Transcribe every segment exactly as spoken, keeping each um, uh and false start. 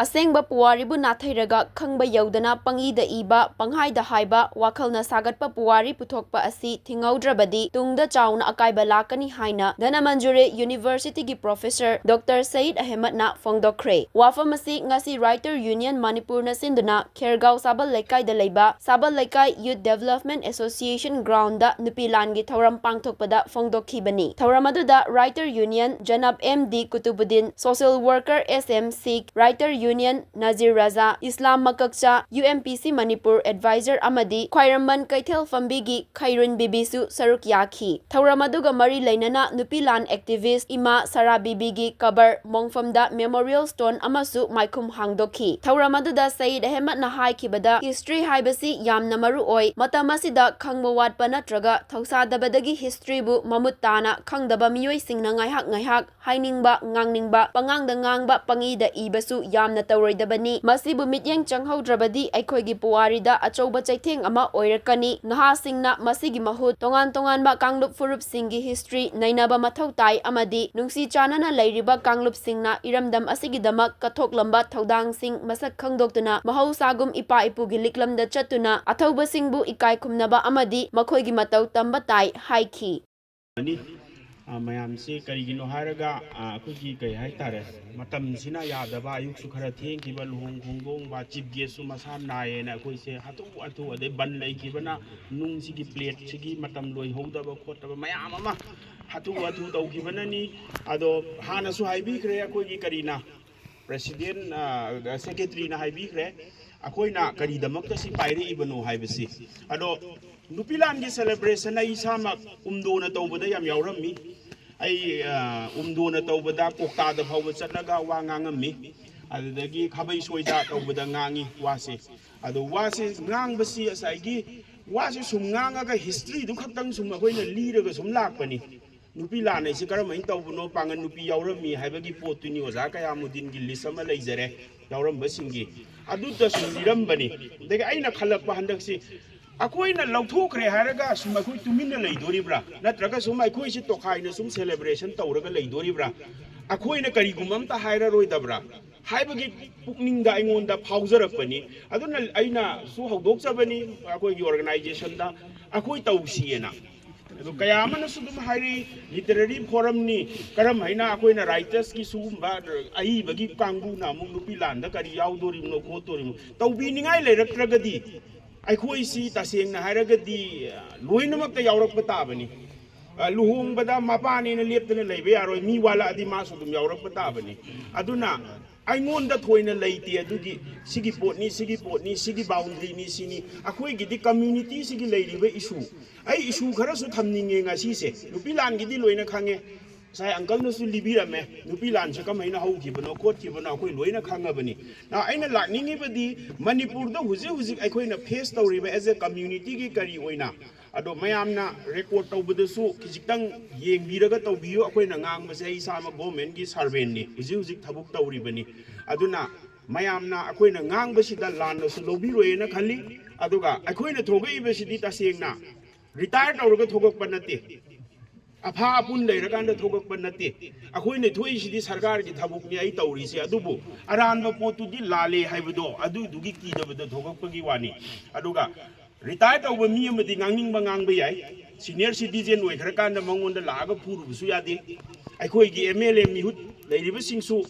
ꯑꯁꯦꯡꯕ ꯄꯨꯋꯥꯔꯤꯕꯨ ꯅꯥꯊꯩꯔꯒ ꯈꯪꯕ ꯌꯧꯗꯅ ꯄꯪꯏꯗ ꯏꯕ, ꯄꯪꯍꯥꯏꯗ ꯍꯥꯏꯕ, ꯋꯥꯈꯜꯅ ꯁꯥꯒꯠꯄ ꯄꯨꯋꯥꯔꯤ ꯄꯨꯊꯣꯛꯄ ꯑꯁꯤ ꯊꯤꯡꯍꯧꯗ꯭ꯔꯕꯗꯤ ꯇꯨꯡꯗ ꯆꯥꯎꯅ ꯑꯀꯥꯏꯕ ꯂꯥꯛꯀꯅꯤ ꯍꯥꯏꯅ ꯙꯅꯃꯟꯖꯨꯔꯤ ꯌꯨꯅꯤꯚꯔꯁꯤꯇꯤꯒꯤ ꯄ꯭ꯔꯣꯐꯦꯁꯔ ꯗꯣꯛꯇꯔ ꯁꯌꯤꯗ ꯑꯍꯃꯗꯅ ꯐꯣꯡꯗꯣꯛꯈ꯭ꯔꯦ꯫ ꯋꯥꯐꯝ ꯑꯁꯤ ꯉꯁꯤ ꯔꯥꯏꯇꯔ ꯌꯨꯅꯤꯌꯟ ꯃꯅꯤꯄꯨꯔꯅ ꯁꯤꯟꯗꯨꯅ ꯈꯦꯔꯒꯥꯎ ꯁꯥꯕꯜ ꯂꯩꯀꯥꯏꯗ ꯂꯩꯕ ꯁꯥꯕꯜ ꯂꯩꯀꯥꯏ ꯌꯨꯠ ꯗꯦꯕꯂꯞꯃꯦꯟ ꯑꯦꯁꯣꯁꯤꯌꯦꯁꯟ ꯒ꯭ꯔꯥꯎꯟꯗ ꯅꯨꯄꯤ ꯂꯥꯟꯒꯤ ꯊꯧꯔꯝ ꯄꯥꯡꯊꯣꯛꯄꯗ ꯐꯣꯡꯗꯣꯛꯈꯤꯕꯅꯤ꯫ ꯊꯧꯔꯝ ꯑꯗꯨꯗ ꯔꯥꯏꯇꯔ ꯌꯨꯅꯤꯌꯟ, ꯖꯅꯥꯕ M D Kutubuddin, social worker S M Shikha, writer union Nazir Raja, Islam ꯃꯀꯛꯆꯥ, U M P C Manipur adviser ꯑꯃꯗꯤ ꯈ꯭ꯋꯥꯏꯔꯝꯕꯟ ꯀꯩꯊꯦꯜ ꯐꯝꯕꯤꯒꯤ ꯈꯩꯔꯨꯟ ꯕꯤꯕꯤꯁꯨ ꯁꯔꯨꯛ ꯌꯥꯈꯤ꯫ ꯊꯧꯔꯝ ꯑꯗꯨꯒ ꯃꯔꯤ ꯂꯩꯅꯅ ꯅꯨꯄꯤ ꯂꯥꯟ ꯑꯦꯛꯇꯤꯚꯤꯁ꯭ꯠ ꯏꯃꯥ ꯁꯥꯔꯥ ꯕꯤꯕꯤꯒꯤ ꯀꯕꯔ ꯃꯣꯡꯐꯝꯗ ꯃꯦꯃꯣꯔꯤꯌꯦꯜ ꯁ꯭ꯇꯣꯟ ꯑꯃꯁꯨ ꯃꯥꯏꯈꯨꯝ ꯍꯥꯡꯗꯣꯛꯈꯤ꯫ ꯊꯧꯔꯝ ꯑꯗꯨꯗ ꯁꯌꯤꯗ ꯑꯍꯃꯗꯅ ꯍꯥꯏꯈꯤꯕꯗ, ꯍꯤꯁꯇ꯭ꯔꯤ ꯍꯥꯏꯕꯁꯤ ꯌꯥꯝꯅ ꯃꯔꯨ ꯑꯣꯏ꯫ ꯃꯇꯝ ꯑꯁꯤꯗ ꯈꯪꯕ ꯋꯥꯠꯄ ꯅꯠꯇ꯭ꯔꯒ ꯊꯧꯁꯥꯗꯕꯗꯒꯤ ꯍꯤꯁꯇ꯭ꯔꯤꯕꯨ ꯃꯃꯨꯠ ꯇꯥꯅ ꯈꯪꯗꯕ ꯃꯤꯑꯣꯏꯁꯤꯡꯅ ꯉꯥꯏꯍꯥꯛ ꯉꯥꯏꯍꯥꯛ ꯍꯥꯏꯅꯤꯡꯕ, ꯉꯥꯡꯅꯤꯡꯕ, ꯄꯉꯥꯡꯗ ꯉꯥꯡꯕ, ꯄꯪꯏꯗ ꯏꯕꯁꯨ ꯌꯥꯝꯅ ꯇꯧꯔꯣꯏꯗꯕꯅꯤ꯫ ꯃꯁꯤꯕꯨ ꯃꯤꯠꯌꯦꯡ ꯆꯪꯍꯧꯗ꯭ꯔꯕꯗꯤ ꯑꯩꯈꯣꯏꯒꯤ ꯄꯨꯋꯥꯔꯤꯗ ꯑꯆꯧꯕ ꯆꯩꯊꯦꯡ ꯑꯃ ꯑꯣꯏꯔꯛꯀꯅꯤ꯫ ꯅꯍꯥꯁꯤꯡꯅ ꯃꯁꯤꯒꯤ ꯃꯍꯨꯠ ꯇꯣꯉꯥꯟ ꯇꯣꯉꯥꯟꯕ ꯀꯥꯡꯂꯨꯞ ꯐꯨꯔꯨꯞꯁꯤꯡꯒꯤ ꯍꯤꯁꯇ꯭ꯔꯤ ꯅꯩꯅꯕ ꯃꯊꯧ ꯇꯥꯏ ꯑꯃꯗꯤ ꯅꯨꯡꯁꯤ ꯆꯥꯟꯅꯅ ꯂꯩꯔꯤꯕ ꯀꯥꯡꯂꯨꯞꯁꯤꯡꯅ ꯏꯔꯝꯗꯝ ꯑꯁꯤꯒꯤꯗꯃꯛ ꯀꯠꯊꯣꯛꯂꯝꯕ ꯊꯧꯗꯥꯡꯁꯤꯡ ꯃꯁꯛ ꯈꯪꯗꯣꯛꯇꯨꯅ ꯃꯍꯧꯁꯥꯒꯨꯝ ꯏꯄꯥ ꯏꯄꯨꯒꯤ ꯂꯤꯛꯂꯝꯗ ꯆꯠꯇꯨꯅ ꯑꯊꯧꯕꯁꯤꯡꯕꯨ ꯏꯀꯥꯏ ꯈꯨꯝꯅꯕ ꯑꯃꯗꯤ ꯃꯈꯣꯏꯒꯤ ꯃꯇꯧ ꯇꯝꯕ ꯇꯥꯏ ꯍꯥꯏꯈꯤ꯫ ꯑꯅꯤ, ꯑ, ꯃꯌꯥꯝꯁꯤ ꯀꯔꯤꯒꯤꯅꯣ ꯍꯥꯏꯔꯒ, ꯑ, ꯑꯩꯈꯣꯏꯒꯤ ꯀꯩ ꯍꯥꯏꯇꯥꯔꯦ, ꯃꯇꯝꯁꯤꯅ ꯌꯥꯗꯕ, ꯑꯌꯨꯛꯁꯨ ꯈꯔ ꯊꯦꯡꯈꯤꯕ, ꯂꯨꯍꯣꯡ ꯈꯣꯡꯗꯣꯡꯕ, ꯆꯤꯐ ꯒꯦꯁꯁꯨ ꯃꯁꯥ ꯅꯥꯏꯌꯦꯅ ꯑꯩꯈꯣꯏꯁꯦ ꯍꯥꯊꯨ ꯍꯥꯊꯨ, ꯑꯗꯩ ꯕꯟ ꯂꯩꯈꯤꯕꯅ ꯅꯨꯡꯁꯤꯒꯤ ꯄ꯭ꯂꯦꯠꯁꯤꯒꯤ ꯃꯇꯝ ꯂꯣꯏꯍꯧꯗꯕ ꯈꯣꯠꯇꯕ ꯃꯌꯥꯝ ꯑꯃ ꯍꯥꯊꯨ ꯍꯥꯊꯨ ꯇꯧꯈꯤꯕꯅꯅꯤ꯫ ꯑꯗꯣ ꯍꯥꯟꯅꯁꯨ ꯍꯥꯏꯕꯤꯈ꯭ꯔꯦ ꯑꯩꯈꯣꯏꯒꯤ ꯀꯔꯤꯅ, ꯄ꯭ꯔꯦꯁꯤꯗꯦꯟ, ꯑ, ꯁꯦꯀ꯭ꯔꯦꯇꯔꯤꯅ ꯍꯥꯏꯕꯤꯈ꯭ꯔꯦ, ꯑꯩꯈꯣꯏꯅ ꯀꯔꯤꯗꯃꯛꯇ ꯁꯤ ꯄꯥꯏꯔꯛꯏꯕꯅꯣ ꯍꯥꯏꯕꯁꯤ꯫ ꯑꯗꯣ ꯅꯨꯄꯤ ꯂꯥꯟꯒꯤ ꯁꯦꯂꯦꯕ꯭ꯔꯦꯁꯟ ꯑꯩ ꯏꯁꯥꯃꯛ ꯎꯝꯗꯣꯅ ꯇꯧꯕꯗ ꯌꯥꯝ ꯌꯥꯎꯔꯝꯃꯤ꯫ ꯑꯩ, ꯑ, ꯎꯝꯗꯣꯅ ꯇꯧꯕꯗ ꯀꯣꯛꯇꯥꯗ ꯐꯥꯎꯕ ꯆꯠꯂꯒ ꯋꯥ ꯉꯥꯡꯉꯝꯃꯤ꯫ ꯑꯗꯨꯗꯒꯤ ꯈꯥꯕꯩ ꯁꯣꯏꯗ ꯇꯧꯕꯗ ꯉꯥꯡꯉꯤ ꯋꯥꯁꯦ꯫ ꯑꯗꯣ ꯋꯥꯁꯦ ꯉꯥꯡꯕꯁꯤ ꯉꯁꯥꯏꯒꯤ ꯋꯥꯁꯦ ꯁꯨꯝ ꯉꯥꯡꯉꯒ ꯍꯤꯁꯇ꯭ꯔꯤꯗꯨ ꯈꯛꯇꯪ ꯁꯨꯝ ꯑꯩꯈꯣꯏꯅ ꯂꯤꯔꯒ ꯁꯨꯝ ꯂꯥꯛꯄꯅꯤ꯫ ꯅꯨꯄꯤ ꯂꯥꯟ ꯍꯥꯏꯁꯦ ꯀꯔꯝꯍꯥꯏꯅ ꯇꯧꯕꯅꯣ, ꯄꯥꯡꯒꯜ ꯅꯨꯄꯤ ꯌꯥꯎꯔꯝꯃꯤ ꯍꯥꯏꯕꯒꯤ ꯄꯣꯠꯇꯨꯅꯤ ꯑꯣꯖꯥ ꯀꯌꯥꯃꯨꯗꯤꯟꯒꯤ ꯂꯤꯁ ꯑꯃ ꯂꯩꯖꯔꯦ, ꯌꯥꯎꯔꯝꯕꯁꯤꯡꯒꯤ꯫ ꯑꯗꯨꯗ ꯁꯨꯝ ꯂꯤꯔꯝꯕꯅꯤ꯫ ꯑꯗꯒꯤ ꯑꯩꯅ ꯈꯜꯂꯛꯄ ꯍꯟꯗꯛꯁꯤ, ꯑꯩꯈꯣꯏꯅ ꯂꯧꯊꯣꯛꯈ꯭ꯔꯦ ꯍꯥꯏꯔꯒ ꯁꯨꯝ ꯑꯩꯈꯣꯏ ꯇꯨꯃꯤꯟꯅ ꯂꯩꯗꯣꯔꯤꯕ꯭ꯔꯥ? ꯅꯠꯇ꯭ꯔꯒ ꯁꯨꯝ ꯑꯩꯈꯣꯏꯁꯤ ꯇꯣꯈꯥꯏꯅ ꯁꯨꯝ ꯁꯦꯂꯦꯕ꯭ꯔꯦꯁꯟ ꯇꯧꯔꯒ ꯂꯩꯗꯣꯔꯤꯕ꯭ꯔꯥ? ꯑꯩꯈꯣꯏꯅ ꯀꯔꯤꯒꯨꯝꯕ ꯑꯝꯇ ꯍꯥꯏꯔꯔꯣꯏꯗꯕ꯭ꯔꯥ? ꯍꯥꯏꯕꯒꯤ ꯄꯨꯛꯅꯤꯡꯗ ꯑꯩꯉꯣꯟꯗ ꯐꯥꯎꯖꯔꯛꯄꯅꯤ꯫ ꯑꯗꯨꯅ ꯑꯩꯅꯁꯨ ꯍꯧꯗꯣꯛꯆꯕꯅꯤ ꯑꯩꯈꯣꯏꯒꯤ organization ꯗ, ꯑꯩꯈꯣꯏ ꯇꯧꯁꯤꯑꯅ꯫ ꯑꯗꯨ ꯀꯌꯥ ꯑꯃꯅꯁꯨ ꯑꯗꯨꯝ ꯍꯥꯏꯔꯤ, literary forum ꯅꯤ, ꯀꯔꯝ ꯍꯥꯏꯅ ꯑꯩꯈꯣꯏꯅ writers ꯀꯤ ꯁꯤꯒꯨꯝꯕ ꯑꯏꯕꯒꯤ ꯀꯥꯡꯕꯨꯅ ꯑꯃꯨꯛ ꯅꯨꯄꯤ ꯂꯥꯟꯗ ꯀꯔꯤ ꯌꯥꯎꯗꯣꯔꯤꯕꯅꯣ ꯈꯣꯠꯇꯣꯔꯤꯕꯅꯣ? ꯇꯧꯕꯤꯅꯤꯡꯉꯥꯏ ꯂꯩꯔꯛꯇ꯭ꯔꯒꯗꯤ ꯑꯩꯈꯣꯏꯁꯤ ꯇꯁꯦꯡꯅ ꯍꯥꯏꯔꯒꯗꯤ ꯂꯣꯏꯅꯃꯛꯇ ꯌꯥꯎꯔꯛꯄ ꯇꯥꯕꯅꯤ꯫ ꯑ, ꯂꯨꯍꯣꯡꯕꯗ ꯃꯄꯥꯅꯦꯅ ꯂꯦꯞꯇꯅ ꯂꯩꯕ ꯌꯥꯔꯣꯏ, ꯃꯤ ꯋꯥꯠꯂꯛꯑꯗꯤ ꯃꯥꯁꯨ ꯑꯗꯨꯝ ꯌꯥꯎꯔꯛꯄ ꯇꯥꯕꯅꯤ꯫ ꯑꯗꯨꯅ ꯑꯩꯉꯣꯟꯗ ꯊꯣꯏꯅ ꯂꯩꯇꯦ ꯑꯗꯨꯒꯤ, ꯁꯤꯒꯤ ꯄꯣꯠꯅꯤ, ꯁꯤꯒꯤ ꯄꯣꯠꯅꯤ, ꯁꯤꯒꯤ boundary ꯅꯤ, ꯁꯤꯅꯤ꯫ ꯑꯩꯈꯣꯏꯒꯤꯗꯤ community ꯁꯤꯒꯤ ꯂꯩꯔꯤꯕ issue, ꯑꯩ issue ꯈꯔꯁꯨ ꯊꯝꯅꯤꯡꯉꯦ ꯉꯁꯤꯁꯦ꯫ ꯅꯨꯄꯤ ꯂꯥꯟꯒꯤꯗꯤ ꯂꯣꯏꯅ ꯈꯪꯉꯦ, ꯉꯁꯥꯏ uncle ꯅꯁꯨ ꯂꯤꯕꯤꯔꯝꯃꯦ, ꯅꯨꯄꯤ ꯂꯥꯟꯁꯦ ꯀꯃꯥꯏꯅ ꯍꯧꯈꯤꯕꯅꯣ ꯈꯣꯠꯈꯤꯕꯅꯣ ꯑꯩꯈꯣꯏ ꯂꯣꯏꯅ ꯈꯪꯉꯕꯅꯤ꯫ ꯑ, ꯑꯩꯅ ꯂꯥꯛꯅꯤꯡꯉꯤꯕꯗꯤ ꯃꯅꯤꯄꯨꯔꯗ ꯍꯧꯖꯤꯛ ꯍꯧꯖꯤꯛ ꯑꯩꯈꯣꯏꯅ face ꯇꯧꯔꯤꯕ as a community ꯒꯤ ꯀꯔꯤ ꯑꯣꯏꯅ, ꯑꯗꯣ ꯃꯌꯥꯝꯅ record ꯇꯧꯕꯗꯁꯨ ꯈꯤꯖꯤꯛꯇꯪ ꯌꯦꯡꯕꯤꯔꯒ ꯇꯧꯕꯤꯌꯨ꯫ ꯑꯩꯈꯣꯏꯅ ꯉꯥꯡꯕꯁꯦ ꯑꯩ ꯏꯁꯥꯃꯛ government ꯀꯤ servant ꯅꯤ, ꯍꯧꯖꯤꯛ ꯍꯧꯖꯤꯛ ꯊꯕꯛ ꯇꯧꯔꯤꯕꯅꯤ꯫ ꯑꯗꯨꯅ ꯃꯌꯥꯝꯅ ꯑꯩꯈꯣꯏꯅ ꯉꯥꯡꯕꯁꯤꯗ ꯂꯥꯟꯅꯁꯨ ꯂꯧꯕꯤꯔꯣꯏꯅ ꯈꯜꯂꯤ꯫ ꯑꯗꯨꯒ ꯑꯩꯈꯣꯏꯅ ꯊꯣꯛꯂꯛꯏꯕꯁꯤꯗꯤ ꯇꯁꯦꯡꯅ retire ꯇꯧꯔꯒ ꯊꯣꯛꯂꯛꯄ ꯅꯠꯇꯦ, ꯑꯐꯥ ꯑꯄꯨꯟ ꯂꯩꯔꯀꯥꯟꯗ ꯊꯣꯛꯂꯛꯄ ꯅꯠꯇꯦ꯫ ꯑꯩꯈꯣꯏꯅ ꯊꯣꯛꯏꯁꯤꯗꯤ ꯁꯔꯀꯥꯔꯒꯤ ꯊꯕꯛꯅꯤ ꯑꯩ ꯇꯧꯔꯤꯁꯦ, ꯑꯗꯨꯕꯨ ꯑꯔꯥꯟꯕ ꯄꯣꯠꯇꯨꯗꯤ ꯂꯥꯜꯂꯦ ꯍꯥꯏꯕꯗꯣ ꯑꯗꯨꯗꯨꯒꯤ ꯀꯤꯗꯕꯗ ꯊꯣꯛꯂꯛꯄꯒꯤ ꯋꯥꯅꯤ꯫ ꯑꯗꯨꯒ retire ꯇꯧꯕ ꯃꯤ ꯑꯃꯗꯤ ꯉꯥꯡꯅꯤꯡꯕ ꯉꯥꯡꯕ ꯌꯥꯏ, senior citizen ꯑꯣꯏꯈ꯭ꯔꯀꯥꯟꯗ ꯃꯉꯣꯟꯗ ꯂꯥꯛꯑꯒ ꯐꯨꯔꯨꯕꯁꯨ ꯌꯥꯗꯦ꯫ ꯑꯩꯈꯣꯏꯒꯤ M L A ꯃꯤꯍꯨꯠ ꯂꯩꯔꯤꯕꯁꯤꯡꯁꯨ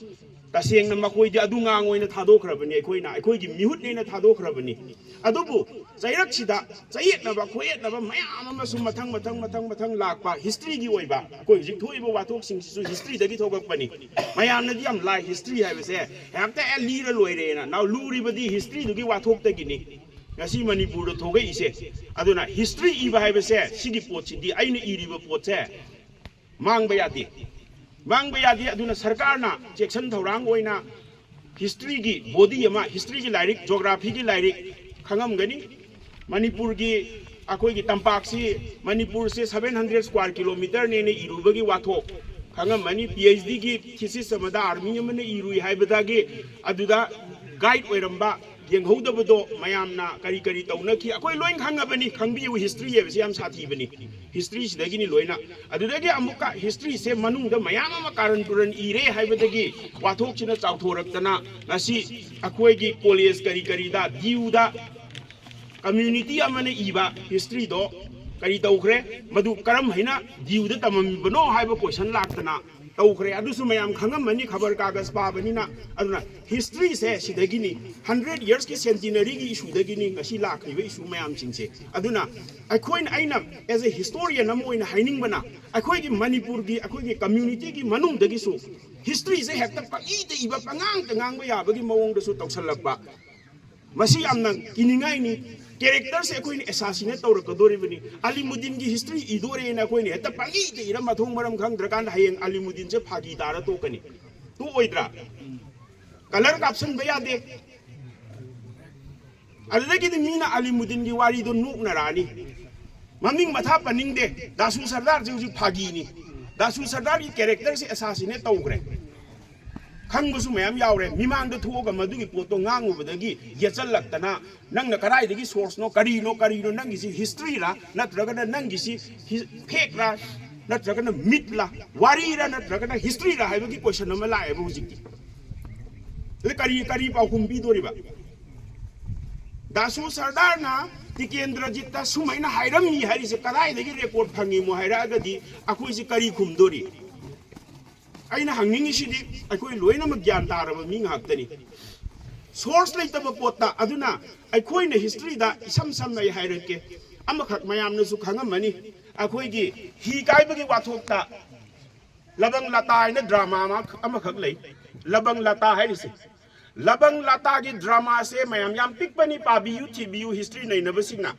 ꯇꯁꯦꯡꯅ ꯃꯈꯣꯏꯗꯤ ꯑꯗꯨ ꯉꯥꯡ ꯑꯣꯏꯅ ꯊꯥꯗꯣꯛꯈ꯭ꯔꯕꯅꯤ, ꯑꯩꯈꯣꯏꯅ ꯑꯩꯈꯣꯏꯒꯤ ꯃꯤꯍꯨꯠꯅꯦꯅ ꯊꯥꯗꯣꯛꯈ꯭ꯔꯕꯅꯤ꯫ ꯑꯗꯨꯕꯨ ꯆꯩꯔꯛꯁꯤꯗ ꯆꯌꯦꯠꯅꯕ ꯈꯣꯌꯦꯠꯅꯕ ꯃꯌꯥꯝ ꯑꯃꯁꯨ ꯃꯊꯪ ꯃꯊꯪ ꯃꯊꯪ ꯃꯊꯪ ꯂꯥꯛꯄ history ꯒꯤ ꯑꯣꯏꯕ ꯑꯩꯈꯣꯏ ꯍꯧꯖꯤꯛ ꯊꯣꯛꯏꯕ ꯋꯥꯊꯣꯛꯁꯤꯡꯁꯤꯁꯨ history ꯗꯒꯤ ꯊꯣꯛꯂꯛꯄꯅꯤ꯫ ꯃꯌꯥꯝꯅꯗꯤ ꯌꯥꯝ ꯂꯥꯏ history ꯍꯥꯏꯕꯁꯦ, ꯍꯦꯛꯇ ꯑꯦ ꯂꯤꯔ ꯂꯣꯏꯔꯦꯅ꯫ ꯅꯥꯎ ꯂꯨꯔꯤꯕꯗꯤ history ꯗꯨꯒꯤ ꯋꯥꯊꯣꯛꯇꯒꯤꯅꯤ꯫ ꯉꯁꯤ ꯃꯅꯤꯄꯨꯔꯗ ꯊꯣꯛꯂꯛꯏꯁꯦ꯫ ꯑꯗꯨꯅ history ꯏꯕ ꯍꯥꯏꯕꯁꯦ, ꯁꯤꯒꯤ ꯄꯣꯠꯁꯤꯗꯤ, ꯑꯩꯅ ꯏꯔꯤꯕ ꯄꯣꯠꯁꯦ ꯃꯥꯡꯕ ꯌꯥꯗꯦ, ꯃꯥꯡꯕ ꯌꯥꯗꯦ꯫ ꯑꯗꯨꯅ ꯁꯔꯀꯥꯔꯅ ꯆꯦꯛꯁꯤꯟ ꯊꯧꯔꯥꯡ ꯑꯣꯏꯅ history ꯒꯤ body ꯑꯃ, history ꯒꯤ ꯂꯥꯏꯔꯤꯛ, geography ꯒꯤ ꯂꯥꯏꯔꯤꯛ ꯈꯪꯉꯝꯒꯅꯤ꯫ ꯃꯅꯤꯄꯨꯔꯒꯤ, ꯑꯩꯈꯣꯏꯒꯤ ꯇꯝꯄꯥꯛꯁꯤ, ꯃꯅꯤꯄꯨꯔꯁꯦ seven hundred square kilometre ꯅꯦꯅ ꯏꯔꯨꯕꯒꯤ ꯋꯥꯊꯣꯛ ꯈꯪꯉꯝꯃꯅꯤ꯫ P H D ꯒꯤ thesis ꯑꯃꯗ army ꯑꯃꯅ ꯏꯔꯨꯏ ꯍꯥꯏꯕꯗꯒꯤ ꯑꯗꯨꯗ guide ꯑꯣꯏꯔꯝꯕ ꯌꯦꯡꯍꯧꯗꯕꯗꯣ ꯃꯌꯥꯝꯅ ꯀꯔꯤ ꯀꯔꯤ ꯇꯧꯅꯈꯤ, ꯑꯩꯈꯣꯏ ꯂꯣꯏ ꯈꯪꯉꯕꯅꯤ꯫ ꯈꯪꯕꯤꯌꯨ, ꯍꯤꯁꯇ꯭ꯔꯤ ꯍꯥꯏꯕꯁꯤ ꯌꯥꯝ ꯁꯥꯊꯤꯕꯅꯤ꯫ ꯍꯤꯁꯇ꯭ꯔꯤꯁꯤꯗꯒꯤꯅꯤ ꯂꯣꯏꯅ꯫ ꯑꯗꯨꯗꯒꯤ ꯑꯃꯨꯛꯀ ꯍꯤꯁꯇ꯭ꯔꯤꯁꯦ ꯃꯅꯨꯡꯗ ꯃꯌꯥꯝ ꯑꯃ ꯀꯥꯔꯟ ꯇꯨꯔꯟ ꯏꯔꯦ ꯍꯥꯏꯕꯗꯒꯤ ꯋꯥꯊꯣꯛꯁꯤꯅ ꯆꯥꯎꯊꯣꯔꯛꯇꯅ ꯉꯁꯤ ꯑꯩꯈꯣꯏꯒꯤ ꯀꯣꯂꯦꯖ ꯀꯔꯤ ꯀꯔꯤꯗ, ꯗꯤ ꯌꯨꯗ ꯀꯝꯃ꯭ꯌꯨꯅꯤꯇꯤ ꯑꯃꯅ ꯏꯕ ꯍꯤꯁꯇ꯭ꯔꯤꯗꯣ ꯀꯔꯤ ꯇꯧꯈ꯭ꯔꯦ, ꯃꯗꯨ ꯀꯔꯝ ꯍꯥꯏꯅ ꯗꯤ ꯌꯨꯗ ꯇꯝꯃꯝꯃꯤꯕꯅꯣ ꯍꯥꯏꯕ ꯀꯣꯏꯁꯟ ꯂꯥꯛꯇꯅ ꯇꯧꯈ꯭ꯔꯦ꯫ ꯑꯗꯨꯁꯨ ꯃꯌꯥꯝ ꯈꯪꯉꯝꯃꯅꯤ, ꯈꯕꯔ ꯀꯥꯒꯖ ꯄꯥꯕꯅꯤꯅ꯫ ꯑꯗꯨꯅ ꯍꯤꯁꯇ꯭ꯔꯤꯁꯦ ꯁꯤꯗꯒꯤꯅꯤ꯫ ꯍꯟꯗ꯭ꯔꯦꯠ ꯌꯔꯁꯀꯤ ꯁꯦꯟꯇꯤꯅꯔꯤꯒꯤ ꯏꯁꯨꯗꯒꯤꯅꯤ ꯉꯁꯤ ꯂꯥꯛꯈ꯭ꯔꯤꯕ ꯏꯁꯨ ꯃꯌꯥꯝꯁꯤꯡꯁꯦ꯫ ꯑꯗꯨꯅ ꯑꯩꯈꯣꯏꯅ, ꯑꯩꯅ ꯑꯦꯖ ꯑꯦ ꯍꯤꯁꯇꯣꯔꯤꯌꯟ ꯑꯃ ꯑꯣꯏꯅ ꯍꯥꯏꯅꯤꯡꯕꯅ, ꯑꯩꯈꯣꯏꯒꯤ ꯃꯅꯤꯄꯨꯔꯒꯤ, ꯑꯩꯈꯣꯏꯒꯤ ꯀꯝꯃ꯭ꯌꯨꯅꯤꯇꯤꯒꯤ ꯃꯅꯨꯡꯗꯒꯤꯁꯨ ꯍꯤꯁꯇ꯭ꯔꯤꯁꯦ ꯍꯦꯛꯇ ꯄꯪꯏꯗ ꯏꯕ, ꯄꯉꯥꯡꯗ ꯉꯥꯡꯕ ꯌꯥꯕꯒꯤ ꯃꯑꯣꯡꯗꯁꯨ ꯇꯧꯁꯜꯂꯛꯄ, ꯃꯁꯤ ꯌꯥꯝꯅ ꯀꯤꯅꯤꯡꯉꯥꯏꯅꯤ꯫ ꯀꯦꯔꯦꯛꯇꯔꯁꯦ ꯑꯩꯈꯣꯏꯅ ꯑꯦꯁꯥꯁꯤꯅꯦꯠ ꯇꯧꯔꯛꯀꯗꯣꯔꯤꯕꯅꯤ꯫ ꯑꯂꯤꯃꯨꯗꯤꯟꯒꯤ ꯍꯤꯁꯇ꯭ꯔꯤ ꯏꯗꯣꯔꯦꯅ ꯑꯩꯈꯣꯏꯅ ꯍꯦꯛꯇ ꯄꯪꯏꯗ ꯏꯔ ꯃꯊꯣꯡ ꯃꯔꯝ ꯈꯪꯗ꯭ꯔꯀꯥꯟꯗ ꯍꯌꯦꯡ ꯑꯂꯤꯃꯨꯗꯤꯟꯁꯦ ꯐꯥꯒꯤ ꯇꯥꯔ ꯇꯣꯛꯀꯅꯤ꯫ ꯇꯣꯛꯑꯣꯏꯗ꯭ꯔꯥ? ꯀꯂꯔ ꯀꯥꯞꯁꯟꯕ ꯌꯥꯗꯦ꯫ ꯑꯗꯨꯗꯒꯤꯗꯤ ꯃꯤꯅ ꯑꯂꯤꯃꯨꯗꯤꯟꯒꯤ ꯋꯥꯔꯤꯗꯣ ꯅꯣꯛꯅꯔꯛꯑꯅꯤ꯫ ꯃꯃꯤꯡ ꯃꯊꯥ ꯄꯟꯅꯤꯡꯗꯦ꯫ ꯗꯥꯁꯨ ꯁꯔꯗꯥꯔꯁꯦ ꯍꯧꯖꯤꯛ ꯐꯥꯒꯤꯅꯤ꯫ ꯗꯥꯁꯨ ꯁꯔꯗꯥꯔꯒꯤ ꯀꯦꯔꯦꯛꯇꯔꯁꯦ ꯑꯦꯁꯥꯁꯤꯅꯦꯠ ꯇꯧꯈ꯭ꯔꯦ꯫ ꯈꯪꯕꯁꯨ ꯃꯌꯥꯝ ꯌꯥꯎꯔꯦ꯫ ꯃꯤꯃꯥꯡꯗ ꯊꯣꯛꯑꯒ ꯃꯗꯨꯒꯤ ꯄꯣꯠꯇꯣ ꯉꯥꯡꯉꯨꯕꯗꯒꯤ ꯌꯦꯠꯁꯜꯂꯛꯇꯅ, ꯅꯪꯅ ꯀꯗꯥꯏꯗꯒꯤ ꯁꯣꯔꯁꯅꯣ, ꯀꯔꯤꯅꯣ, ꯀꯔꯤꯅꯣ, ꯅꯪꯒꯤꯁꯤ ꯍꯤꯁꯇ꯭ꯔꯤꯔꯥ, ꯅꯠꯇ꯭ꯔꯒꯅ ꯅꯪꯒꯤꯁꯤ ꯐꯦꯛꯔꯥ, ꯅꯠꯇ꯭ꯔꯒꯅ ꯃꯤꯠꯂꯥ, ꯋꯥꯔꯤꯔꯥ, ꯅꯠꯇ꯭ꯔꯒꯅ ꯍꯤꯁꯇ꯭ꯔꯤꯔꯥ ꯍꯥꯏꯕꯒꯤ ꯀꯣꯏꯁꯟ ꯑꯃ ꯂꯥꯛꯑꯦꯕ ꯍꯧꯖꯤꯛꯇꯤ꯫ ꯑꯗ ꯀꯔꯤ, ꯀꯔꯤ ꯄꯥꯎꯈꯨꯝ ꯄꯤꯗꯣꯔꯤꯕ? ꯗꯥꯁꯨ ꯁꯔꯗꯥꯔꯅ ꯇꯤꯀꯦꯟꯗ꯭ꯔꯖꯤꯠꯇ ꯁꯨꯃꯥꯏꯅ ꯍꯥꯏꯔꯝꯃꯤ ꯍꯥꯏꯔꯤꯁꯦ ꯀꯗꯥꯏꯗꯒꯤ ꯔꯦꯀꯣꯔꯠ ꯐꯪꯉꯤꯃꯣ ꯍꯥꯏꯔꯛꯑꯒꯗꯤ ꯑꯩꯈꯣꯏꯁꯦ ꯀꯔꯤ ꯈꯨꯝꯗꯣꯔꯤ? ꯑꯩꯅ ꯍꯪꯅꯤꯡꯉꯤꯁꯤꯗꯤ, ꯑꯩꯈꯣꯏ ꯂꯣꯏꯅꯃꯛ ꯒ꯭ꯌꯥꯟ ꯇꯥꯔꯕ ꯃꯤ ꯉꯥꯛꯇꯅꯤ꯫ ꯁꯣꯔꯁ ꯂꯩꯇꯕ ꯄꯣꯠꯇ, ꯑꯗꯨꯅ ꯑꯩꯈꯣꯏꯅ ꯍꯤꯁꯇ꯭ꯔꯤꯗ ꯏꯁꯝ ꯁꯝꯅ ꯑꯩ ꯍꯥꯏꯔꯛꯀꯦ, ꯑꯃꯈꯛ ꯃꯌꯥꯝꯅꯁꯨ ꯈꯪꯉꯝꯃꯅꯤ, ꯑꯩꯈꯣꯏꯒꯤ ꯍꯤ ꯀꯥꯏꯕꯒꯤ ꯋꯥꯊꯣꯛꯇ ꯂꯕꯪ ꯂꯇꯥ ꯍꯥꯏꯅ ꯗ꯭ꯔꯃꯥ ꯑꯃ, ꯑꯃꯈꯛ ꯂꯩ꯫ ꯂꯕꯪ ꯂꯇꯥ ꯍꯥꯏꯔꯤꯁꯦ, ꯂꯕꯪ ꯂꯇꯥꯒꯤ ꯗ꯭ꯔꯃꯥꯁꯦ ꯃꯌꯥꯝ ꯌꯥꯝ ꯄꯤꯛꯄꯅꯤ, ꯄꯥꯕꯤꯌꯨ, ꯊꯤꯕꯤꯌꯨ, ꯍꯤꯁꯇ꯭ꯔꯤ ꯅꯩꯅꯕꯁꯤꯡꯅ꯫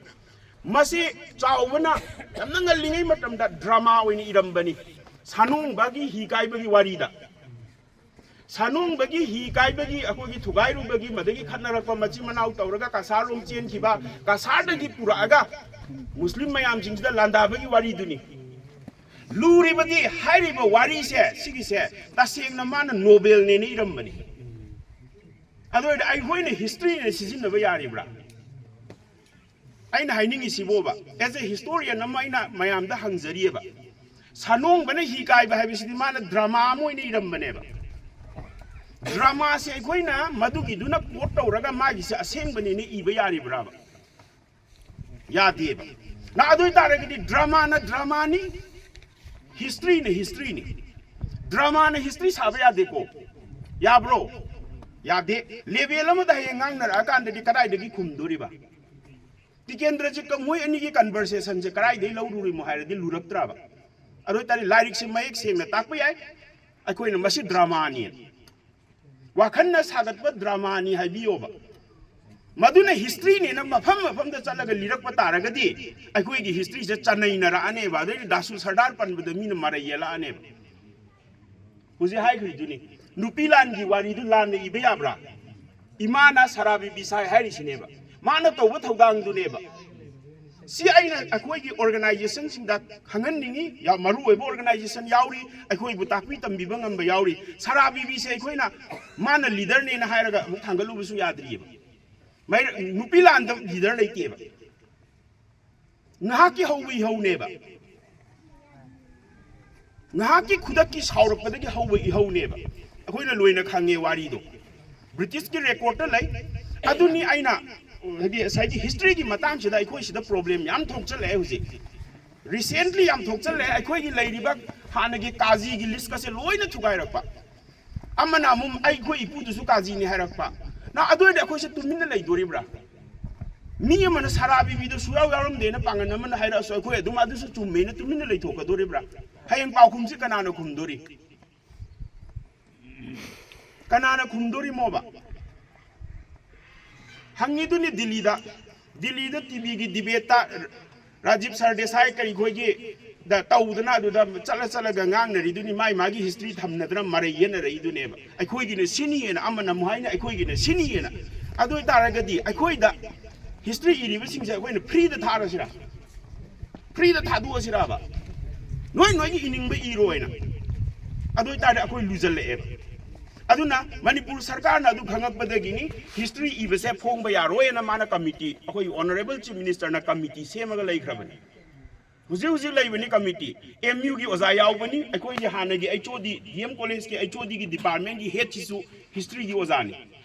ꯃꯁꯤ ꯆꯥꯎꯕꯅ ꯌꯥꯝꯅ ꯉꯜꯂꯤꯉꯩ ꯃꯇꯝꯗ ꯗ꯭ꯔꯃꯥ ꯑꯣꯏꯅ ꯏꯔꯝꯕꯅꯤ, ꯁꯥꯅꯣꯡꯕꯒꯤ ꯍꯤ ꯀꯥꯏꯕꯒꯤ ꯋꯥꯔꯤꯗ꯫ ꯁꯥꯅꯣꯡꯕꯒꯤ ꯍꯤ ꯀꯥꯏꯕꯒꯤ, ꯑꯩꯈꯣꯏꯒꯤ ꯊꯨꯒꯥꯏꯔꯨꯕꯒꯤ, ꯃꯗꯒꯤ ꯈꯠꯅꯔꯛꯄ, ꯃꯆꯤꯟ ꯃꯅꯥꯎ ꯇꯧꯔꯒ ꯀꯁꯥꯔꯂꯣꯝ ꯆꯦꯟꯈꯤꯕ, ꯀꯁꯥꯔꯗꯒꯤ ꯄꯨꯔꯛꯑꯒ ꯃꯨꯁꯂꯤꯝ ꯃꯌꯥꯝꯁꯤꯡꯁꯤꯗ ꯂꯥꯟꯗꯥꯕꯒꯤ ꯋꯥꯔꯤꯗꯨꯅꯤ꯫ ꯂꯨꯔꯤꯕꯗꯤ ꯍꯥꯏꯔꯤꯕ ꯋꯥꯔꯤꯁꯦ, ꯁꯤꯒꯤꯁꯦ ꯇꯁꯦꯡꯅ ꯃꯥꯅ ꯅꯣꯕꯦꯜꯅꯦꯅ ꯏꯔꯝꯕꯅꯤ꯫ ꯑꯗꯨ ꯑꯣꯏꯔꯗꯤ ꯑꯩꯈꯣꯏꯅ ꯍꯤꯁꯇ꯭ꯔꯤꯅ ꯁꯤꯖꯤꯟꯅꯕ ꯌꯥꯔꯤꯕ꯭ꯔꯥ? ꯑꯩꯅ ꯍꯥꯏꯅꯤꯡꯉꯤꯁꯤꯕꯣꯕ, as a historian ꯑꯃ ꯑꯩꯅ ꯃꯌꯥꯝꯗ ꯍꯪꯖꯔꯤꯑꯕ, ꯁꯥꯅꯣꯡꯕꯅ ꯍꯤ ꯀꯥꯏꯕ ꯍꯥꯏꯕꯁꯤꯗꯤ ꯃꯥꯅ ꯗ꯭ꯔꯃꯥ ꯑꯃ ꯑꯣꯏꯅ ꯏꯔꯝꯕꯅꯦꯕ꯫ ꯗ꯭ꯔꯃꯥꯁꯦ ꯑꯩꯈꯣꯏꯅ ꯃꯗꯨꯒꯤꯗꯨꯅ ꯀꯣꯠ ꯇꯧꯔꯒ ꯃꯥꯒꯤꯁꯦ ꯑꯁꯦꯡꯕꯅꯦꯅ ꯏꯕ ꯌꯥꯔꯤꯕ꯭ꯔꯥꯕ? ꯌꯥꯗꯦꯕ꯫ ꯅ ꯑꯗꯨ ꯑꯣꯏꯇꯥꯔꯒꯗꯤ ꯗ꯭ꯔꯃꯥꯅ ꯗ꯭ꯔꯃꯥꯅꯤ, ꯍꯤꯁꯇ꯭ꯔꯤꯅ ꯍꯤꯁꯇ꯭ꯔꯤꯅꯤ꯫ ꯗ꯭ꯔꯃꯥꯅ ꯍꯤꯁꯇ꯭ꯔꯤ ꯁꯥꯕ ꯌꯥꯗꯦꯀꯣ꯫ ꯌꯥꯕ꯭ꯔꯣ? ꯌꯥꯗꯦ꯫ ꯂꯦꯕꯦꯜ ꯑꯃꯗ ꯍꯌꯦꯡ ꯉꯥꯡꯅꯔꯛꯑꯀꯥꯟꯗꯗꯤ ꯀꯗꯥꯏꯗꯒꯤ ꯈꯨꯝꯗꯣꯔꯤꯕ? ꯇꯤꯀꯦꯟꯗ꯭ꯔꯖꯤꯠꯀ ꯃꯣꯏ ꯑꯅꯤꯒꯤ ꯀꯟꯚꯔꯁꯦꯁꯟꯁꯦ ꯀꯗꯥꯏꯗꯒꯤ ꯂꯧꯔꯨꯔꯤꯃꯣ ꯍꯥꯏꯔꯗꯤ ꯂꯨꯔꯛꯇ꯭ꯔꯕ? ꯑꯗꯨ ꯑꯣꯏꯇꯥꯔꯗꯤ ꯂꯥꯏꯔꯤꯛꯁꯦ ꯃꯌꯦꯛ ꯁꯦꯡꯅ ꯇꯥꯛꯄ ꯌꯥꯏ, ꯑꯩꯈꯣꯏꯅ ꯃꯁꯤ ꯗ꯭ꯔꯃꯥꯅꯤ, ꯋꯥꯈꯜꯅ ꯁꯥꯒꯠꯄ ꯗ꯭ꯔꯃꯥꯅꯤ ꯍꯥꯏꯕꯤꯌꯣꯕ꯫ ꯃꯗꯨꯅ ꯍꯤꯁꯇ꯭ꯔꯤꯅꯦꯅ ꯃꯐꯝ ꯃꯐꯝꯗ ꯆꯠꯂꯒ ꯂꯤꯔꯛꯄ ꯇꯥꯔꯒꯗꯤ ꯑꯩꯈꯣꯏꯒꯤ ꯍꯤꯁꯇ꯭ꯔꯤꯁꯦ ꯆꯅꯩꯅꯔꯛꯑꯅꯦꯕ꯫ ꯑꯗꯩꯗꯤ ꯗꯥꯁꯨ ꯁꯔꯗꯥꯔ ꯄꯟꯕꯗ ꯃꯤꯅ ꯃꯔꯩ ꯌꯦꯜꯂꯛꯑꯅꯦꯕ꯫ ꯍꯧꯖꯤꯛ ꯍꯥꯏꯈ꯭ꯔꯤꯗꯨꯅꯤ, ꯅꯨꯄꯤ ꯂꯥꯟꯒꯤ ꯋꯥꯔꯤꯗꯨ ꯂꯥꯟꯅ ꯏꯕ ꯌꯥꯕ꯭ꯔꯥ? ꯏꯃꯥꯅ ꯁꯔꯥ ꯕꯤꯕꯤ ꯁꯥꯏ ꯍꯥꯏꯔꯤꯁꯤꯅꯦꯕ, ꯃꯥꯅ ꯇꯧꯕ ꯊꯧꯗꯥꯡꯗꯨꯅꯦꯕ꯫ ꯁꯤ ꯑꯩꯅ ꯑꯩꯈꯣꯏꯒꯤ ꯑꯣꯔꯒꯅꯥꯏꯖꯦꯁꯟꯁꯤꯡꯗ ꯈꯪꯍꯟꯅꯤꯡꯉꯤ꯫ ꯌꯥꯝ ꯃꯔꯨ ꯑꯣꯏꯕ ꯑꯣꯔꯒꯅꯥꯏꯖꯦꯁꯟ ꯌꯥꯎꯔꯤ, ꯑꯩꯈꯣꯏꯕꯨ ꯇꯥꯛꯄꯤ ꯇꯝꯕꯤꯕ ꯉꯝꯕ ꯌꯥꯎꯔꯤ꯫ ꯁꯔꯥ ꯕꯤꯕꯤꯁꯦ ꯑꯩꯈꯣꯏꯅ ꯃꯥꯅ ꯂꯤꯗꯔꯅꯦꯅ ꯍꯥꯏꯔꯒ ꯑꯃꯨꯛ ꯊꯥꯡꯒꯠꯂꯨꯕꯁꯨ ꯌꯥꯗ꯭ꯔꯤꯑꯕ꯫ ꯃꯩꯔ-, ꯅꯨꯄꯤ ꯂꯥꯟꯗ ꯂꯤꯗꯔ ꯂꯩꯇꯦꯕ꯫ ꯉꯥꯏꯍꯥꯛꯀꯤ ꯍꯧꯕ ꯏꯍꯧꯅꯦꯕ꯫ ꯉꯥꯏꯍꯥꯛꯀꯤ ꯈꯨꯗꯛꯀꯤ ꯁꯥꯎꯔꯛꯄꯗꯒꯤ ꯍꯧꯕ ꯏꯍꯧꯅꯦꯕ꯫ ꯑꯩꯈꯣꯏꯅ ꯂꯣꯏꯅ ꯈꯪꯉꯦ ꯋꯥꯔꯤꯗꯣ꯫ ꯕ꯭ꯔꯤꯇꯤꯁꯀꯤ ꯔꯦꯀꯣꯔꯠꯇ ꯂꯩ꯫ ꯑꯗꯨꯅꯤ ꯑꯩꯅ, ꯍꯥꯏꯗꯤ, ꯉꯁꯥꯏꯒꯤ ꯍꯤꯁꯇ꯭ꯔꯤꯒꯤ ꯃꯇꯥꯡꯁꯤꯗ ꯑꯩꯈꯣꯏ ꯁꯤꯗ ꯄ꯭ꯔꯣꯕ꯭ꯂꯦꯝ ꯌꯥꯝ ꯊꯣꯛꯆꯜꯂꯛꯑꯦ ꯍꯧꯖꯤꯛ꯫ ꯔꯤꯁꯦꯟꯠꯂꯤ ꯌꯥꯝ ꯊꯣꯛꯆꯜꯂꯛꯑꯦ꯫ ꯑꯩꯈꯣꯏꯒꯤ ꯂꯩꯔꯤꯕ ꯍꯥꯟꯅꯒꯤ ꯀꯥꯖꯤꯒꯤ ꯂꯤꯁꯀꯁꯦ ꯂꯣꯏꯅ ꯊꯨꯒꯥꯏꯔꯛꯄ꯫ ꯑꯃꯅ ꯑꯃꯨꯛ ꯑꯩꯈꯣꯏ ꯏꯄꯨꯗꯨꯁꯨ ꯀꯥꯖꯤꯅꯤ ꯍꯥꯏꯔꯛꯄ꯫ ꯅ ꯑꯗꯨ ꯑꯣꯏꯔꯗꯤ ꯑꯩꯈꯣꯏꯁꯦ ꯇꯨꯃꯤꯟꯅ ꯂꯩꯗꯣꯔꯤꯕ꯭ꯔꯥ? ꯃꯤ ꯑꯃꯅ ꯁꯔꯥ ꯕꯤꯕꯤꯗꯣ ꯁꯨꯌꯥꯎ ꯌꯥꯎꯔꯝꯗꯦꯅ ꯄꯥꯡꯒꯜ ꯑꯃꯅ ꯍꯥꯏꯔꯛꯑꯁꯨ ꯑꯩꯈꯣꯏ ꯑꯗꯨꯝ ꯑꯗꯨꯁꯨ ꯆꯨꯝꯃꯦꯅ ꯇꯨꯃꯤꯟꯅ ꯂꯩꯊꯣꯛꯀꯗꯣꯔꯤꯕ꯭ꯔꯥ? ꯍꯌꯦꯡ ꯄꯥꯎꯈꯨꯝꯁꯤ ꯀꯅꯥꯅ ꯈꯨꯝꯗꯣꯔꯤ? ꯀꯅꯥꯅ ꯈꯨꯝꯗꯣꯔꯤꯃꯣꯕ? ꯍꯪꯉꯤꯗꯨꯅꯤ ꯗꯤꯜꯂꯤꯗ, ꯗꯤꯜꯂꯤꯗ ꯇꯤꯚꯤꯒꯤ ꯗꯤꯕꯦꯠꯇ ꯔꯥꯖꯤꯕ ꯁꯔꯗꯦꯁꯥꯏ ꯀꯔꯤ ꯈꯣꯏꯒꯤ ꯗ ꯇꯧꯗꯅ ꯑꯗꯨꯗ ꯆꯠꯂ ꯆꯠꯂꯒ ꯉꯥꯡꯅꯔꯤꯗꯨꯅꯤ, ꯃꯥꯏ ꯃꯥꯒꯤ ꯍꯤꯁꯇ꯭ꯔꯤ ꯊꯝꯅꯗꯅ ꯃꯔꯩ ꯌꯦꯠꯅꯔꯛꯏꯗꯨꯅꯦꯕ꯫ ꯑꯩꯈꯣꯏꯒꯤꯅ ꯁꯤꯅꯤꯑꯅ, ꯑꯃꯅ ꯑꯃꯨꯛ ꯍꯥꯏꯅ ꯑꯩꯈꯣꯏꯒꯤꯅ ꯁꯤꯅꯤꯑꯅ꯫ ꯑꯗꯨ ꯑꯣꯏꯇꯥꯔꯒꯗꯤ ꯑꯩꯈꯣꯏꯗ ꯍꯤꯁꯇ꯭ꯔꯤ ꯏꯔꯤꯕꯁꯤꯡꯁꯦ ꯑꯩꯈꯣꯏꯅ ꯐ꯭ꯔꯤꯗ ꯊꯥꯔꯁꯤꯔꯥ? ꯐ꯭ꯔꯤꯗ ꯊꯥꯗꯣꯛꯑꯁꯤꯔꯕ? ꯅꯣꯏ ꯅꯣꯏꯒꯤ ꯏꯅꯤꯡꯕ ꯏꯔꯣ ꯍꯥꯏꯅ꯫ ꯑꯗꯨ ꯑꯣꯏꯇꯥꯔꯗꯤ ꯑꯩꯈꯣꯏ ꯂꯨꯖꯜꯂꯛꯑꯦꯕ꯫ ꯑꯗꯨꯅ ꯃꯅꯤꯄꯨꯔ ꯁꯔꯀꯥꯔꯅ ꯑꯗꯨ ꯈꯪꯉꯛꯄꯗꯒꯤꯅꯤ ꯍꯤꯁꯇ꯭ꯔꯤ ꯏꯕꯁꯦ ꯐꯣꯡꯕ ꯌꯥꯔꯣꯏꯅ ꯃꯥꯅ ꯀꯃꯤꯇꯤ, ꯑꯩꯈꯣꯏꯒꯤ ꯑꯣꯅꯔꯦꯕꯜ ꯆꯤꯐ ꯃꯤꯅꯤꯁꯇꯔꯅ ꯀꯃꯤꯇꯤ ꯁꯦꯝꯃꯒ ꯂꯩꯈ꯭ꯔꯕꯅꯤ꯫ ꯍꯧꯖꯤꯛ ꯍꯧꯖꯤꯛ ꯂꯩꯕꯅꯤ ꯀꯃꯤꯇꯤ꯫ ꯑꯦꯝ ꯌꯨꯒꯤ ꯑꯣꯖꯥ ꯌꯥꯎꯕꯅꯤ, ꯑꯩꯈꯣꯏꯒꯤ ꯍꯥꯟꯅꯒꯤ ꯑꯩꯆ ꯑꯣ ꯗꯤ, ꯗꯤ ꯑꯦꯝ ꯀꯣꯂꯦꯖꯀꯤ ꯑꯩꯆ ꯑꯣ ꯗꯤꯒꯤ ꯗꯤꯄꯥꯔꯠꯃꯦꯟꯒꯤ ꯍꯦꯗꯁꯤꯁꯨ ꯍꯤꯁꯇ꯭ꯔꯤꯒꯤ ꯑꯣꯖꯥꯅꯤ꯫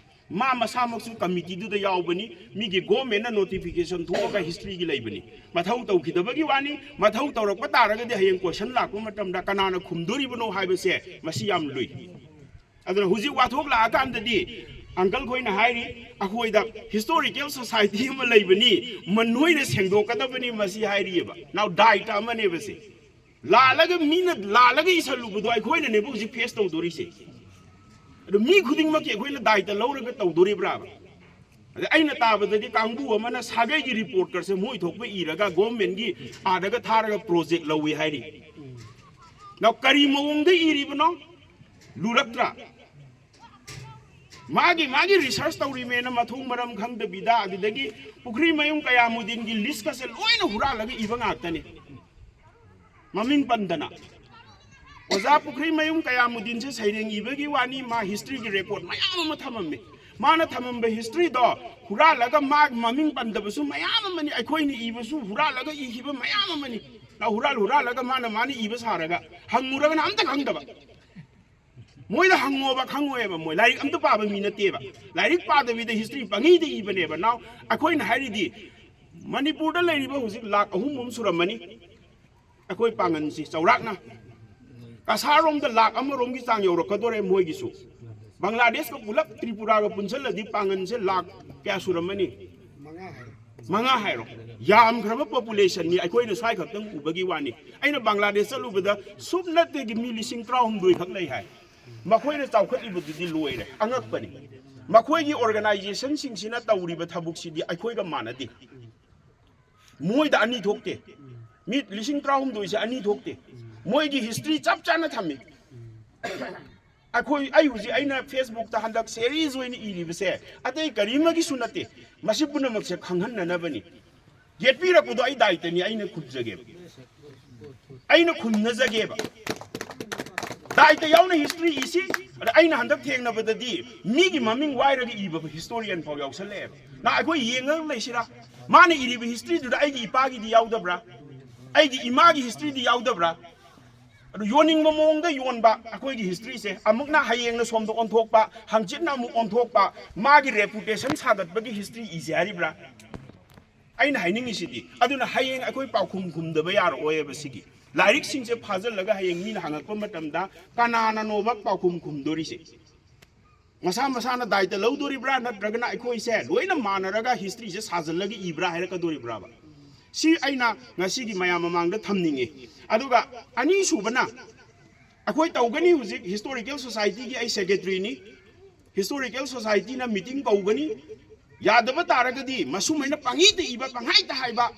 ꯃꯥ ꯃꯁꯥꯃꯛꯁꯨ ꯀꯃꯤꯇꯤꯗꯨꯗ ꯌꯥꯎꯕꯅꯤ꯫ ꯃꯤꯒꯤ ꯒꯣꯔꯃꯦꯟꯅ ꯅꯣꯇꯤꯐꯤꯀꯦꯁꯟ ꯊꯣꯛꯑꯒ ꯍꯤꯁꯇ꯭ꯔꯤꯒꯤ ꯂꯩꯕꯅꯤ꯫ ꯃꯊꯧ ꯇꯧꯈꯤꯗꯕꯒꯤ ꯋꯥꯅꯤ꯫ ꯃꯊꯧ ꯇꯧꯔꯛꯄ ꯇꯥꯔꯒꯗꯤ ꯍꯌꯦꯡ ꯀꯣꯏꯁꯟ ꯂꯥꯛꯄ ꯃꯇꯝꯗ ꯀꯅꯥꯅ ꯈꯨꯝꯗꯣꯔꯤꯕꯅꯣ ꯍꯥꯏꯕꯁꯦ ꯃꯁꯤ ꯌꯥꯝ ꯂꯨꯏ꯫ ꯑꯗꯨꯅ ꯍꯧꯖꯤꯛ ꯋꯥꯊꯣꯛ ꯂꯥꯛꯑꯀꯥꯟꯗꯗꯤ ꯑꯪꯀꯜ ꯈꯣꯏꯅ ꯍꯥꯏꯔꯤ, "ꯑꯩꯈꯣꯏꯗ ꯍꯤꯁꯇꯣꯔꯤꯀꯦꯜ ꯁꯣꯁꯥꯏꯇꯤ ꯑꯃ ꯂꯩꯕꯅꯤ, ꯃ-, ꯅꯣꯏꯅ ꯁꯦꯡꯗꯣꯛꯀꯗꯕꯅꯤ ꯃꯁꯤ" ꯍꯥꯏꯔꯤꯑꯕ꯫ ꯅꯥꯎ ꯗꯥꯏꯇ ꯑꯃꯅꯦꯕ ꯁꯤ꯫ ꯂꯥꯜꯂꯒ, ꯃꯤꯅ ꯂꯥꯜꯂꯒ ꯏꯁꯜꯂꯨꯕꯗꯣ ꯑꯩꯈꯣꯏꯅꯅꯦꯕ ꯍꯧꯖꯤꯛ ꯐꯦꯁ ꯇꯧꯗꯣꯔꯤꯁꯦ꯫ ꯑꯗꯣ ꯃꯤ ꯈꯨꯗꯤꯡꯃꯛꯀꯤ ꯑꯩꯈꯣꯏꯅ ꯗꯥꯏꯇ ꯂꯧꯔꯒ ꯇꯧꯗꯣꯔꯤꯕ꯭ꯔꯥꯕ? ꯑꯗ ꯑꯩꯅ ꯇꯥꯕꯗꯗꯤ ꯀꯥꯡꯕꯨ ꯑꯃꯅ ꯁꯥꯒꯩꯒꯤ ꯔꯤꯄꯣꯔꯠꯀꯁꯦ ꯃꯣꯏ ꯊꯣꯛꯄ ꯏꯔꯒ ꯒꯣꯔꯃꯦꯟꯒꯤ ꯑꯥꯗꯒ ꯊꯥꯔꯒ ꯄ꯭ꯔꯣꯖꯦꯛ ꯂꯧꯏ ꯍꯥꯏꯔꯤ꯫ ꯅꯥꯎ ꯀꯔꯤ ꯃꯑꯣꯡꯗ ꯏꯔꯤꯕꯅꯣ? ꯂꯨꯔꯛꯇ꯭ꯔꯥ? ꯃꯥꯒꯤ, ꯃꯥꯒꯤ ꯔꯤꯁꯔꯁ ꯇꯧꯔꯤꯃꯦꯅ ꯃꯊꯣꯡ ꯃꯔꯝ ꯈꯪꯗꯕꯤꯗ ꯑꯗꯨꯗꯒꯤ ꯄꯨꯈ꯭ꯔꯤꯃꯌꯨꯝ ꯀꯌꯥꯃꯨꯗꯤꯟꯒꯤ ꯂꯤꯁꯀꯁꯦ ꯂꯣꯏꯅ ꯍꯨꯔꯥꯜꯂꯒ ꯏꯕ ꯉꯥꯛꯇꯅꯤ꯫ ꯃꯃꯤꯡ ꯄꯟꯗꯅ꯫ ꯑꯣꯖꯥ ꯄꯨꯈ꯭ꯔꯤꯃꯌꯨꯝ ꯀꯌꯥꯃꯨꯗꯤꯟꯁꯦ ꯁꯩꯔꯦꯡ ꯏꯕꯒꯤ ꯋꯥꯅꯤ, ꯃꯥ ꯍꯤꯁꯇ꯭ꯔꯤꯒꯤ ꯔꯦꯀꯣꯔꯠ ꯃꯌꯥꯝ ꯑꯃ ꯊꯝꯃꯝꯃꯤ꯫ ꯃꯥꯅ ꯊꯝꯃꯝꯕ ꯍꯤꯁꯇ꯭ꯔꯤꯗꯣ ꯍꯨꯔꯥꯜꯂꯒ ꯃꯥ ꯃꯃꯤꯡ ꯄꯟꯗꯕꯁꯨ ꯃꯌꯥꯝ ꯑꯃꯅꯤ, ꯑꯩꯈꯣꯏꯅ ꯏꯕꯁꯨ ꯍꯨꯔꯥꯜꯂꯒ ꯏꯈꯤꯕ ꯃꯌꯥꯝ ꯑꯃꯅꯤ꯫ ꯅꯥꯎ ꯍꯨꯔꯥꯜ ꯍꯨꯔꯥꯜꯂꯒ ꯃꯥꯅ, ꯃꯥꯅ ꯏꯕ ꯁꯥꯔꯒ ꯍꯪꯉꯨꯔꯒꯅ ꯑꯝꯇ ꯈꯪꯗꯕ꯫ ꯃꯣꯏꯗ ꯍꯪꯉꯣꯕ ꯈꯪꯉꯣꯏꯕ, ꯃꯣꯏ ꯂꯥꯏꯔꯤꯛ ꯑꯝꯇ ꯄꯥꯕ ꯃꯤ ꯅꯠꯇꯦꯕ꯫ ꯂꯥꯏꯔꯤꯛ ꯄꯥꯗꯕꯤꯗ ꯍꯤꯁꯇ꯭ꯔꯤ ꯄꯪꯏꯗ ꯏꯕꯅꯦꯕ꯫ ꯅꯥꯎ ꯑꯩꯈꯣꯏꯅ ꯍꯥꯏꯔꯤꯗꯤ ꯃꯅꯤꯄꯨꯔꯗ ꯂꯩꯔꯤꯕ ꯍꯧꯖꯤꯛ ꯂꯥꯛ ꯑꯍꯨꯝ ꯑꯃ ꯁꯨꯔꯝꯃꯅꯤ ꯑꯩꯈꯣꯏ ꯄꯥꯡꯒꯟꯁꯤ ꯆꯥꯎꯔꯥꯛꯅ꯫ ꯀꯁꯥꯔꯣꯝꯗ ꯂꯥꯛ ꯑꯃꯔꯣꯝꯒꯤ ꯆꯥꯡ ꯌꯧꯔꯛꯀꯗꯣꯔꯦ ꯃꯣꯏꯒꯤꯁꯨ꯫ ꯕꯪꯒ꯭ꯂꯥꯗꯦꯁꯀ ꯄꯨꯂꯞ ꯇ꯭ꯔꯤꯄꯨꯔꯥꯒ ꯄꯨꯟꯁꯤꯜꯂꯗꯤ ꯄꯥꯡꯒꯟꯁꯦ ꯂꯥꯛ ꯀꯌꯥ ꯁꯨꯔꯝꯃꯅꯤ? ꯃꯉꯥ ꯍꯥꯏꯔꯣ꯫ ꯌꯥꯝꯈ꯭ꯔꯕ ꯄꯣꯄꯨꯂꯦꯁꯟꯅꯤ, ꯑꯩꯈꯣꯏꯅ ꯁ꯭ꯋꯥꯏ ꯈꯛꯇꯪ ꯎꯕꯒꯤ ꯋꯥꯅꯤ꯫ ꯑꯩꯅ ꯕꯪꯒ꯭ꯂꯥꯗꯦꯁ ꯆꯠꯂꯨꯕꯗ ꯁꯨꯞꯅꯇꯒꯤ ꯃꯤ ꯂꯤꯁꯤꯡ ꯇꯔꯥꯍꯨꯝꯗꯣꯏ ꯈꯛ ꯂꯩ ꯍꯥꯏ꯫ ꯃꯈꯣꯏꯅ ꯆꯥꯎꯈꯠꯂꯤꯕꯗꯨꯗꯤ ꯂꯣꯏꯔꯦ, ꯑꯉꯛꯄꯅꯤ꯫ ꯃꯈꯣꯏꯒꯤ ꯑꯣꯔꯒꯅꯥꯏꯖꯦꯁꯟꯁꯤꯡꯁꯤꯅ ꯇꯧꯔꯤꯕ ꯊꯕꯛꯁꯤꯗꯤ ꯑꯩꯈꯣꯏꯒ ꯃꯥꯟꯅꯗꯦ꯫ ꯃꯣꯏꯗ ꯑꯅꯤ ꯊꯣꯛꯇꯦ꯫ ꯃꯤ ꯂꯤꯁꯤꯡ ꯇꯔꯥꯍꯨꯝꯗꯣꯏꯁꯦ ꯑꯅꯤ ꯊꯣꯛꯇꯦ꯫ ꯃꯣꯏꯒꯤ ꯍꯤꯁꯇ꯭ꯔꯤ ꯆꯞ ꯆꯥꯅ ꯊꯝꯃꯤ꯫ ꯑꯩꯈꯣꯏ, ꯑꯩ ꯍꯧꯖꯤꯛ ꯑꯩꯅ ꯐꯦꯁꯕꯨꯛꯇ ꯍꯟꯗꯛ ꯁꯦꯔꯤꯁ ꯑꯣꯏꯅ ꯏꯔꯤꯕꯁꯦ ꯑꯇꯩ ꯀꯔꯤꯃꯒꯤꯁꯨ ꯅꯠꯇꯦ, ꯃꯁꯤ ꯄꯨꯝꯅꯃꯛꯁꯦ ꯈꯪꯍꯟꯅꯅꯕꯅꯤ꯫ ꯌꯦꯠꯄꯤꯔꯛꯄꯗꯣ ꯑꯩ ꯗꯥꯏꯇꯅꯤ, ꯑꯩꯅ ꯈꯨꯝꯖꯒꯦꯕ, ꯑꯩꯅ ꯈꯨꯝꯅꯖꯒꯦꯕ꯫ ꯗꯥꯏꯇ ꯌꯥꯎꯅ ꯍꯤꯁꯇ꯭ꯔꯤ ꯏꯁꯤ꯫ ꯑꯗ ꯑꯩꯅ ꯍꯟꯗꯛ ꯊꯦꯡꯅꯕꯗꯗꯤ ꯃꯤꯒꯤ ꯃꯃꯤꯡ ꯋꯥꯏꯔꯒ ꯏꯕ ꯍꯤꯁꯇꯣꯔꯤꯌꯟ ꯐꯥꯎ ꯌꯥꯎꯁꯜꯂꯛꯑꯦꯕ꯫ ꯅ ꯑꯩꯈꯣꯏ ꯌꯦꯡꯉꯒ ꯂꯩꯁꯤꯔꯥ? ꯃꯥꯅ ꯏꯔꯤꯕ ꯍꯤꯁꯇ꯭ꯔꯤꯗꯨꯗ ꯑꯩꯒꯤ ꯏꯄꯥꯒꯤꯗꯤ ꯌꯥꯎꯗꯕ꯭ꯔꯥ? ꯑꯩꯒꯤ ꯏꯃꯥꯒꯤ ꯍꯤꯁꯇ꯭ꯔꯤꯗꯤ ꯌꯥꯎꯗꯕ꯭ꯔꯥ? ꯑꯗꯨ ꯌꯣꯟꯅꯤꯡꯕ ꯃꯑꯣꯡꯗ ꯌꯣꯟꯕ ꯑꯩꯈꯣꯏꯒꯤ ꯍꯤꯁꯇ꯭ꯔꯤꯁꯦ, ꯑꯃꯨꯛꯅ ꯍꯌꯦꯡꯅ ꯁꯣꯝꯗ ꯑꯣꯟꯊꯣꯛꯄ, ꯍꯪꯆꯤꯠꯅ ꯑꯃꯨꯛ ꯑꯣꯟꯊꯣꯛꯄ, ꯃꯥꯒꯤ ꯔꯦꯄꯨꯇꯦꯁꯟ ꯁꯥꯒꯠꯄꯒꯤ ꯍꯤꯁꯇ꯭ꯔꯤ ꯏꯁꯦ ꯍꯥꯏꯔꯤꯕ꯭ꯔꯥ? ꯑꯩꯅ ꯍꯥꯏꯅꯤꯡꯉꯤꯁꯤꯗꯤ, ꯑꯗꯨꯅ ꯍꯌꯦꯡ ꯑꯩꯈꯣꯏ ꯄꯥꯎꯈꯨꯝ ꯈꯨꯝꯗꯕ ꯌꯥꯔꯛꯑꯣꯏꯕ꯫ ꯁꯤꯒꯤ ꯂꯥꯏꯔꯤꯛꯁꯤꯡꯁꯦ ꯐꯥꯖꯤꯜꯂꯒ ꯍꯌꯦꯡ ꯃꯤꯅ ꯍꯪꯉꯛꯄ ꯃꯇꯝꯗ ꯀꯅꯥꯅꯅꯣꯕ ꯄꯥꯎꯈꯨꯝ ꯈꯨꯝꯗꯣꯔꯤꯁꯦ? ꯃꯁꯥ ꯃꯁꯥꯅ ꯗꯥꯏꯇ ꯂꯧꯗꯣꯔꯤꯕ꯭ꯔꯥ, ꯅꯠꯇ꯭ꯔꯒꯅ ꯑꯩꯈꯣꯏꯁꯦ ꯂꯣꯏꯅ ꯃꯥꯟꯅꯔꯒ ꯍꯤꯁꯇ꯭ꯔꯤꯁꯦ ꯁꯥꯖꯜꯂꯒ ꯏꯕ꯭ꯔꯥ ꯍꯥꯏꯔꯛꯀꯗꯣꯔꯤꯕ꯭ꯔꯥꯕ? ꯁꯤ ꯑꯩꯅ ꯉꯁꯤꯒꯤ ꯃꯌꯥꯝ ꯃꯃꯥꯡꯗ ꯊꯝꯅꯤꯡꯉꯤ꯫ ꯑꯗꯨꯒ ꯑꯅꯤꯁꯨꯕꯅ, ꯑꯩꯈꯣꯏ ꯇꯧꯒꯅꯤ, ꯍꯧꯖꯤꯛ ꯍꯤꯁꯇꯣꯔꯤꯀꯦꯜ ꯁꯣꯁꯥꯏꯇꯤꯒꯤ ꯑꯩ ꯁꯦꯀ꯭ꯔꯦꯇꯔꯤꯅꯤ꯫ Historical ꯁꯣꯁꯥꯏꯇꯤꯅ meeting ꯀꯧꯒꯅꯤ꯫ ꯌꯥꯗꯕ ꯇꯥꯔꯒꯗꯤ ꯃꯁꯨꯃꯥꯏꯅ ꯄꯪꯏꯗ ꯏꯕ, ꯄꯪꯍꯥꯏꯗ ꯍꯥꯏꯕ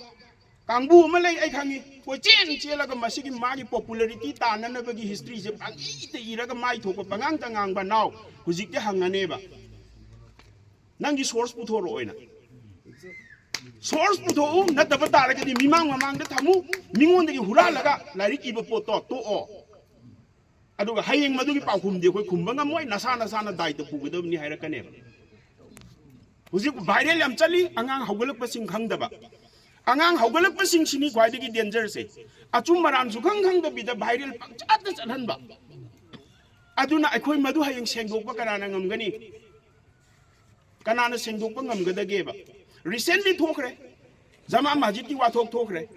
ꯀꯥꯡꯕꯨ ꯑꯃ ꯂꯩ, ꯑꯩ ꯈꯪꯉꯤ꯫ ꯀꯣꯏꯆꯦꯟ ꯆꯦꯜꯂꯒ ꯃꯁꯤꯒꯤ ꯃꯥꯒꯤ ꯄꯣꯄꯨꯂꯔꯤꯇꯤ ꯇꯥꯟꯅꯅꯕꯒꯤ ꯍꯤꯁꯇ꯭ꯔꯤꯁꯦ ꯄꯪꯏꯗ ꯏꯔꯒ ꯃꯥꯏ ꯊꯣꯛꯄ ꯄꯉꯥꯡꯇ ꯉꯥꯡꯕ꯫ ꯅꯥꯎ, ꯍꯧꯖꯤꯛꯇꯤ ꯍꯪꯉꯅꯦꯕ, ꯅꯪꯒꯤ ꯁꯣꯔꯁ ꯄꯨꯊꯣꯔꯛꯑꯣꯅ꯫ ꯁꯣꯔꯁ ꯄꯨꯊꯣꯛꯎ, ꯅꯠꯇꯕ ꯇꯥꯔꯒꯗꯤ ꯃꯤꯃꯥꯡ ꯃꯃꯥꯡꯗ ꯊꯝꯃꯨ, ꯃꯤꯉꯣꯟꯗꯒꯤ ꯍꯨꯔꯥꯜꯂꯒ ꯂꯥꯏꯔꯤꯛ ꯏꯕ ꯄꯣꯠꯇꯣ ꯇꯣꯛꯑꯣ꯫ ꯑꯗꯨꯒ ꯍꯌꯦꯡ ꯃꯗꯨꯒꯤ ꯄꯥꯎꯈꯨꯝꯗꯤ ꯑꯩꯈꯣꯏ ꯈꯨꯝꯕ ꯉꯝꯃꯣꯏ, ꯅꯁꯥ ꯅꯁꯥꯅ ꯗꯥꯏꯇ ꯄꯨꯒꯗꯕꯅꯤ ꯍꯥꯏꯔꯛꯀꯅꯦꯕ꯫ ꯍꯧꯖꯤꯛ ꯚꯥꯏꯔꯦꯜ ꯌꯥꯝ ꯆꯠꯂꯤ, ꯑꯉꯥꯡ ꯍꯧꯒꯠꯂꯛꯄꯁꯤꯡ ꯈꯪꯗꯕ꯫ ꯑꯉꯥꯡ ꯍꯧꯒꯠꯂꯛꯄꯁꯤꯡꯁꯤꯅꯤ ꯈ꯭ꯋꯥꯏꯗꯒꯤ ꯗꯦꯟꯖꯔꯁꯦ꯫ ꯑꯆꯨꯝ ꯑꯔꯥꯟꯁꯨ ꯈꯪ ꯈꯪꯗꯕꯤꯗ ꯚꯥꯏꯔꯦꯜ ꯄꯪꯆꯠꯇ ꯆꯠꯍꯟꯕ꯫ ꯑꯗꯨꯅ ꯑꯩꯈꯣꯏ ꯃꯗꯨ ꯍꯌꯦꯡ ꯁꯦꯡꯗꯣꯛꯄ ꯀꯅꯥꯅ ꯉꯝꯒꯅꯤ? ꯀꯅꯥꯅ ꯁꯦꯡꯗꯣꯛꯄ ꯉꯝꯒꯗꯒꯦꯕ? ꯔꯤꯁꯦꯟꯂꯤ ꯊꯣꯛꯈ꯭ꯔꯦ, ꯖꯃꯥ ꯃꯁꯖꯤꯗꯀꯤ ꯋꯥꯊꯣꯛ ꯊꯣꯛꯈ꯭ꯔꯦ꯫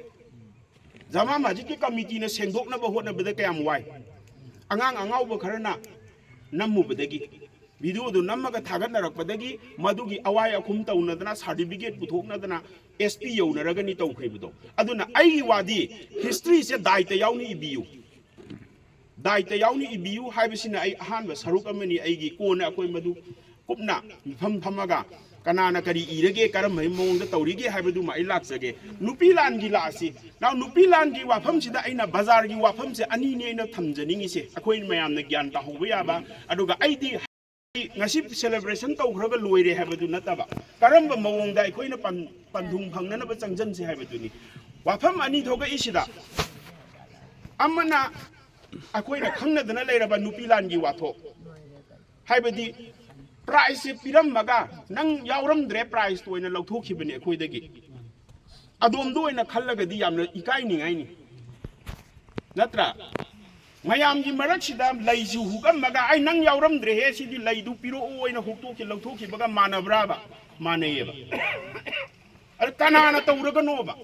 ꯖꯃꯥ ꯃꯁꯖꯤꯗꯀꯤ ꯀꯃꯤꯇꯤꯅ ꯁꯦꯡꯗꯣꯛꯅꯕ ꯍꯣꯠꯅꯕꯗ ꯀꯌꯥꯝ ꯋꯥꯏ꯫ ꯑꯉꯥꯡ ꯑꯉꯥꯎꯕ ꯈꯔꯅ ꯅꯝꯃꯨꯕꯗꯒꯤ, ꯚꯤꯗꯤꯑꯣꯗꯨ ꯅꯝꯃꯒ ꯊꯥꯒꯠꯅꯔꯛꯄꯗꯒꯤ ꯃꯗꯨꯒꯤ ꯑꯋꯥꯏ ꯑꯈꯨꯝ ꯇꯧꯅꯗꯅ, ꯁꯥꯔꯇꯤꯐꯤꯀꯦꯠ ꯄꯨꯊꯣꯛꯅꯗꯅ ꯑꯦꯁ ꯄꯤ ꯌꯧꯅꯔꯒꯅꯤ ꯇꯧꯈ꯭ꯔꯤꯕꯗꯣ꯫ ꯑꯗꯨꯅ ꯑꯩꯒꯤ ꯋꯥꯗꯤ, ꯍꯤꯁꯇ꯭ꯔꯤꯁꯦ ꯗꯥꯏꯇ ꯌꯥꯎꯅ ꯏꯕꯤꯌꯨ꯫ ꯗꯥꯏꯇ ꯌꯥꯎꯅ ꯏꯕꯤꯌꯨ ꯍꯥꯏꯕꯁꯤꯅ ꯑꯩ ꯑꯍꯥꯟꯕ ꯁꯔꯨꯛ ꯑꯃꯅꯤ꯫ ꯑꯩꯒꯤ ꯀꯣꯟꯅ ꯑꯩꯈꯣꯏ ꯃꯗꯨ ꯀꯨꯞꯅ ꯃꯤꯐꯝ ꯐꯝꯃꯒ ꯀꯅꯥꯅ ꯀꯔꯤ ꯏꯔꯒꯦ, ꯀꯔꯝꯕ ꯃꯑꯣꯡꯗ ꯇꯧꯔꯤꯒꯦ ꯍꯥꯏꯕꯗꯨꯃ ꯑꯩ ꯂꯥꯛꯆꯒꯦ꯫ ꯅꯨꯄꯤ ꯂꯥꯟꯒꯤ ꯂꯥꯛꯑꯁꯤ꯫ ꯅꯥꯎ, ꯅꯨꯄꯤ ꯂꯥꯟꯒꯤ ꯋꯥꯐꯝꯁꯤꯗ ꯑꯩꯅ ꯕꯖꯥꯔꯒꯤ ꯋꯥꯐꯝꯁꯦ ꯑꯅꯤꯅꯤ ꯑꯩꯅ ꯊꯝꯖꯅꯤꯡꯉꯤꯁꯦ, ꯑꯩꯈꯣꯏ ꯃꯌꯥꯝꯅ ꯒ꯭ꯌꯥꯟ ꯇꯥꯍꯧꯕ ꯌꯥꯕ꯫ ꯑꯗꯨꯒ ꯑꯩꯗꯤ ꯉꯁꯤ ꯁꯦꯂꯦꯕ꯭ꯔꯦꯁꯟ ꯇꯧꯈ꯭ꯔꯒ ꯂꯣꯏꯔꯦ ꯍꯥꯏꯕꯗꯨ ꯅꯠꯇꯕ, ꯀꯔꯝꯕ ꯃꯑꯣꯡꯗ ꯑꯩꯈꯣꯏꯅ ꯄꯟ-, ꯄꯟꯊꯨꯡ ꯐꯪꯅꯅꯕ ꯆꯪꯖꯟꯁꯤ ꯍꯥꯏꯕꯗꯨꯅꯤ꯫ ꯋꯥꯐꯝ ꯑꯅꯤ ꯊꯣꯛꯂꯛꯏꯁꯤꯗ, ꯑꯃꯅ ꯑꯩꯈꯣꯏꯅ ꯈꯪꯅꯗꯅ ꯂꯩꯔꯕ ꯅꯨꯄꯤ ꯂꯥꯟꯒꯤ ꯋꯥꯊꯣꯛ, ꯍꯥꯏꯕꯗꯤ prize ꯁꯦ ꯄꯤꯔꯝꯃꯒ ꯅꯪ ꯌꯥꯎꯔꯝꯗ꯭ꯔꯦ, prize ꯇꯣ ꯑꯣꯏꯅ ꯂꯧꯊꯣꯛꯈꯤꯕꯅꯦ ꯑꯩꯈꯣꯏꯗꯒꯤ꯫ ꯑꯗꯣꯝꯗ ꯑꯣꯏꯅ ꯈꯜꯂꯒꯗꯤ ꯌꯥꯝꯅ ꯏꯀꯥꯏꯅꯤꯡꯉꯥꯏꯅꯤ꯫ ꯅꯠꯇ꯭ꯔꯥ? ꯃꯌꯥꯝꯒꯤ ꯃꯔꯛꯁꯤꯗ ꯂꯩꯁꯤ ꯍꯨꯛꯑꯝꯃꯒ "ꯑꯩ ꯅꯪ ꯌꯥꯎꯔꯝꯗ꯭ꯔꯦꯍꯦ, ꯁꯤꯗꯤ ꯂꯩꯗꯨ ꯄꯤꯔꯛꯑꯣ" ꯑꯣꯏꯅ ꯍꯨꯛꯇꯣꯛꯈꯤ, ꯂꯧꯊꯣꯛꯈꯤꯕꯒ ꯃꯥꯟꯅꯕ꯭ꯔꯥꯕ? ꯃꯥꯟꯅꯩꯌꯦꯕ꯫ ꯑꯗ ꯀꯅꯥꯅ ꯇꯧꯔꯒꯅꯣꯕ?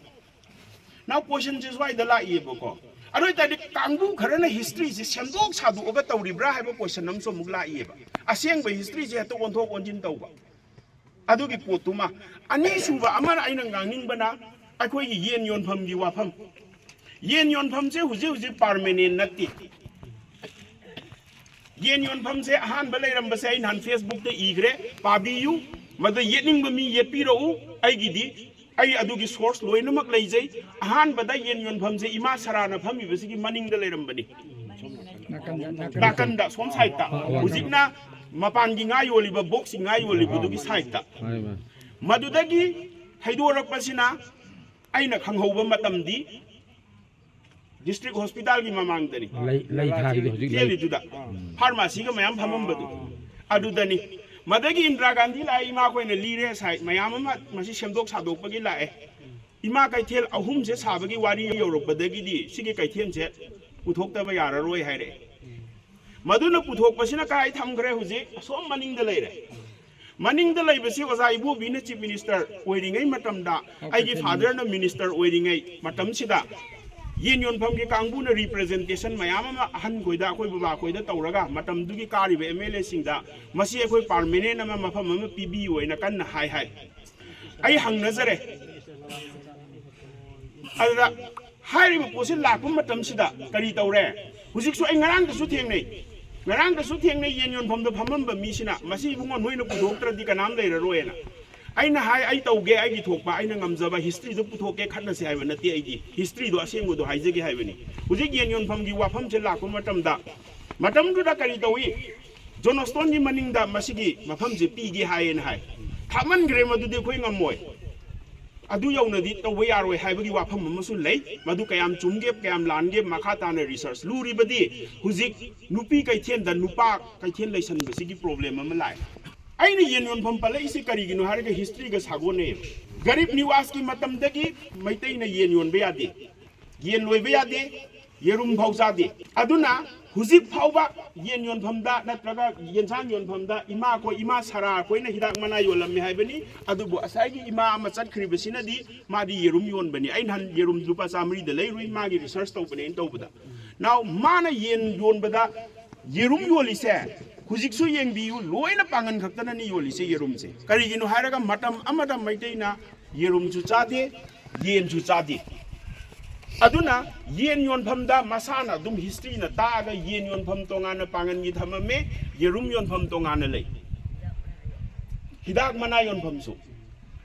Now question ꯁꯦ ꯁ꯭ꯋꯥꯏꯗ ꯂꯥꯛꯏꯌꯦꯕꯀꯣ꯫ ꯑꯗꯨ ꯑꯣꯏꯇꯥꯔꯗꯤ ꯀꯥꯡꯕꯨ ꯈꯔꯅ history ꯁꯦ ꯁꯦꯝꯗꯣꯛ ꯁꯥꯗꯣꯛꯑꯒ ꯇꯧꯔꯤꯕ꯭ꯔꯥ ꯍꯥꯏꯕ question ꯑꯃꯁꯨ ꯑꯃꯨꯛ ꯂꯥꯛꯏꯌꯦꯕ꯫ ꯑꯁꯦꯡꯕ history ꯁꯦ ꯍꯦꯛꯇ ꯑꯣꯟꯊꯣꯛ ꯑꯣꯟꯁꯤꯟ ꯇꯧꯕ꯫ ꯑꯗꯨꯒꯤ ꯄꯣꯠꯇꯨꯃ꯫ ꯑꯅꯤꯁꯨꯕ ꯑꯃꯅ ꯑꯩꯅ ꯉꯥꯡꯅꯤꯡꯕꯅ ꯑꯩꯈꯣꯏꯒꯤ ꯌꯦꯟ ꯌꯣꯟꯐꯝꯒꯤ ꯋꯥꯐꯝ꯫ ꯌꯦꯟ ꯌꯣꯟꯐꯝꯁꯦ ꯍꯧꯖꯤꯛ ꯍꯧꯖꯤꯛ permanent ꯅꯠꯇꯦ꯫ ꯌꯦꯟ ꯌꯣꯟꯐꯝꯁꯦ ꯑꯍꯥꯟꯕ ꯂꯩꯔꯝꯕꯁꯦ ꯑꯩ ꯅꯍꯥꯟ Facebook ꯇ ꯏꯈ꯭ꯔꯦ, ꯄꯥꯕꯤꯌꯨ꯫ ꯃꯗꯨ ꯌꯦꯠꯅꯤꯡꯕ ꯃꯤ ꯌꯦꯠꯄꯤꯔꯛꯎ꯫ ꯑꯩꯒꯤꯗꯤ, ꯑꯩ ꯑꯗꯨꯒꯤ source ꯂꯣꯏꯅꯃꯛ ꯂꯩꯖꯩ꯫ ꯑꯍꯥꯟꯕꯗ ꯌꯦꯟ ꯌꯣꯟꯐꯝꯁꯦ ꯏꯃꯥ ꯁꯔꯥꯅ ꯐꯝꯃꯤꯕꯁꯤꯒꯤ ꯃꯅꯤꯡꯗ ꯂꯩꯔꯝꯕꯅꯤ꯫ ꯅꯥꯀꯟꯗ, ꯅꯥꯀꯟꯗ꯫ ꯅꯥꯀꯟꯗ, ꯁꯣꯝ side ꯇ꯫ ꯑ, ꯑ, ꯍꯧꯖꯤꯛꯅ ꯃꯄꯥꯟꯒꯤ ꯉꯥ ꯌꯣꯜꯂꯤꯕ, box ꯀꯤ ꯉꯥ ꯌꯣꯜꯂꯤꯕꯗꯨꯒꯤ side ꯇ꯫ ꯃꯥꯅꯦ, ꯃꯥꯅꯦ꯫ ꯃꯗꯨꯗꯒꯤ ꯊꯩꯗꯣꯔꯛꯄꯁꯤꯅ ꯑꯩꯅ ꯈꯪꯍꯧꯕ ꯃꯇꯝꯗꯤ district hospital ꯒꯤ ꯃꯃꯥꯡꯗꯅꯤ꯫ ꯂꯩ, ꯂꯩ ꯊꯥꯔꯤꯗꯣ ꯍꯧꯖꯤꯛ ꯂꯩ꯫ ꯆꯦꯜꯂꯤꯗꯨꯗ꯫ Pharmacy ꯒ ꯃꯌꯥꯝ ꯐꯝꯃꯝꯕꯗꯨ꯫ ꯑꯗꯨꯗꯅꯤ꯫ ꯃꯗꯒꯤ ꯏꯟꯗꯤꯔꯥ ꯒꯥꯟꯙꯤ ꯂꯥꯛꯑꯦ, ꯏꯃꯥꯈꯣꯏꯅ ꯂꯤꯔꯦ ꯉꯁꯥꯏ꯫ ꯃꯌꯥꯝ ꯑꯃ ꯃꯁꯤ ꯁꯦꯝꯗꯣꯛ ꯁꯥꯗꯣꯛꯄꯒꯤ ꯂꯥꯛꯑꯦ꯫ ꯏꯃꯥ ꯀꯩꯊꯦꯜ ꯑꯍꯨꯝꯁꯦ ꯁꯥꯕꯒꯤ ꯋꯥꯔꯤ ꯌꯧꯔꯛꯄꯗꯒꯤꯗꯤ ꯁꯤꯒꯤ ꯀꯩꯊꯦꯜꯁꯦ ꯄꯨꯊꯣꯛꯇꯕ ꯌꯥꯔꯔꯣꯏ ꯍꯥꯏꯔꯛꯑꯦ꯫ ꯃꯗꯨꯅ ꯄꯨꯊꯣꯛꯄꯁꯤꯅ ꯀꯥꯏ ꯊꯝꯈ꯭ꯔꯦ? ꯍꯧꯖꯤꯛ ꯑꯁꯣꯝ ꯃꯅꯤꯡꯗ ꯂꯩꯔꯦ꯫ ꯃꯅꯤꯡꯗ ꯂꯩꯕꯁꯤ ꯑꯣꯖꯥ ꯏꯕꯣꯕꯤꯅ chief minister ꯑꯣꯏꯔꯤꯉꯩ ꯃꯇꯝꯗ, ꯑꯩꯒꯤ father ꯅ minister ꯑꯣꯏꯔꯤꯉꯩ ꯃꯇꯝꯁꯤꯗ ꯌꯦꯟ ꯌꯣꯟꯐꯝꯒꯤ ꯀꯥꯡꯕꯨꯅ representation ꯃꯌꯥꯝ ꯑꯃ ꯑꯍꯟꯈꯣꯏꯗ, ꯑꯩꯈꯣꯏ ꯕꯕꯥꯈꯣꯏꯗ ꯇꯧꯔꯒ ꯃꯇꯝꯗꯨꯒꯤ ꯀꯥꯔꯤꯕ MLA ꯁꯤꯡꯗ ꯃꯁꯤ ꯑꯩꯈꯣꯏ permanent ꯑꯃ ꯃꯐꯝ ꯑꯃ ꯄꯤꯕꯤꯌꯨ ꯍꯥꯏꯅ ꯀꯟꯅ ꯍꯥꯏ ꯍꯥꯏ꯫ ꯑꯩ ꯍꯪꯅꯖꯔꯦ꯫ ꯑꯗꯨꯗ ꯍꯥꯏꯔꯤꯕ ꯄꯣꯠꯁꯤ ꯂꯥꯛꯄ ꯃꯇꯝꯁꯤꯗ ꯀꯔꯤ ꯇꯧꯔꯦ? ꯍꯧꯖꯤꯛꯁꯨ ꯑꯩ ꯉꯔꯥꯡꯗꯁꯨ ꯊꯦꯡꯅꯩ, ꯉꯔꯥꯡꯗꯁꯨ ꯊꯦꯡꯅꯩ, ꯌꯦꯟ ꯌꯣꯟꯐꯝꯗ ꯐꯝꯃꯝꯕ ꯃꯤꯁꯤꯅ, "ꯃꯁꯤ ꯏꯕꯨꯡꯉꯣ ꯅꯣꯏꯅ ꯄꯨꯊꯣꯛꯇ꯭ꯔꯗꯤ ꯀꯅꯥꯝ ꯂꯩꯔꯔꯣꯏꯅ"꯫ ꯑꯩꯅ ꯍꯥꯏ, "ꯑꯩ ꯇꯧꯒꯦ, ꯑꯩꯒꯤ ꯊꯣꯛꯄ ꯑꯩꯅ ꯉꯝꯖꯕ history ꯗꯨ ꯄꯨꯊꯣꯛꯀꯦ, ꯈꯠꯅꯁꯦ ꯍꯥꯏꯕ ꯅꯠꯇꯦ, ꯑꯩꯗꯤ history ꯗꯣ ꯑꯁꯦꯡꯕꯗꯣ ꯍꯥꯏꯖꯒꯦ ꯍꯥꯏꯕꯅꯤ"꯫ ꯍꯧꯖꯤꯛ ꯌꯦꯟ ꯌꯣꯟꯐꯝꯒꯤ ꯋꯥꯐꯝꯁꯦ ꯂꯥꯛꯄ ꯃꯇꯝꯗ, ꯃꯇꯝꯗꯨꯗ ꯀꯔꯤ ꯇꯧꯏ? John Stone ꯒꯤ ꯃꯅꯤꯡꯗ ꯃꯁꯤꯒꯤ ꯃꯐꯝꯁꯦ ꯄꯤꯒꯦ ꯍꯥꯏꯌꯦꯅ ꯍꯥꯏ꯫ ꯊꯥꯃꯟꯈ꯭ꯔꯦ, ꯃꯗꯨꯗꯤ ꯑꯩꯈꯣꯏ ꯉꯝꯃꯣꯏ꯫ ꯑꯗꯨ ꯌꯧꯅꯗꯤ ꯇꯧꯕ ꯌꯥꯔꯣꯏ ꯍꯥꯏꯕꯒꯤ ꯋꯥꯐꯝ ꯑꯃꯁꯨ ꯂꯩ꯫ ꯃꯗꯨ ꯀꯌꯥꯝ ꯆꯨꯝꯒꯦ, ꯀꯌꯥꯝ ꯂꯥꯟꯒꯦ, ꯃꯈꯥ ꯇꯥꯅ ꯔꯤꯁꯔꯁ꯫ ꯂꯨꯔꯤꯕꯗꯤ ꯍꯧꯖꯤꯛ ꯅꯨꯄꯤ ꯀꯩꯊꯦꯜꯗ ꯅꯨꯄꯥ ꯀꯩꯊꯦꯜ ꯂꯩꯁꯟꯕꯁꯤꯒꯤ ꯄ꯭ꯔꯣꯕ꯭ꯂꯦꯝ ꯑꯃ ꯂꯥꯛꯑꯦ꯫ ꯑꯩꯅ ꯌꯦꯟ ꯌꯣꯟꯐꯝ ꯄꯜꯂꯛꯏꯁꯤ ꯀꯔꯤꯒꯤꯅꯣ ꯍꯥꯏꯔꯒ ꯍꯤꯁꯇ꯭ꯔꯤꯒ ꯁꯥꯒꯣꯟꯅꯩꯌꯦꯕ꯫ ꯒꯔꯤꯕ ꯅꯤꯋꯥꯖꯀꯤ ꯃꯇꯝꯗꯒꯤ ꯃꯩꯇꯩꯅ ꯌꯦꯟ ꯌꯣꯟꯕ ꯌꯥꯗꯦ, ꯌꯦꯟ ꯂꯣꯏꯕ ꯌꯥꯗꯦ, ꯌꯦꯔꯨꯝ ꯐꯥꯎ ꯆꯥꯗꯦ꯫ ꯑꯗꯨꯅ ꯍꯧꯖꯤꯛ ꯐꯥꯎꯕ ꯌꯦꯟ ꯌꯣꯟꯐꯝꯗ ꯅꯠꯇ꯭ꯔꯒ ꯌꯦꯟꯁꯥꯡ ꯌꯣꯟꯐꯝꯗ ꯏꯃꯥ ꯑꯩꯈꯣꯏ, ꯏꯃꯥ ꯁꯔꯥ ꯑꯩꯈꯣꯏꯅ ꯍꯤꯗꯥꯛ ꯃꯅꯥ ꯌꯣꯜꯂꯝꯃꯦ ꯍꯥꯏꯕꯅꯤ꯫ ꯑꯗꯨꯕꯨ ꯉꯁꯥꯏꯒꯤ ꯏꯃꯥ ꯑꯃ ꯆꯠꯈ꯭ꯔꯤꯕꯁꯤꯅꯗꯤ ꯃꯥꯗꯤ ꯌꯦꯔꯨꯝ ꯌꯣꯟꯕꯅꯤ꯫ ꯑꯩ ꯅꯍꯥꯟ ꯌꯦꯔꯨꯝ ꯂꯨꯄꯥ ꯆꯥꯃꯔꯤꯗ ꯂꯩꯔꯨꯏ, ꯃꯥꯒꯤ ꯔꯤꯁꯔꯁ ꯇꯧꯕꯅꯦꯅ ꯇꯧꯕꯗ꯫ ꯅꯥꯎ ꯃꯥꯅ ꯌꯦꯟ ꯌꯣꯟꯕꯗ ꯌꯦꯔꯨꯝ ꯌꯣꯜꯂꯤꯁꯦ ꯍꯧꯖꯤꯛꯁꯨ ꯌꯦꯡꯕꯤꯌꯨ, ꯂꯣꯏꯅ ꯄꯥꯡꯒꯟ ꯈꯛꯇꯅꯅꯤ ꯌꯣꯜꯂꯤꯁꯦ ꯌꯦꯔꯨꯝꯁꯦ꯫ ꯀꯔꯤꯒꯤꯅꯣ ꯍꯥꯏꯔꯒ ꯃꯇꯝ ꯑꯃꯗ ꯃꯩꯇꯩꯅ ꯌꯦꯔꯨꯝꯁꯨ ꯆꯥꯗꯦ, ꯌꯦꯟꯁꯨ ꯆꯥꯗꯦ꯫ ꯑꯗꯨꯅ ꯌꯦꯟ ꯌꯣꯟꯐꯝꯗ ꯃꯁꯥꯅ ꯑꯗꯨꯝ ꯍꯤꯁꯇ꯭ꯔꯤꯅ ꯇꯥꯛꯑꯒ ꯌꯦꯟ ꯌꯣꯟꯐꯝ ꯇꯣꯉꯥꯟꯅ ꯄꯥꯡꯒꯟꯒꯤ ꯊꯝꯃꯝꯃꯦ, ꯌꯦꯔꯨꯝ ꯌꯣꯟꯐꯝ ꯇꯣꯉꯥꯟꯅ ꯂꯩ, ꯍꯤꯗꯥꯛ ꯃꯅꯥ ꯌꯣꯟꯐꯝꯁꯨ꯫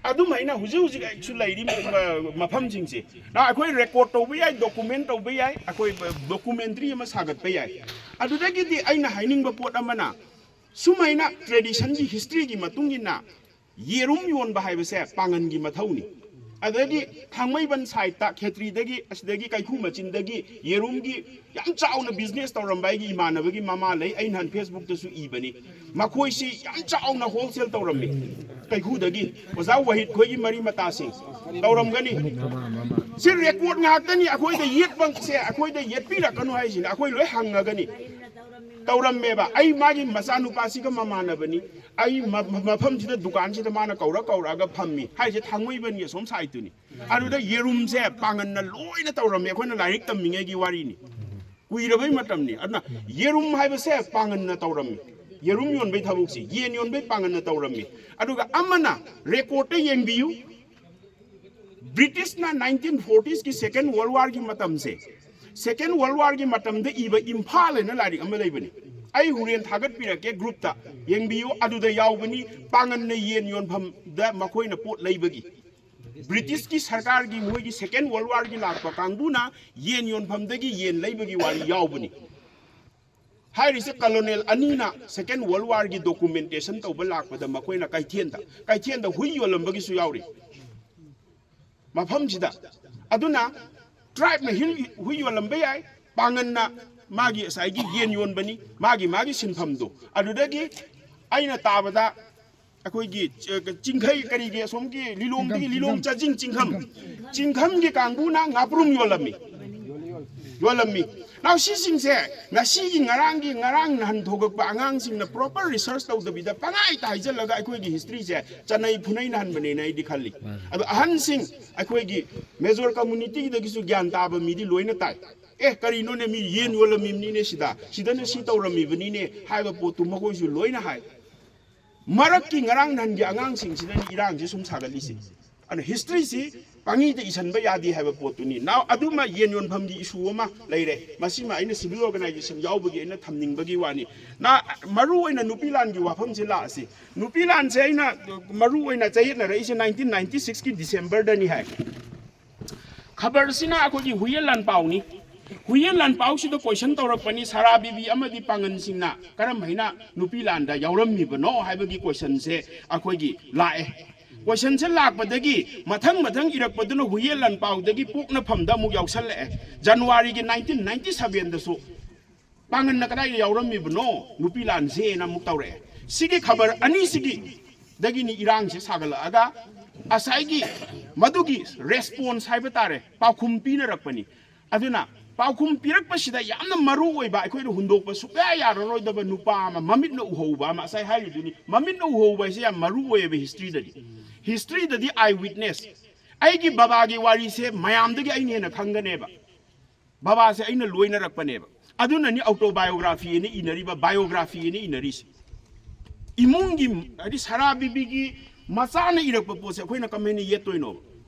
ꯑꯗꯨꯝ ꯍꯥꯏꯅ ꯍꯧꯖꯤꯛ ꯍꯧꯖꯤꯛꯁꯨ ꯂꯩꯔꯤ ꯃ-, ꯃꯐꯝꯁꯤꯡꯁꯦ꯫ ꯅ ꯑꯩꯈꯣꯏ ꯔꯦꯀꯣꯔꯠ ꯇꯧꯕ ꯌꯥꯏ, ꯗꯣꯀꯨꯃꯦꯟ ꯇꯧꯕ ꯌꯥꯏ, ꯑꯩꯈꯣꯏ ꯗꯣꯀꯨꯃꯦꯟꯇ꯭ꯔꯤ ꯑꯃ ꯁꯥꯒꯠꯄ ꯌꯥꯏ꯫ ꯑꯗꯨꯗꯒꯤꯗꯤ ꯑꯩꯅ ꯍꯥꯏꯅꯤꯡꯕ ꯄꯣꯠ ꯑꯃꯅ, ꯁꯨꯃꯥꯏꯅ ꯇ꯭ꯔꯦꯗꯤꯁꯟꯒꯤ ꯍꯤꯁꯇ꯭ꯔꯤꯒꯤ ꯃꯇꯨꯡ ꯏꯟꯅ ꯌꯦꯔꯨꯝ ꯌꯣꯟꯕ ꯍꯥꯏꯕꯁꯦ ꯄꯥꯡꯒꯟꯒꯤ ꯃꯊꯧꯅꯤ꯫ ꯑꯗꯒꯤ ꯊꯥꯡꯃꯩꯕꯟ ꯁꯥꯏꯠꯇ ꯈꯦꯇ꯭ꯔꯤꯗꯒꯤ, ꯑꯁꯤꯗꯒꯤ ꯀꯩꯈꯨ ꯃꯆꯤꯟꯗꯒꯤ ꯌꯦꯔꯨꯝꯒꯤ ꯌꯥꯝ ꯆꯥꯎꯅ ꯕꯤꯖꯤꯅꯦꯁ ꯇꯧꯔꯝꯕ ꯑꯩꯒꯤ ꯏꯃꯥꯟꯅꯕꯒꯤ ꯃꯃꯥ ꯂꯩ, ꯑꯩ ꯅꯍꯥꯟ ꯐꯦꯁꯕꯨꯛꯇꯁꯨ ꯏꯕꯅꯤ꯫ ꯃꯈꯣꯏꯁꯤ ꯌꯥꯝ ꯆꯥꯎꯅ ꯍꯣꯜꯁꯦꯜ ꯇꯧꯔꯝꯃꯤ ꯀꯩꯈꯨꯗꯒꯤ꯫ ꯑꯣꯖꯥ ꯋꯥꯍꯤꯗ ꯈꯣꯏꯒꯤ ꯃꯔꯤ ꯃꯇꯥꯁꯤꯡ ꯇꯧꯔꯝꯒꯅꯤ꯫ ꯁꯤ ꯔꯦꯀꯣꯔꯠ ꯉꯥꯛꯇꯅꯤ꯫ ꯑꯩꯈꯣꯏꯗ ꯌꯦꯠꯄꯁꯦ ꯑꯩꯈꯣꯏꯗ ꯌꯦꯠꯄꯤꯔꯛꯀꯅꯨ ꯍꯥꯏꯁꯤꯅꯤ꯫ ꯑꯩꯈꯣꯏ ꯂꯣꯏ ꯍꯪꯉꯒꯅꯤ꯫ ꯇꯧꯔꯝꯃꯦꯕ꯫ ꯑꯩ ꯃꯥꯒꯤ ꯃꯆꯥꯅꯨꯄꯥꯁꯤꯒ ꯃꯃꯥꯟꯅꯕꯅꯤ꯫ ꯑꯩ ꯃ-, ꯃ-, ꯃꯐꯝꯁꯤꯗ ꯗꯨꯀꯥꯟꯁꯤꯗ ꯃꯥꯅ ꯀꯧꯔ ꯀꯧꯔꯛꯑꯒ ꯐꯝꯃꯤ ꯍꯥꯏꯁꯦ ꯊꯥꯡꯃꯩꯕꯟꯒꯤ ꯑꯁꯣꯝ ꯁꯥꯏꯠꯇꯨꯅꯤ꯫ ꯑꯗꯨꯗ ꯌꯦꯔꯨꯝꯁꯦ ꯄꯥꯡꯒꯟꯅ ꯂꯣꯏꯅ ꯇꯧꯔꯝꯃꯦ꯫ ꯑꯩꯈꯣꯏꯅ ꯂꯥꯏꯔꯤꯛ ꯇꯝꯃꯤꯉꯩꯒꯤ ꯋꯥꯔꯤꯅꯤ, ꯀꯨꯏꯔꯕꯩ ꯃꯇꯝꯅꯤ꯫ ꯑꯗꯨꯅ ꯌꯦꯔꯨꯝ ꯍꯥꯏꯕꯁꯦ ꯄꯥꯡꯒꯟꯅ ꯇꯧꯔꯝꯃꯤ꯫ ꯌꯦꯔꯨꯝ ꯌꯣꯟꯕꯩ ꯊꯕꯛꯁꯤ ꯌꯦꯟ ꯌꯣꯟꯕꯩ ꯄꯥꯡꯒꯟꯅ ꯇꯧꯔꯝꯃꯤ꯫ ꯑꯗꯨꯒ ꯑꯃꯅ ꯔꯦꯀꯣꯔꯠꯇ ꯌꯦꯡꯕꯤꯌꯨ, ꯕ꯭ꯔꯤꯇꯤꯁꯅ ꯅꯥꯏꯟꯇꯤꯟ ꯐꯣꯔꯇꯤꯁꯀꯤ ꯁꯦꯀꯦꯟ ꯋꯥꯔꯜ ꯋꯥꯔꯒꯤ ꯃꯇꯝꯁꯦ, ꯁꯦꯀꯦꯟ ꯋꯥꯔꯜ ꯋꯥꯔꯒꯤ ꯃꯇꯝꯗ ꯏꯕ ꯏꯝꯐꯥꯜ ꯍꯥꯏꯅ ꯂꯥꯏꯔꯤꯛ ꯑꯃ ꯂꯩꯕꯅꯤ꯫ ꯑꯩ ꯍꯣꯔꯦꯟ ꯊꯥꯒꯠꯄꯤꯔꯛꯀꯦ ꯒ꯭ꯔꯨꯞꯇ, ꯌꯦꯡꯕꯤꯌꯨ꯫ ꯑꯗꯨꯗ ꯌꯥꯎꯕꯅꯤ ꯄꯥꯡꯒꯟꯅ ꯌꯦꯟ ꯌꯣꯟꯐꯝꯗ ꯃꯈꯣꯏꯅ ꯄꯣꯠ ꯂꯩꯕꯒꯤ꯫ ꯕ꯭ꯔꯤꯇꯤꯁꯀꯤ ꯁꯔꯀꯥꯔꯒꯤ ꯃꯣꯏꯒꯤ ꯁꯦꯀꯦꯟ ꯋꯥꯔꯜ ꯋꯥꯔꯒꯤ ꯂꯥꯛꯄ ꯀꯥꯡꯕꯨꯅ ꯌꯦꯟ ꯌꯣꯟꯐꯝꯗꯒꯤ ꯌꯦꯟ ꯂꯩꯕꯒꯤ ꯋꯥꯔꯤ ꯌꯥꯎꯕꯅꯤ꯫ ꯍꯥꯏꯔꯤꯁꯦ ꯀꯣꯂꯣꯅꯦꯜ ꯑꯅꯤꯅ ꯁꯦꯀꯦꯟ ꯋꯥꯔꯜ ꯋꯥꯔꯒꯤ ꯗꯣꯀꯨꯃꯦꯟꯇꯦꯁꯟ ꯇꯧꯕ ꯂꯥꯛꯄꯗ ꯃꯈꯣꯏꯅ ꯀꯩꯊꯦꯜꯗ, ꯀꯩꯊꯦꯜꯗ ꯍꯨꯏ ꯌꯣꯜꯂꯝꯕꯒꯤꯁꯨ ꯌꯥꯎꯔꯤ꯫ ꯃꯐꯝꯁꯤꯗ꯫ ꯑꯗꯨꯅ tribeꯅ ꯍꯤꯜ ꯍꯨꯏ ꯌꯣꯜꯂꯝꯕ ꯌꯥꯏ, ꯄꯥꯡꯒꯟꯅ ꯃꯥꯒꯤ ꯉꯁꯥꯏꯒꯤ ꯌꯦꯟ ꯌꯣꯟꯕꯅꯤ, ꯃꯥꯒꯤ ꯃꯥꯒꯤ ꯁꯤꯟꯐꯝꯗꯣ꯫ ꯑꯗꯨꯗꯒꯤ ꯑꯩꯅ ꯇꯥꯕꯗ ꯑꯩꯈꯣꯏꯒꯤ, ꯑ, ꯆꯤꯡꯈꯩ ꯀꯔꯤꯒꯤ ꯑꯁꯣꯝꯒꯤ ꯂꯤꯂꯣꯡꯗꯒꯤ, ꯂꯤꯂꯣꯡ ꯆꯥꯖꯤꯡ ꯆꯤꯡꯈꯝ, ꯆꯤꯡꯈꯝꯒꯤ ꯀꯥꯡꯕꯨꯅ ꯉꯥꯄ꯭ꯔꯨꯝ ꯌꯣꯜꯂꯝꯃꯤ, ꯌꯣꯜꯂꯝꯃꯤ꯫ ꯅꯥꯎ, ꯁꯤꯁꯤꯡꯁꯦ ꯉꯁꯤꯒꯤ ꯉꯔꯥꯡꯒꯤ, ꯉꯔꯥꯡ ꯅꯍꯥꯟ ꯊꯣꯛꯂꯛꯄ ꯑꯉꯥꯡꯁꯤꯡꯅ proper research ꯇꯧꯗꯕꯤꯗ ꯄꯪꯍꯥꯏꯇ ꯍꯥꯏꯖꯤꯜꯂꯒ ꯑꯩꯈꯣꯏꯒꯤ historyꯁꯦ ꯆꯅꯩ ꯐꯨꯅꯩꯅꯍꯟꯕꯅꯦꯅ ꯑꯩꯗꯤ ꯈꯜꯂꯤ꯫ ꯑꯗꯣ ꯑꯍꯟꯁꯤꯡ, ꯑꯩꯈꯣꯏꯒꯤ major communityꯗꯒꯤꯁꯨ ꯒ꯭ꯌꯥꯟ ꯇꯥꯕ ꯃꯤꯗꯤ ꯂꯣꯏꯅ ꯇꯥꯏ꯫ ꯑꯦ, ꯀꯔꯤꯅꯣꯅꯦ, ꯃꯤ ꯌꯦꯟ ꯌꯣꯜꯂꯝꯃꯤꯕꯅꯤꯅꯦ ꯁꯤꯗ, ꯁꯤꯗꯅ ꯁꯤ ꯇꯧꯔꯝꯃꯤꯕꯅꯤꯅꯦ ꯍꯥꯏꯕ ꯄꯣꯠꯇꯨ ꯃꯈꯣꯏꯁꯨ ꯂꯣꯏꯅ ꯍꯥꯏ꯫ ꯃꯔꯛꯀꯤ ꯉꯔꯥꯡ ꯅꯍꯥꯟꯒꯤ ꯑꯉꯥꯡꯁꯤꯡꯁꯤꯅꯅꯤ ꯏꯔꯥꯡꯁꯤ ꯁꯨꯝ ꯁꯥꯒꯠꯂꯤꯁꯦ꯫ ꯑꯗꯨꯅ historyꯁꯤ ꯄꯪꯏꯗ ꯏꯁꯟꯕ ꯌꯥꯗꯦ ꯍꯥꯏꯕ ꯄꯣꯠꯇꯨꯅꯤ꯫ ꯅꯥꯎ, ꯑꯗꯨꯃ ꯌꯦꯟ ꯌꯣꯟꯐꯝꯒꯤ issue ꯑꯃ ꯂꯩꯔꯦ꯫ ꯃꯁꯤꯃ ꯑꯩꯅ civil organisation ꯌꯥꯎꯕꯒꯤ ꯑꯩꯅ ꯊꯝꯅꯤꯡꯕꯒꯤ ꯋꯥꯅꯤ꯫ ꯅꯥ-, ꯃꯔꯨ ꯑꯣꯏꯅ ꯅꯨꯄꯤ ꯂꯥꯟꯒꯤ ꯋꯥꯐꯝꯁꯦ ꯂꯥꯛꯑꯁꯤ꯫ ꯅꯨꯄꯤ ꯂꯥꯟꯁꯦ ꯑꯩꯅ ꯃꯔꯨ ꯑꯣꯏꯅ ꯆꯌꯦꯠꯅꯔꯛꯏꯁꯦ nineteen ninety sixꯀꯤ Decemberꯗꯅꯤ ꯍꯥꯏ꯫ ꯈꯕꯔꯁꯤꯅ ꯑꯩꯈꯣꯏꯒꯤ ꯍꯨꯏꯌꯦꯟ ꯂꯥꯟꯄꯥꯎꯅꯤ꯫ ꯍꯨꯏꯌꯦꯟ ꯂꯥꯟꯄꯥꯎꯁꯤꯗ question ꯇꯧꯔꯛꯄꯅꯤ, ꯁꯔꯥ ꯕꯤꯕꯤ ꯑꯃꯗꯤ ꯄꯥꯡꯒꯟꯁꯤꯡꯅ ꯀꯔꯝ ꯍꯥꯏꯅ ꯅꯨꯄꯤ ꯂꯥꯟꯗ ꯌꯥꯎꯔꯝꯃꯤꯕꯅꯣ ꯍꯥꯏꯕꯒꯤ questionꯁꯦ ꯑꯩꯈꯣꯏꯒꯤ ꯂꯥꯛꯑꯦ꯫ Questionꯁꯦ ꯂꯥꯛꯄꯗꯒꯤ ꯃꯊꯪ ꯃꯊꯪ ꯏꯔꯛꯄꯗꯨꯅ ꯍꯨꯏꯌꯦꯟ ꯂꯥꯟꯄꯥꯎꯗꯒꯤ ꯄꯣꯛꯅꯐꯝꯗ ꯑꯃꯨꯛ ꯌꯥꯎꯁꯜꯂꯛꯑꯦ꯫ Januaryꯒꯤ nineteen ninety sevenꯗꯁꯨ ꯄꯥꯡꯒꯟꯅ ꯀꯗꯥꯏꯗ ꯌꯥꯎꯔꯝꯃꯤꯕꯅꯣ ꯅꯨꯄꯤ ꯂꯥꯟꯁꯦꯅ ꯑꯃꯨꯛ ꯇꯧꯔꯛꯑꯦ꯫ ꯁꯤꯒꯤ ꯈꯕꯔ ꯑꯅꯤꯁꯤꯒꯤ ꯗꯒꯤꯅꯤ ꯏꯔꯥꯡꯁꯦ ꯁꯥꯒꯠꯂꯛꯑꯒ ꯉꯁꯥꯏꯒꯤ ꯃꯗꯨꯒꯤ response ꯍꯥꯏꯕ ꯇꯥꯔꯦ, ꯄꯥꯎꯈꯨꯝ ꯄꯤꯅꯔꯛꯄꯅꯤ꯫ ꯑꯗꯨꯅ ꯄꯥꯎꯈꯨꯝ ꯄꯤꯔꯛꯄꯁꯤꯗ ꯌꯥꯝꯅ ꯃꯔꯨ ꯑꯣꯏꯕ, ꯑꯩꯈꯣꯏꯅ ꯍꯨꯟꯗꯣꯛꯄ ꯁꯨꯛꯌꯥ ꯌꯥꯔꯔꯣꯏꯗꯕ ꯅꯨꯄꯥ ꯑꯃ, ꯃꯃꯤꯠꯅ ꯎꯍꯧꯕ ꯑꯃ, ꯉꯁꯥꯏ ꯍꯥꯏꯔꯤꯗꯨꯅꯤ, ꯃꯃꯤꯠꯅ ꯎꯍꯧꯕ ꯍꯥꯏꯁꯦ ꯌꯥꯝ ꯃꯔꯨ ꯑꯣꯏꯌꯦꯕ historyꯗꯗꯤ꯫ Historyꯗꯗꯤ eye witness, ꯑꯩꯒꯤ ꯕꯕꯥꯒꯤ ꯋꯥꯔꯤꯁꯦ ꯃꯌꯥꯝꯗꯒꯤ ꯑꯩꯅ ꯍꯦꯟꯅ ꯈꯪꯒꯅꯦꯕ꯫ ꯕꯕꯥꯁꯦ ꯑꯩꯅ ꯂꯣꯏꯅꯔꯛꯄꯅꯦꯕ꯫ ꯑꯗꯨꯅꯅꯤ autobiography ꯑꯅ ꯏꯅꯔꯤꯕ, biography ꯑꯅ ꯏꯅꯔꯤꯁꯦ꯫ ꯏꯃꯨꯡꯒꯤ, ꯍꯥꯏꯗꯤ ꯁꯔꯥ ꯕꯤꯕꯤꯒꯤ ꯃꯆꯥꯅ ꯏꯔꯛꯄ ꯄꯣꯠꯁꯦ ꯑꯩꯈꯣꯏꯅ ꯀꯃꯥꯏꯅ ꯌꯦꯠꯇꯣꯏꯅꯣꯕ?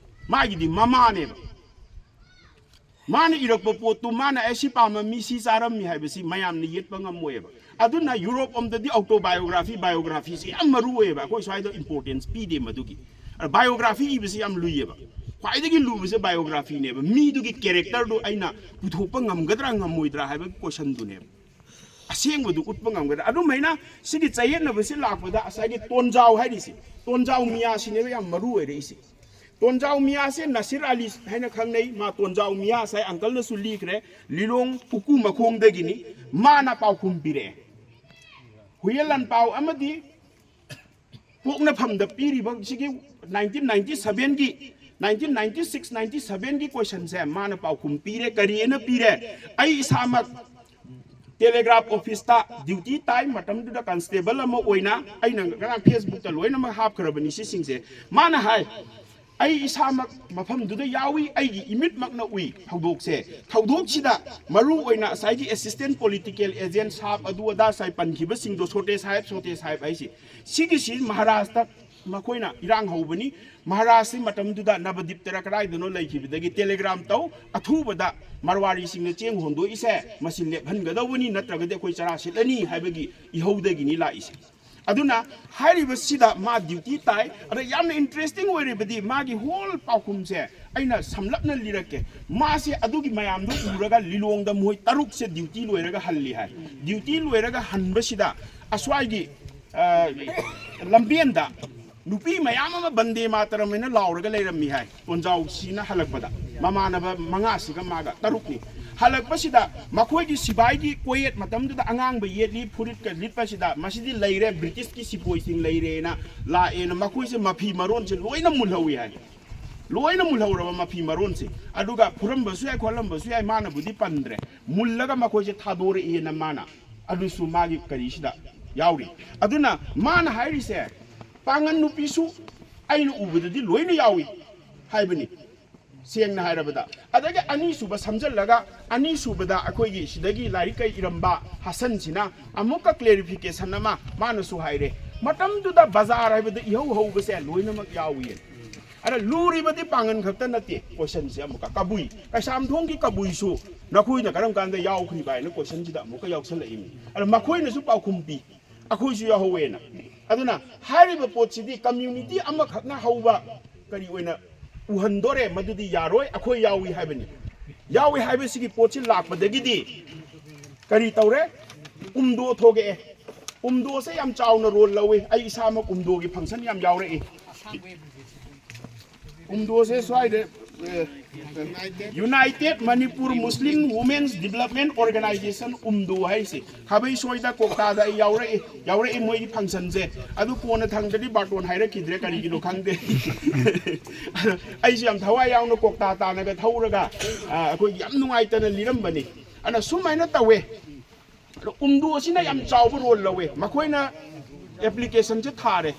ꯃꯥꯒꯤꯗꯤ ꯃꯃꯥꯅꯦꯕ꯫ ꯃꯥꯅ ꯏꯔꯛꯄ ꯄꯣꯠꯇꯨ ꯃꯥꯅ, "ꯑꯦ, ꯁꯤ ꯄꯥꯝꯃꯝꯃꯤ, ꯁꯤ ꯆꯥꯔꯝꯃꯤ" ꯍꯥꯏꯕꯁꯤ ꯃꯌꯥꯝꯅ ꯌꯦꯠꯄ ꯉꯝꯃꯣꯏꯕ꯫ ꯑꯗꯨꯅ ꯌꯨꯔꯣꯞ ꯑꯝꯗꯗꯤ autobiography, biographyꯁꯦ ꯌꯥꯝ ꯃꯔꯨ ꯑꯣꯏꯌꯦꯕ꯫ ꯑꯩꯈꯣꯏ ꯁ꯭ꯋꯥꯏꯗ importance ꯄꯤꯗꯦ ꯃꯗꯨꯒꯤ꯫ ꯑꯗ biography ꯏꯕꯁꯤ ꯌꯥꯝ ꯂꯨꯏꯌꯦꯕ꯫ ꯈ꯭ꯋꯥꯏꯗꯒꯤ ꯂꯨꯕꯁꯦ biographyꯅꯦꯕ꯫ ꯃꯤꯗꯨꯒꯤ characterꯗꯨ ꯑꯩꯅ ꯄꯨꯊꯣꯛꯄ ꯉꯝꯒꯗ꯭ꯔꯥ ꯉꯝꯃꯣꯏꯗ꯭ꯔꯥ ꯍꯥꯏꯕꯒꯤ questionꯗꯨꯅꯦꯕ꯫ ꯑꯁꯦꯡꯕꯗꯨ ꯎꯠꯄ ꯉꯝꯒꯗ꯭ꯔꯥ? ꯑꯗꯨꯃꯥꯏꯅ ꯁꯤꯒꯤ ꯆꯌꯦꯠꯅꯕꯁꯤ ꯂꯥꯛꯄꯗ ꯉꯁꯥꯏꯒꯤ ꯇꯣꯟꯖꯥꯎ ꯍꯥꯏꯔꯤꯁꯦ, ꯇꯣꯟꯖꯥꯎ ꯃꯤꯌꯥꯁꯤꯅꯦꯕ ꯌꯥꯝ ꯃꯔꯨ ꯑꯣꯏꯔꯛꯏꯁꯦ꯫ ꯇꯣꯟꯖꯥꯎ ꯃꯤꯌꯥꯁꯦ ꯅꯁꯤꯔ ꯑꯂꯤ ꯍꯥꯏꯅ ꯈꯪꯅꯩ꯫ ꯃꯥ ꯇꯣꯟꯖꯥꯎ ꯃꯤꯌꯥ ꯉꯁꯥꯏ ꯑꯪꯀꯜꯅꯁꯨ ꯂꯤꯈ꯭ꯔꯦ, ꯂꯤꯂꯣꯡ ꯎꯀꯨ ꯃꯈꯣꯡꯗꯒꯤꯅꯤ꯫ ꯃꯥꯅ ꯄꯥꯎꯈꯨꯝ ꯄꯤꯔꯛꯑꯦ꯫ ꯍꯨꯏꯌꯦꯟ ꯂꯥꯟꯄꯥꯎ ꯑꯃꯗꯤ ꯄꯣꯛꯅꯐꯝꯗ ꯄꯤꯔꯤꯕ ꯁꯤꯒꯤ ꯅꯥꯏꯟꯇꯤꯟ ꯅꯥꯏꯟꯇꯤ ꯁꯚꯦꯟꯒꯤ, ꯅꯥꯏꯟꯇꯤꯟ ꯅꯥꯏꯟꯇꯤ ꯁꯤꯛꯁ ꯅꯥꯏꯟꯇꯤ ꯁꯚꯦꯟꯒꯤ ꯀꯣꯏꯁꯟꯁꯦ ꯃꯥꯅ ꯄꯥꯎꯈꯨꯝ ꯄꯤꯔꯦ꯫ ꯀꯔꯤꯅ ꯄꯤꯔꯦ? ꯑꯩ ꯏꯁꯥꯃꯛ ꯇꯦꯂꯦꯒ꯭ꯔꯥꯐ ꯑꯣꯐꯤꯁꯇ ꯗ꯭ꯌꯨꯇꯤ ꯇꯥꯏ꯫ ꯃꯇꯝꯗꯨꯗ ꯀꯟꯁꯇꯦꯕꯜ ꯑꯃ ꯑꯣꯏꯅ ꯑꯩꯅ ꯉꯔꯥꯡ ꯐꯦꯁꯕꯨꯛꯇ ꯂꯣꯏꯅꯃꯛ ꯍꯥꯞꯈ꯭ꯔꯕꯅꯤ ꯁꯤꯁꯤꯡꯁꯦ꯫ ꯃꯥꯅ ꯍꯥꯏ, "ꯑꯩ ꯏꯁꯥꯃꯛ ꯃꯐꯝꯗꯨꯗ ꯌꯥꯎꯏ, ꯑꯩꯒꯤ ꯏꯃꯤꯠꯃꯛꯅ ꯎꯏ ꯊꯧꯗꯣꯛꯁꯦ꯫ ꯊꯧꯗꯣꯛꯁꯤꯗ ꯃꯔꯨ ꯑꯣꯏꯅ ꯉꯁꯥꯏꯒꯤ ꯑꯦꯁꯤꯁꯇꯦꯟ ꯄꯣꯂꯤꯇꯤꯀꯦꯜ ꯑꯦꯖꯦꯟ ꯁꯥꯕ ꯑꯗꯨ ꯑꯗꯥ ꯉꯁꯥꯏ ꯄꯟꯈꯤꯕꯁꯤꯡꯗꯣ, ꯁꯣꯇꯦ ꯁꯥꯍꯦꯕ, ꯁꯣꯇꯦ ꯁꯥꯍꯦꯕ ꯍꯥꯏꯁꯤ, ꯁꯤꯒꯤꯁꯤ ꯃꯍꯥꯔꯥꯖꯇ ꯃꯈꯣꯏꯅ ꯏꯔꯥꯡ ꯍꯧꯕꯅꯤ꯫ ꯃꯍꯥꯔꯥꯖꯁꯤ ꯃꯇꯝꯗꯨꯗ ꯅꯕꯗꯤꯞꯇꯔ ꯀꯗꯥꯏꯗꯅꯣ ꯂꯩꯈꯤꯕꯗꯒꯤ ꯇꯦꯂꯦꯒ꯭ꯔꯥꯝ ꯇꯧ, ꯑꯊꯨꯕꯗ ꯃꯔꯋꯥꯔꯤꯁꯤꯡꯅ ꯆꯦꯡ ꯍꯣꯟꯗꯣꯛꯏꯁꯦ ꯃꯁꯤ ꯂꯦꯞꯍꯟꯒꯗꯧꯕꯅꯤ, ꯅꯠꯇ꯭ꯔꯒꯗꯤ ꯑꯩꯈꯣꯏ ꯆꯔꯥ ꯁꯤꯠꯂꯅꯤ" ꯍꯥꯏꯕꯒꯤ ꯏꯍꯧꯗꯒꯤꯅꯤ ꯂꯥꯛꯏꯁꯦ꯫ ꯑꯗꯨꯅ ꯍꯥꯏꯔꯤꯕꯁꯤꯗ ꯃꯥ ꯗ꯭ꯌꯨꯇꯤ ꯇꯥꯏ꯫ ꯑꯗ ꯌꯥꯝꯅ ꯏꯟꯇꯔꯦꯁꯇꯤꯡ ꯑꯣꯏꯔꯤꯕꯗꯤ ꯃꯥꯒꯤ ꯍꯣꯜ ꯄꯥꯎꯈꯨꯝꯁꯦ ꯑꯩꯅ ꯁꯝꯂꯞꯅ ꯂꯤꯔꯛꯀꯦ꯫ ꯃꯥꯁꯦ ꯑꯗꯨꯒꯤ ꯃꯌꯥꯝꯗꯨ ꯎꯔꯒ ꯂꯤꯂꯣꯡꯗ ꯃꯣꯏ ꯇꯔꯨꯛꯁꯦ ꯗ꯭ꯌꯨꯇꯤ ꯂꯣꯏꯔꯒ ꯍꯜꯂꯤ ꯍꯥꯏ꯫ ꯗ꯭ꯌꯨꯇꯤ ꯂꯣꯏꯔꯒ ꯍꯟꯕꯁꯤꯗ ꯑꯁ꯭ꯋꯥꯏꯒꯤ, ꯑ, ꯂꯝꯕꯦꯟꯗ ꯅꯨꯄꯤ ꯃꯌꯥꯝ ꯑꯃ ꯕꯟꯗꯦ ꯃꯥꯇꯔꯝ ꯍꯥꯏꯅ ꯂꯥꯎꯔꯒ ꯂꯩꯔꯝꯃꯤ ꯍꯥꯏ꯫ ꯇꯣꯟꯖꯥꯎꯁꯤꯅ ꯍꯜꯂꯛꯄꯗ ꯃꯃꯥꯟꯅꯕ ꯃꯉꯥꯁꯤꯒ ꯃꯥꯒ ꯇꯔꯨꯛꯅꯤ꯫ ꯍꯜꯂꯛꯄꯁꯤꯗ ꯃꯈꯣꯏꯒꯤ ꯁꯤꯕꯥꯏꯒꯤ ꯀꯣꯌꯦꯠ ꯃꯇꯝꯗꯨꯗ ꯑꯉꯥꯡꯕ ꯌꯦꯠꯂꯤ, ꯐꯨꯔꯤꯠꯀ ꯂꯤꯠꯄꯁꯤꯗ ꯃꯁꯤꯗꯤ ꯂꯩꯔꯦ, ꯕ꯭ꯔꯤꯇꯤꯁꯀꯤ ꯁꯤꯄꯣꯏꯁꯤꯡ ꯂꯩꯔꯦꯅ ꯂꯥꯛꯑꯦꯅ ꯃꯈꯣꯏꯁꯦ ꯃꯐꯤ ꯃꯔꯣꯟꯁꯦ ꯂꯣꯏꯅ ꯃꯨꯜꯍꯧꯋꯤ ꯍꯥꯏ꯫ ꯂꯣꯏꯅ ꯃꯨꯜꯍꯧꯔꯕ ꯃꯐꯤ ꯃꯔꯣꯟꯁꯦ꯫ ꯑꯗꯨꯒ ꯐꯨꯔꯝꯕꯁꯨ ꯌꯥꯏ, ꯈꯣꯠꯂꯝꯕꯁꯨ ꯌꯥꯏ, ꯃꯥꯅꯕꯨꯗꯤ ꯄꯟꯗ꯭ꯔꯦ꯫ ꯃꯨꯜꯂꯒ ꯃꯈꯣꯏꯁꯦ ꯊꯥꯗꯣꯔꯛꯑꯦꯅ ꯃꯥꯅ ꯑꯗꯨꯁꯨ ꯃꯥꯒꯤ ꯀꯔꯤꯁꯤꯗ ꯌꯥꯎꯔꯤ꯫ ꯑꯗꯨꯅ ꯃꯥꯅ ꯍꯥꯏꯔꯤꯁꯦ, ꯄꯥꯡꯒꯟ ꯅꯨꯄꯤꯁꯨ ꯑꯩꯅ ꯎꯕꯗꯗꯤ ꯂꯣꯏꯅ ꯌꯥꯎꯏ ꯍꯥꯏꯕꯅꯤ, ꯁꯦꯡꯅ ꯍꯥꯏꯔꯕꯗ꯫ ꯑꯗꯒꯤ ꯑꯅꯤꯁꯨꯕ ꯁꯝꯖꯜꯂꯒ, ꯑꯅꯤꯁꯨꯕꯗ ꯑꯩꯈꯣꯏꯒꯤ ꯁꯤꯗꯒꯤ ꯂꯥꯏꯔꯤꯛ ꯀꯩ ꯏꯔꯝꯕ ꯍꯁꯟꯁꯤꯅ ꯑꯃꯨꯛꯀ ꯀ꯭ꯂꯦꯔꯤꯐꯤꯀꯦꯁꯟ ꯑꯃ ꯃꯥꯅꯁꯨ ꯍꯥꯏꯔꯦ, ꯃꯇꯝꯗꯨꯗ ꯕꯖꯥꯔ ꯍꯥꯏꯕꯗ ꯏꯍꯧ ꯍꯧꯕꯁꯦ ꯂꯣꯏꯅꯃꯛ ꯌꯥꯎꯏ꯫ ꯑꯗ ꯂꯨꯔꯤꯕꯗꯤ ꯄꯥꯡꯒꯟ ꯈꯛꯇ ꯅꯠꯇꯦ, ꯀꯣꯏꯁꯟꯁꯦ ꯑꯃꯨꯛꯀ ꯀꯕꯨꯏ, ꯀꯩꯁꯥꯝꯊꯣꯡꯒꯤ ꯀꯕꯨꯏꯁꯨ ꯅꯈꯣꯏꯅ ꯀꯔꯝ ꯀꯥꯟꯗ ꯌꯥꯎꯈ꯭ꯔꯤꯕ ꯍꯥꯏꯅ ꯀꯣꯏꯁꯟꯁꯤꯗ ꯑꯃꯨꯛꯀ ꯌꯥꯎꯁꯜꯂꯛꯏꯅꯤ꯫ ꯑꯗ ꯃꯈꯣꯏꯅꯁꯨ ꯄꯥꯎꯈꯨꯝ ꯄꯤ, ꯑꯩꯈꯣꯏꯁꯨ ꯌꯥꯎꯍꯧꯋꯦꯅ꯫ ꯑꯗꯨꯅ ꯍꯥꯏꯔꯤꯕ ꯄꯣꯠꯁꯤꯗꯤ ꯀꯝꯃ꯭ꯌꯨꯅꯤꯇꯤ ꯑꯃꯈꯛꯅ ꯍꯧꯕ ꯀꯔꯤ ꯑꯣꯏꯅ ꯎꯍꯟꯗꯣꯔꯦ? ꯃꯗꯨꯗꯤ ꯌꯥꯔꯣꯏ, ꯑꯩꯈꯣꯏ ꯌꯥꯎꯏ ꯍꯥꯏꯕꯅꯤ꯫ ꯌꯥꯎꯏ ꯍꯥꯏꯕꯁꯤꯒꯤ ꯄꯣꯠꯁꯤ ꯂꯥꯛꯄꯗꯒꯤꯗꯤ ꯀꯔꯤ ꯇꯧꯔꯦ? ꯎꯝꯗꯣ ꯊꯣꯛꯂꯛꯑꯦ꯫ ꯎꯝꯗꯣꯁꯦ ꯌꯥꯝ ꯆꯥꯎꯅ ꯔꯣꯜ ꯂꯧꯏ꯫ ꯑꯩ ꯏꯁꯥꯃꯛ ꯎꯝꯗꯣꯒꯤ ꯐꯪꯁꯟ ꯌꯥꯝ ꯌꯥꯎꯔꯛꯏ꯫ ꯎꯝꯗꯣꯁꯦ ꯁ꯭ꯋꯥꯏꯗ, ꯑꯦ, United Manipur Muslim Women's Development Organization, ꯎꯝꯗꯣ ꯍꯥꯏꯁꯦ꯫ ꯈꯥꯕꯩ ꯁꯣꯏꯗ ꯀꯣꯛꯇꯥꯗ ꯑꯩ ꯌꯥꯎꯔꯛꯏ, ꯌꯥꯎꯔꯛꯏ ꯃꯣꯏꯒꯤ functionꯁꯦ꯫ ꯑꯗꯨ ꯀꯣꯟꯅ ꯊꯪꯗꯗꯤ ꯕꯥꯔꯇꯣꯟ ꯍꯥꯏꯔꯛꯈꯤꯗ꯭ꯔꯦ, ꯀꯔꯤꯒꯤꯅꯣ ꯈꯪꯗꯦ꯫ ꯑꯗꯣ ꯑꯩꯁꯨ ꯌꯥꯝ ꯊꯋꯥꯏ ꯌꯥꯎꯅ ꯀꯣꯛꯇꯥ ꯇꯥꯅꯒ ꯊꯧꯔꯒ, ꯑ, ꯑꯩꯈꯣꯏꯒꯤ ꯌꯥꯝ ꯅꯨꯡꯉꯥꯏꯇꯅ ꯂꯤꯔꯝꯕꯅꯤ꯫ ꯑꯗꯨꯅ ꯁꯨꯃꯥꯏꯅ ꯇꯧꯋꯦ꯫ ꯑꯗꯣ ꯎꯝꯗꯣ ꯑꯁꯤꯅ ꯌꯥꯝ ꯆꯥꯎꯕ role ꯂꯧꯋꯦ꯫ ꯃꯈꯣꯏꯅ applicationꯁꯦ ꯊꯥꯔꯦ꯫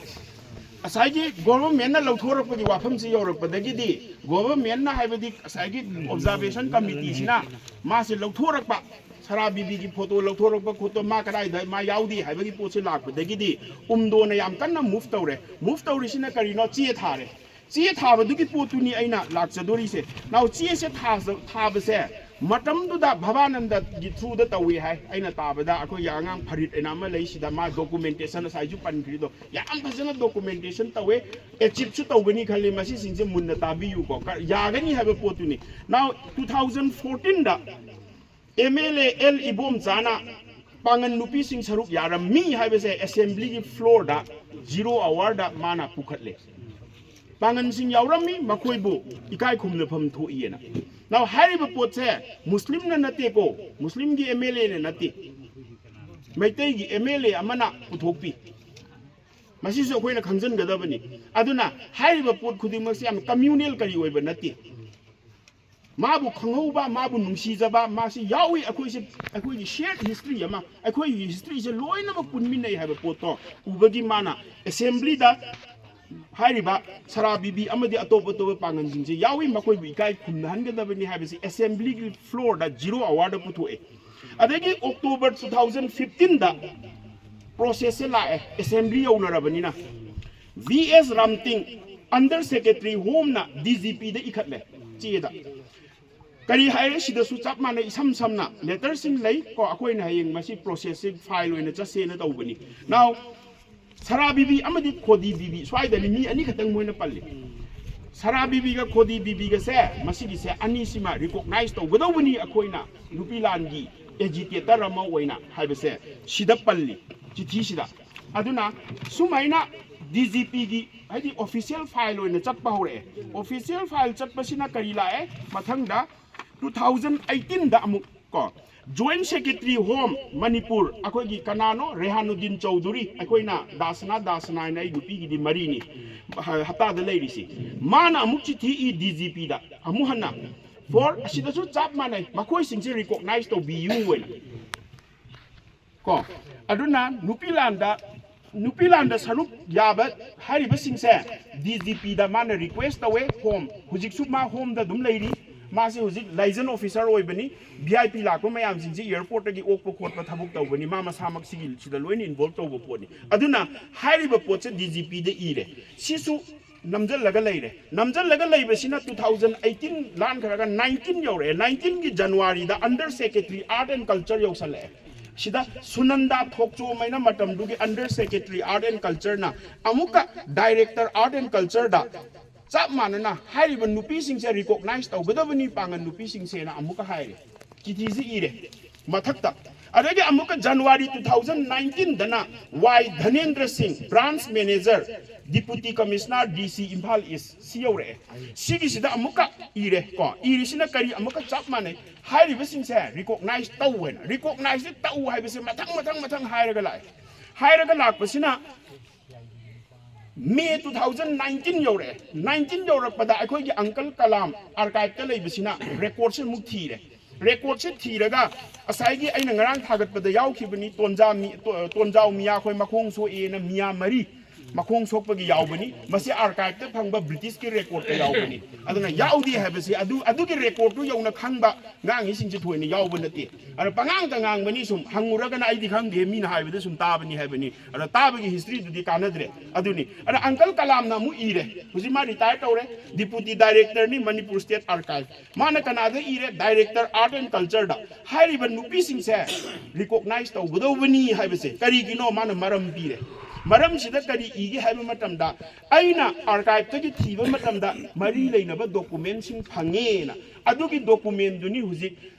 ꯉꯁꯥꯏꯒꯤ governmentꯅ ꯂꯧꯊꯣꯔꯛꯄꯒꯤ ꯋꯥꯐꯝꯁꯤ ꯌꯧꯔꯛꯄꯗꯒꯤꯗꯤ, governmentꯅ ꯍꯥꯏꯕꯗꯤ ꯉꯁꯥꯏꯒꯤ observation committeeꯁꯤꯅ ꯃꯥꯁꯦ ꯂꯧꯊꯣꯔꯛꯄ, ꯁꯔꯥ ꯕꯤꯕꯤꯒꯤ photo ꯂꯧꯊꯣꯔꯛꯄ ꯈꯣꯠꯇꯣ, ꯃꯥ ꯀꯗꯥꯏꯗ ꯃꯥ ꯌꯥꯎꯗꯦ ꯍꯥꯏꯕꯒꯤ ꯄꯣꯠꯁꯦ ꯂꯥꯛꯄꯗꯒꯤꯗꯤ ꯎꯝꯗꯣꯅ ꯌꯥꯝ ꯀꯟꯅ move ꯇꯧꯔꯦ꯫ Move ꯇꯧꯔꯤꯁꯤꯅ ꯀꯔꯤꯅꯣ? ꯆꯦ ꯊꯥꯔꯦ꯫ ꯆꯦ ꯊꯥꯕꯗꯨꯒꯤ ꯄꯣꯠꯇꯨꯅꯤ ꯑꯩꯅ ꯂꯥꯛꯆꯗꯣꯔꯤꯁꯦ꯫ ꯅꯥꯎ, ꯆꯦꯁꯦ ꯊꯥꯖ-, ꯊꯥꯕꯁꯦ ꯃꯇꯝꯗꯨꯗ ꯚꯕꯥꯅꯟꯗꯒꯤ throughꯗ ꯇꯧꯏ ꯍꯥꯏ꯫ ꯑꯩꯅ ꯇꯥꯕꯗ ꯑꯩꯈꯣꯏꯒꯤ ꯑꯉꯥꯡ ꯐꯔꯤꯠ ꯑꯅ ꯑꯃ ꯂꯩ, ꯁꯤꯗ ꯃꯥ documentation ꯉꯁꯥꯏꯁꯨ ꯄꯟꯈ꯭ꯔꯤꯗꯣ ꯌꯥꯝ ꯐꯖꯅ documentation ꯇꯧꯋꯦ꯫ Achieveꯁꯨ ꯇꯧꯒꯅꯤ ꯈꯜꯂꯤ꯫ ꯃꯁꯤꯁꯤꯡꯁꯦ ꯃꯨꯟꯅ ꯇꯥꯕꯤꯌꯨꯀꯣ꯫ ꯀ-, ꯌꯥꯒꯅꯤ ꯍꯥꯏꯕ ꯄꯣꯠꯇꯨꯅꯤ꯫ Now, two thousand fourteenꯗ MLA ꯑꯦꯜ ꯏꯕꯣꯝꯆꯥꯅ ꯄꯥꯡꯒꯟ ꯅꯨꯄꯤꯁꯤꯡ ꯁꯔꯨꯛ ꯌꯥꯔꯝꯃꯤ ꯍꯥꯏꯕꯁꯦ assemblyꯒꯤ floorꯗ zero hourꯗ ꯃꯥꯅ ꯄꯨꯈꯠꯂꯦ꯫ ꯄꯥꯡꯒꯟꯁꯤꯡ ꯌꯥꯎꯔꯝꯃꯤ, ꯃꯈꯣꯏꯕꯨ ꯏꯀꯥꯏ ꯈꯨꯝꯅꯐꯝ ꯊꯣꯛꯏꯑꯅ꯫ Now, ꯍꯥꯏꯔꯤꯕ ꯄꯣꯠꯁꯦ ꯃꯨꯁꯂꯤꯝꯅ ꯅꯠꯇꯦꯀꯣ, ꯃꯨꯁꯂꯤꯝꯒꯤ MLAꯅ ꯅꯠꯇꯦ, ꯃꯩꯇꯩꯒꯤ MLA ꯑꯃꯅ ꯄꯨꯊꯣꯛꯄꯤ꯫ ꯃꯁꯤꯁꯨ ꯑꯩꯈꯣꯏꯅ ꯈꯪꯖꯤꯟꯒꯗꯕꯅꯤ꯫ ꯑꯗꯨꯅ ꯍꯥꯏꯔꯤꯕ ꯄꯣꯠ ꯈꯨꯗꯤꯡꯃꯛꯁꯦ ꯌꯥꯝ communal ꯀꯔꯤ ꯑꯣꯏꯕ ꯅꯠꯇꯦ꯫ ꯃꯥꯕꯨ ꯈꯪꯍꯧꯕ, ꯃꯥꯕꯨ ꯅꯨꯡꯁꯤꯖꯕ, ꯃꯥꯁꯤ ꯌꯥꯎꯏ꯫ ꯑꯩꯈꯣꯏꯁꯦ, ꯑꯩꯈꯣꯏꯒꯤ shared history ꯑꯃ, ꯑꯩꯈꯣꯏꯒꯤ historyꯁꯦ ꯂꯣꯏꯅꯃꯛ ꯄꯨꯟꯃꯤꯟꯅꯩ ꯍꯥꯏꯕ ꯄꯣꯠꯇꯣ ꯎꯕꯒꯤ ꯃꯥꯅ assemblyꯗ ꯍꯥꯏꯔꯤꯕ ꯁꯔꯥ ꯕꯤꯕꯤ ꯑꯃꯗꯤ ꯑꯇꯣꯞ ꯑꯇꯣꯞꯄ ꯄꯥꯡꯒꯜꯁꯤꯡꯁꯦ ꯌꯥꯎꯏ, ꯃꯈꯣꯏꯕꯨ ꯏꯀꯥꯏ ꯈꯨꯝꯅꯍꯟꯒꯗꯕꯅꯤ ꯍꯥꯏꯕꯁꯤ assemblyꯒꯤ floorꯗ zero hourꯗ ꯄꯨꯊꯣꯛꯑꯦ꯫ ꯑꯗꯒꯤ October two thousand fifteenꯗ processꯁꯦ ꯂꯥꯛꯑꯦ, assembly ꯌꯧꯅꯔꯕꯅꯤꯅ꯫ V S Ramting, under secretary homeꯅ DGPꯗ ꯏꯈꯠꯂꯦ ꯆꯦꯗ꯫ ꯀꯔꯤ ꯍꯥꯏꯔꯦ? ꯁꯤꯗꯁꯨ ꯆꯞ ꯃꯥꯟꯅꯩ, ꯏꯁꯝ ꯁꯝꯅ letterꯁꯤꯡ ꯂꯩ ꯀꯣ, ꯑꯩꯈꯣꯏꯅ ꯍꯌꯦꯡ ꯃꯁꯤ processꯁꯤ file ꯑꯣꯏꯅ ꯆꯠꯁꯦꯅ ꯇꯧꯕꯅꯤ꯫ Now, ꯁꯔꯥ ꯕꯤꯕꯤ ꯑꯃꯗꯤ ꯈꯣꯗꯤ ꯕꯤꯕꯤ, ꯁ꯭ꯋꯥꯏꯗꯅꯤ ꯃꯤ ꯑꯅꯤꯈꯛꯇꯪ ꯃꯣꯏꯅ ꯄꯜꯂꯤ꯫ ꯁꯔꯥ ꯕꯤꯕꯤꯒ ꯈꯣꯗꯤ ꯕꯤꯕꯤꯒꯁꯦ, ꯃꯁꯤꯒꯤꯁꯦ ꯑꯅꯤꯁꯤꯃ recognize ꯇꯧꯒꯗꯧꯕꯅꯤ ꯑꯩꯈꯣꯏꯅ, ꯅꯨꯄꯤ ꯂꯥꯟꯒꯤ agitator ꯑꯃ ꯑꯣꯏꯅ ꯍꯥꯏꯕꯁꯦ ꯁꯤꯗ ꯄꯜꯂꯤ, ꯆꯤꯊꯤꯁꯤꯗ꯫ ꯑꯗꯨꯅ ꯁꯨꯃꯥꯏꯅ ꯗꯤ ꯖꯤ ꯄꯤꯒꯤ ꯍꯥꯏꯗꯤ ꯑꯣꯐꯤꯁꯤꯌꯦꯜ ꯐꯥꯏꯜ ꯑꯣꯏꯅ ꯆꯠꯄ ꯍꯧꯔꯛꯑꯦ꯫ ꯑꯣꯐꯤꯁꯤꯌꯦꯜ ꯐꯥꯏꯜ ꯆꯠꯄꯁꯤꯅ ꯀꯔꯤ ꯂꯥꯛꯑꯦ? ꯃꯊꯪꯗ ꯇꯨ ꯊꯥꯎꯖꯟ ꯑꯩꯠꯇꯤꯟꯗ ꯑꯃꯨꯛ ꯀꯣ, Joint Secretary Home Manipur, ꯑꯩꯈꯣꯏꯒꯤ ꯀꯅꯥꯅꯣ? ꯔꯦꯍꯥꯅꯨꯗꯤꯟ ꯆꯧꯙꯨꯔꯤ, ꯑꯩꯈꯣꯏꯅ ꯗꯥꯁꯅꯥ, ꯗꯥꯁꯅꯥ ꯍꯥꯏꯅ ꯑꯩ ꯅꯨꯄꯤꯒꯤꯗꯤ ꯃꯔꯤꯅꯤ ꯍ-, ꯍꯞꯇꯥꯗ ꯂꯩꯔꯤꯁꯤ꯫ ꯃꯥꯅ ꯑꯃꯨꯛ ꯆꯤꯊꯤ ꯏ ꯗꯤ ꯖꯤ ꯄꯤꯗ ꯑꯃꯨꯛ ꯍꯟꯅ, for ꯑꯁꯤꯗꯁꯨ ꯆꯞ ꯃꯥꯟꯅꯩ, ꯃꯈꯣꯏꯁꯤꯡꯁꯦ ꯔꯤꯀꯣꯛꯅꯥꯏꯁ ꯇꯧꯕꯤꯌꯨ ꯍꯥꯏꯅ꯫ ꯀꯣ, ꯑꯗꯨꯅ ꯅꯨꯄꯤ ꯂꯥꯟꯗ, ꯅꯨꯄꯤ ꯂꯥꯟꯗ ꯁꯔꯨꯛ ꯌꯥꯕ ꯍꯥꯏꯔꯤꯕꯁꯤꯡꯁꯦ ꯗꯤ ꯖꯤ ꯄꯤꯗ ꯃꯥꯅ ꯔꯤꯀ꯭ꯋꯦꯁ ꯇꯧꯋꯦ꯫ ꯍꯣꯝ, ꯍꯧꯖꯤꯛꯁꯨ ꯃꯥ ꯍꯣꯝꯗ ꯑꯗꯨꯝ ꯂꯩꯔꯤ꯫ ꯃꯥꯁꯦ ꯍꯧꯖꯤꯛ ꯂꯥꯏꯖꯟ ꯑꯣꯐꯤꯁꯔ ꯑꯣꯏꯕꯅꯤ꯫ ꯚꯤ ꯑꯥꯏ ꯄꯤ ꯂꯥꯛꯄ ꯃꯌꯥꯝꯁꯤꯡꯁꯤ ꯑꯦꯌꯥꯔꯄꯣꯔꯠꯇꯒꯤ ꯑꯣꯛꯄ ꯈꯣꯠꯄ ꯊꯕꯛ ꯇꯧꯕꯅꯤ꯫ ꯃꯥ ꯃꯁꯥꯃꯛ ꯁꯤꯒꯤ, ꯁꯤꯗ ꯂꯣꯏꯅ ꯏꯟꯚꯣꯜꯕ ꯇꯧꯕ ꯄꯣꯠꯅꯤ꯫ ꯑꯗꯨꯅ ꯍꯥꯏꯔꯤꯕ ꯄꯣꯠꯁꯦ ꯗꯤ ꯖꯤ ꯄꯤꯗ ꯏꯔꯦ꯫ ꯁꯤꯁꯨ ꯅꯝꯖꯜꯂꯒ ꯂꯩꯔꯦ꯫ ꯅꯝꯖꯜꯂꯒ ꯂꯩꯕꯁꯤꯅ ꯇꯨ ꯊꯥꯎꯖꯟ ꯑꯩꯠꯇꯤꯟ ꯂꯥꯟꯈ꯭ꯔꯒ ꯅꯥꯏꯟꯇꯤꯟ ꯌꯧꯔꯛꯑꯦ꯫ ꯅꯥꯏꯟꯇꯤꯟꯒꯤ ꯖꯅꯋꯥꯔꯤꯗ Under Secretary Art and Culture ꯌꯧꯁꯜꯂꯛꯑꯦ꯫ ꯁꯤꯗ ꯁꯨꯅꯟꯗꯥ ꯊꯣꯛꯆꯣꯝ ꯍꯥꯏꯅ ꯃꯇꯝꯗꯨꯒꯤ Under Secretary Art and Cultureꯅ ꯑꯃꯨꯛꯀ Director Art and Cultureꯗ ꯆꯞ ꯃꯥꯟꯅꯅ ꯍꯥꯏꯔꯤꯕ ꯅꯨꯄꯤꯁꯤꯡꯁꯦ ꯔꯤꯀꯣꯛꯅꯥꯏꯁ ꯇꯧꯒꯗꯕꯅꯤ, ꯄꯥꯡꯒꯜ ꯅꯨꯄꯤꯁꯤꯡꯁꯦꯅ ꯑꯃꯨꯛꯀ ꯍꯥꯏꯔꯦ꯫ ꯆꯤꯊꯤꯁꯤ ꯏꯔꯦ ꯃꯊꯛꯇ꯫ ꯑꯗꯒꯤ ꯑꯃꯨꯛꯀ ꯖꯅꯋꯥꯔꯤ ꯇꯨ ꯊꯥꯎꯖꯟ ꯅꯥꯏꯟꯇꯤꯟꯗꯅ ꯋꯥꯏ ꯙꯅꯦꯟꯗ꯭ꯔ ꯁꯤꯡ, Branch Manager, Deputy Commissioner, ꯗꯤ ꯁꯤ ꯏꯝꯐꯥꯜ ꯏꯁ, ꯁꯤ ꯌꯧꯔꯛꯑꯦ꯫ ꯁꯤꯒꯤꯁꯤꯗ ꯑꯃꯨꯛꯀ ꯏꯔꯦ ꯀꯣ꯫ ꯏꯔꯤꯁꯤꯅ ꯀꯔꯤ? ꯑꯃꯨꯛꯀ ꯆꯞ ꯃꯥꯟꯅꯩ꯫ ꯍꯥꯏꯔꯤꯕꯁꯤꯡꯁꯦ ꯔꯤꯀꯣꯛꯅꯥꯏꯁ ꯇꯧ ꯍꯥꯏꯅ, ꯔꯤꯀꯣꯛꯅꯥꯏꯁꯁꯦ ꯇꯧ ꯍꯥꯏꯕꯁꯦ ꯃꯊꯪ ꯃꯊꯪ ꯃꯊꯪ ꯍꯥꯏꯔꯒ ꯂꯥꯛꯑꯦ꯫ ꯍꯥꯏꯔꯒ ꯂꯥꯛꯄꯁꯤꯅ ꯃꯦ ꯇꯨ ꯊꯥꯎꯖꯟ ꯅꯥꯏꯟꯇꯤꯟ ꯌꯧꯔꯛꯑꯦ꯫ ꯅꯥꯏꯟꯇꯤꯟ ꯌꯧꯔꯛꯄꯗ ꯑꯩꯈꯣꯏꯒꯤ ꯑꯪꯀꯜ ꯀꯂꯥꯝ ꯑꯥꯔꯀꯥꯏꯚꯇ ꯂꯩꯕꯁꯤꯅ ꯔꯦꯀꯣꯔꯠꯁꯦ ꯑꯃꯨꯛ ꯊꯤꯔꯦ꯫ ꯔꯦꯀꯣꯔꯠꯁꯦ ꯊꯤꯔꯒ ꯉꯁꯥꯏꯒꯤ ꯑꯩꯅ ꯉꯔꯥꯡ ꯊꯥꯒꯠꯄꯗ ꯌꯥꯎꯈꯤꯕꯅꯤ, ꯇꯣꯟꯖꯥ ꯃꯤ-, ꯇꯣ-, ꯇꯣꯟꯖꯥꯎ ꯃꯤꯌꯥ ꯑꯩꯈꯣꯏ ꯃꯈꯣꯡ ꯁꯣꯛꯑꯦꯅ ꯃꯤꯌꯥ ꯃꯔꯤ ꯃꯈꯣꯡ ꯁꯣꯛꯄꯒꯤ ꯌꯥꯎꯕꯅꯤ꯫ ꯃꯁꯤ ꯑꯥꯔꯀꯥꯏꯚꯇ ꯐꯪꯕ ꯕ꯭ꯔꯤꯇꯤꯁꯀꯤ ꯔꯦꯀꯣꯔꯠꯇ ꯌꯥꯎꯕꯅꯤ꯫ ꯑꯗꯨꯅ ꯌꯥꯎꯗꯦ ꯍꯥꯏꯕꯁꯤ ꯑꯗꯨ, ꯑꯗꯨꯒꯤ ꯔꯦꯀꯣꯔꯠꯇꯨ ꯌꯧꯅ ꯈꯪꯕ ꯉꯥꯡꯉꯤꯁꯤꯡꯁꯦ ꯊꯣꯏꯅ ꯌꯥꯎꯕ ꯅꯠꯇꯦ꯫ ꯑꯗꯣ ꯄꯉꯥꯡꯗ ꯉꯥꯡꯕꯅꯤ꯫ ꯁꯨꯝ ꯍꯪꯉꯨꯔꯒꯅ ꯑꯩꯗꯤ ꯈꯪꯗꯦ, ꯃꯤꯅ ꯍꯥꯏꯕꯗ ꯁꯨꯝ ꯇꯥꯕꯅꯤ ꯍꯥꯏꯕꯅꯤ꯫ ꯑꯗꯣ ꯇꯥꯕꯒꯤ ꯍꯤꯁꯇ꯭ꯔꯤꯗꯨꯗꯤ ꯀꯥꯟꯅꯗ꯭ꯔꯦ꯫ ꯑꯗꯨꯅꯤ꯫ ꯑꯗꯣ ꯑꯪꯀꯜ ꯀꯂꯥꯝꯅ ꯑꯃꯨꯛ ꯏꯔꯦ꯫ ꯍꯧꯖꯤꯛ ꯃꯥ ꯔꯤꯇꯥꯌꯔ ꯇꯧꯔꯦ, Deputy Directorꯅꯤ Manipur State Archive꯫ ꯃꯥꯅ ꯀꯅꯥꯗ ꯏꯔꯦ? Director Art and Cultureꯗ꯫ ꯍꯥꯏꯔꯤꯕ ꯅꯨꯄꯤꯁꯤꯡꯁꯦ ꯔꯤꯀꯣꯛꯅꯥꯏꯁ ꯇꯧꯒꯗꯧꯕꯅꯤ ꯍꯥꯏꯕꯁꯦ꯫ ꯀꯔꯤꯒꯤꯅꯣ? ꯃꯥꯅ ꯃꯔꯝ ꯄꯤꯔꯦ꯫ ꯃꯔꯝꯁꯤꯗ ꯀꯔꯤ ꯏꯒꯦ ꯍꯥꯏꯕ ꯃꯇꯝꯗ, ꯑꯩꯅ ꯑꯥꯔꯀꯥꯏꯚꯇꯒꯤ ꯊꯤꯕ ꯃꯇꯝꯗ ꯃꯔꯤ ꯂꯩꯅꯕ ꯗꯣꯀꯨꯃꯦꯟꯁꯤꯡ ꯐꯪꯉꯦꯅ꯫ ꯑꯗꯨꯒꯤ ꯗꯣꯀꯨꯃꯦꯟꯗꯨꯅꯤ ꯍꯧꯖꯤꯛ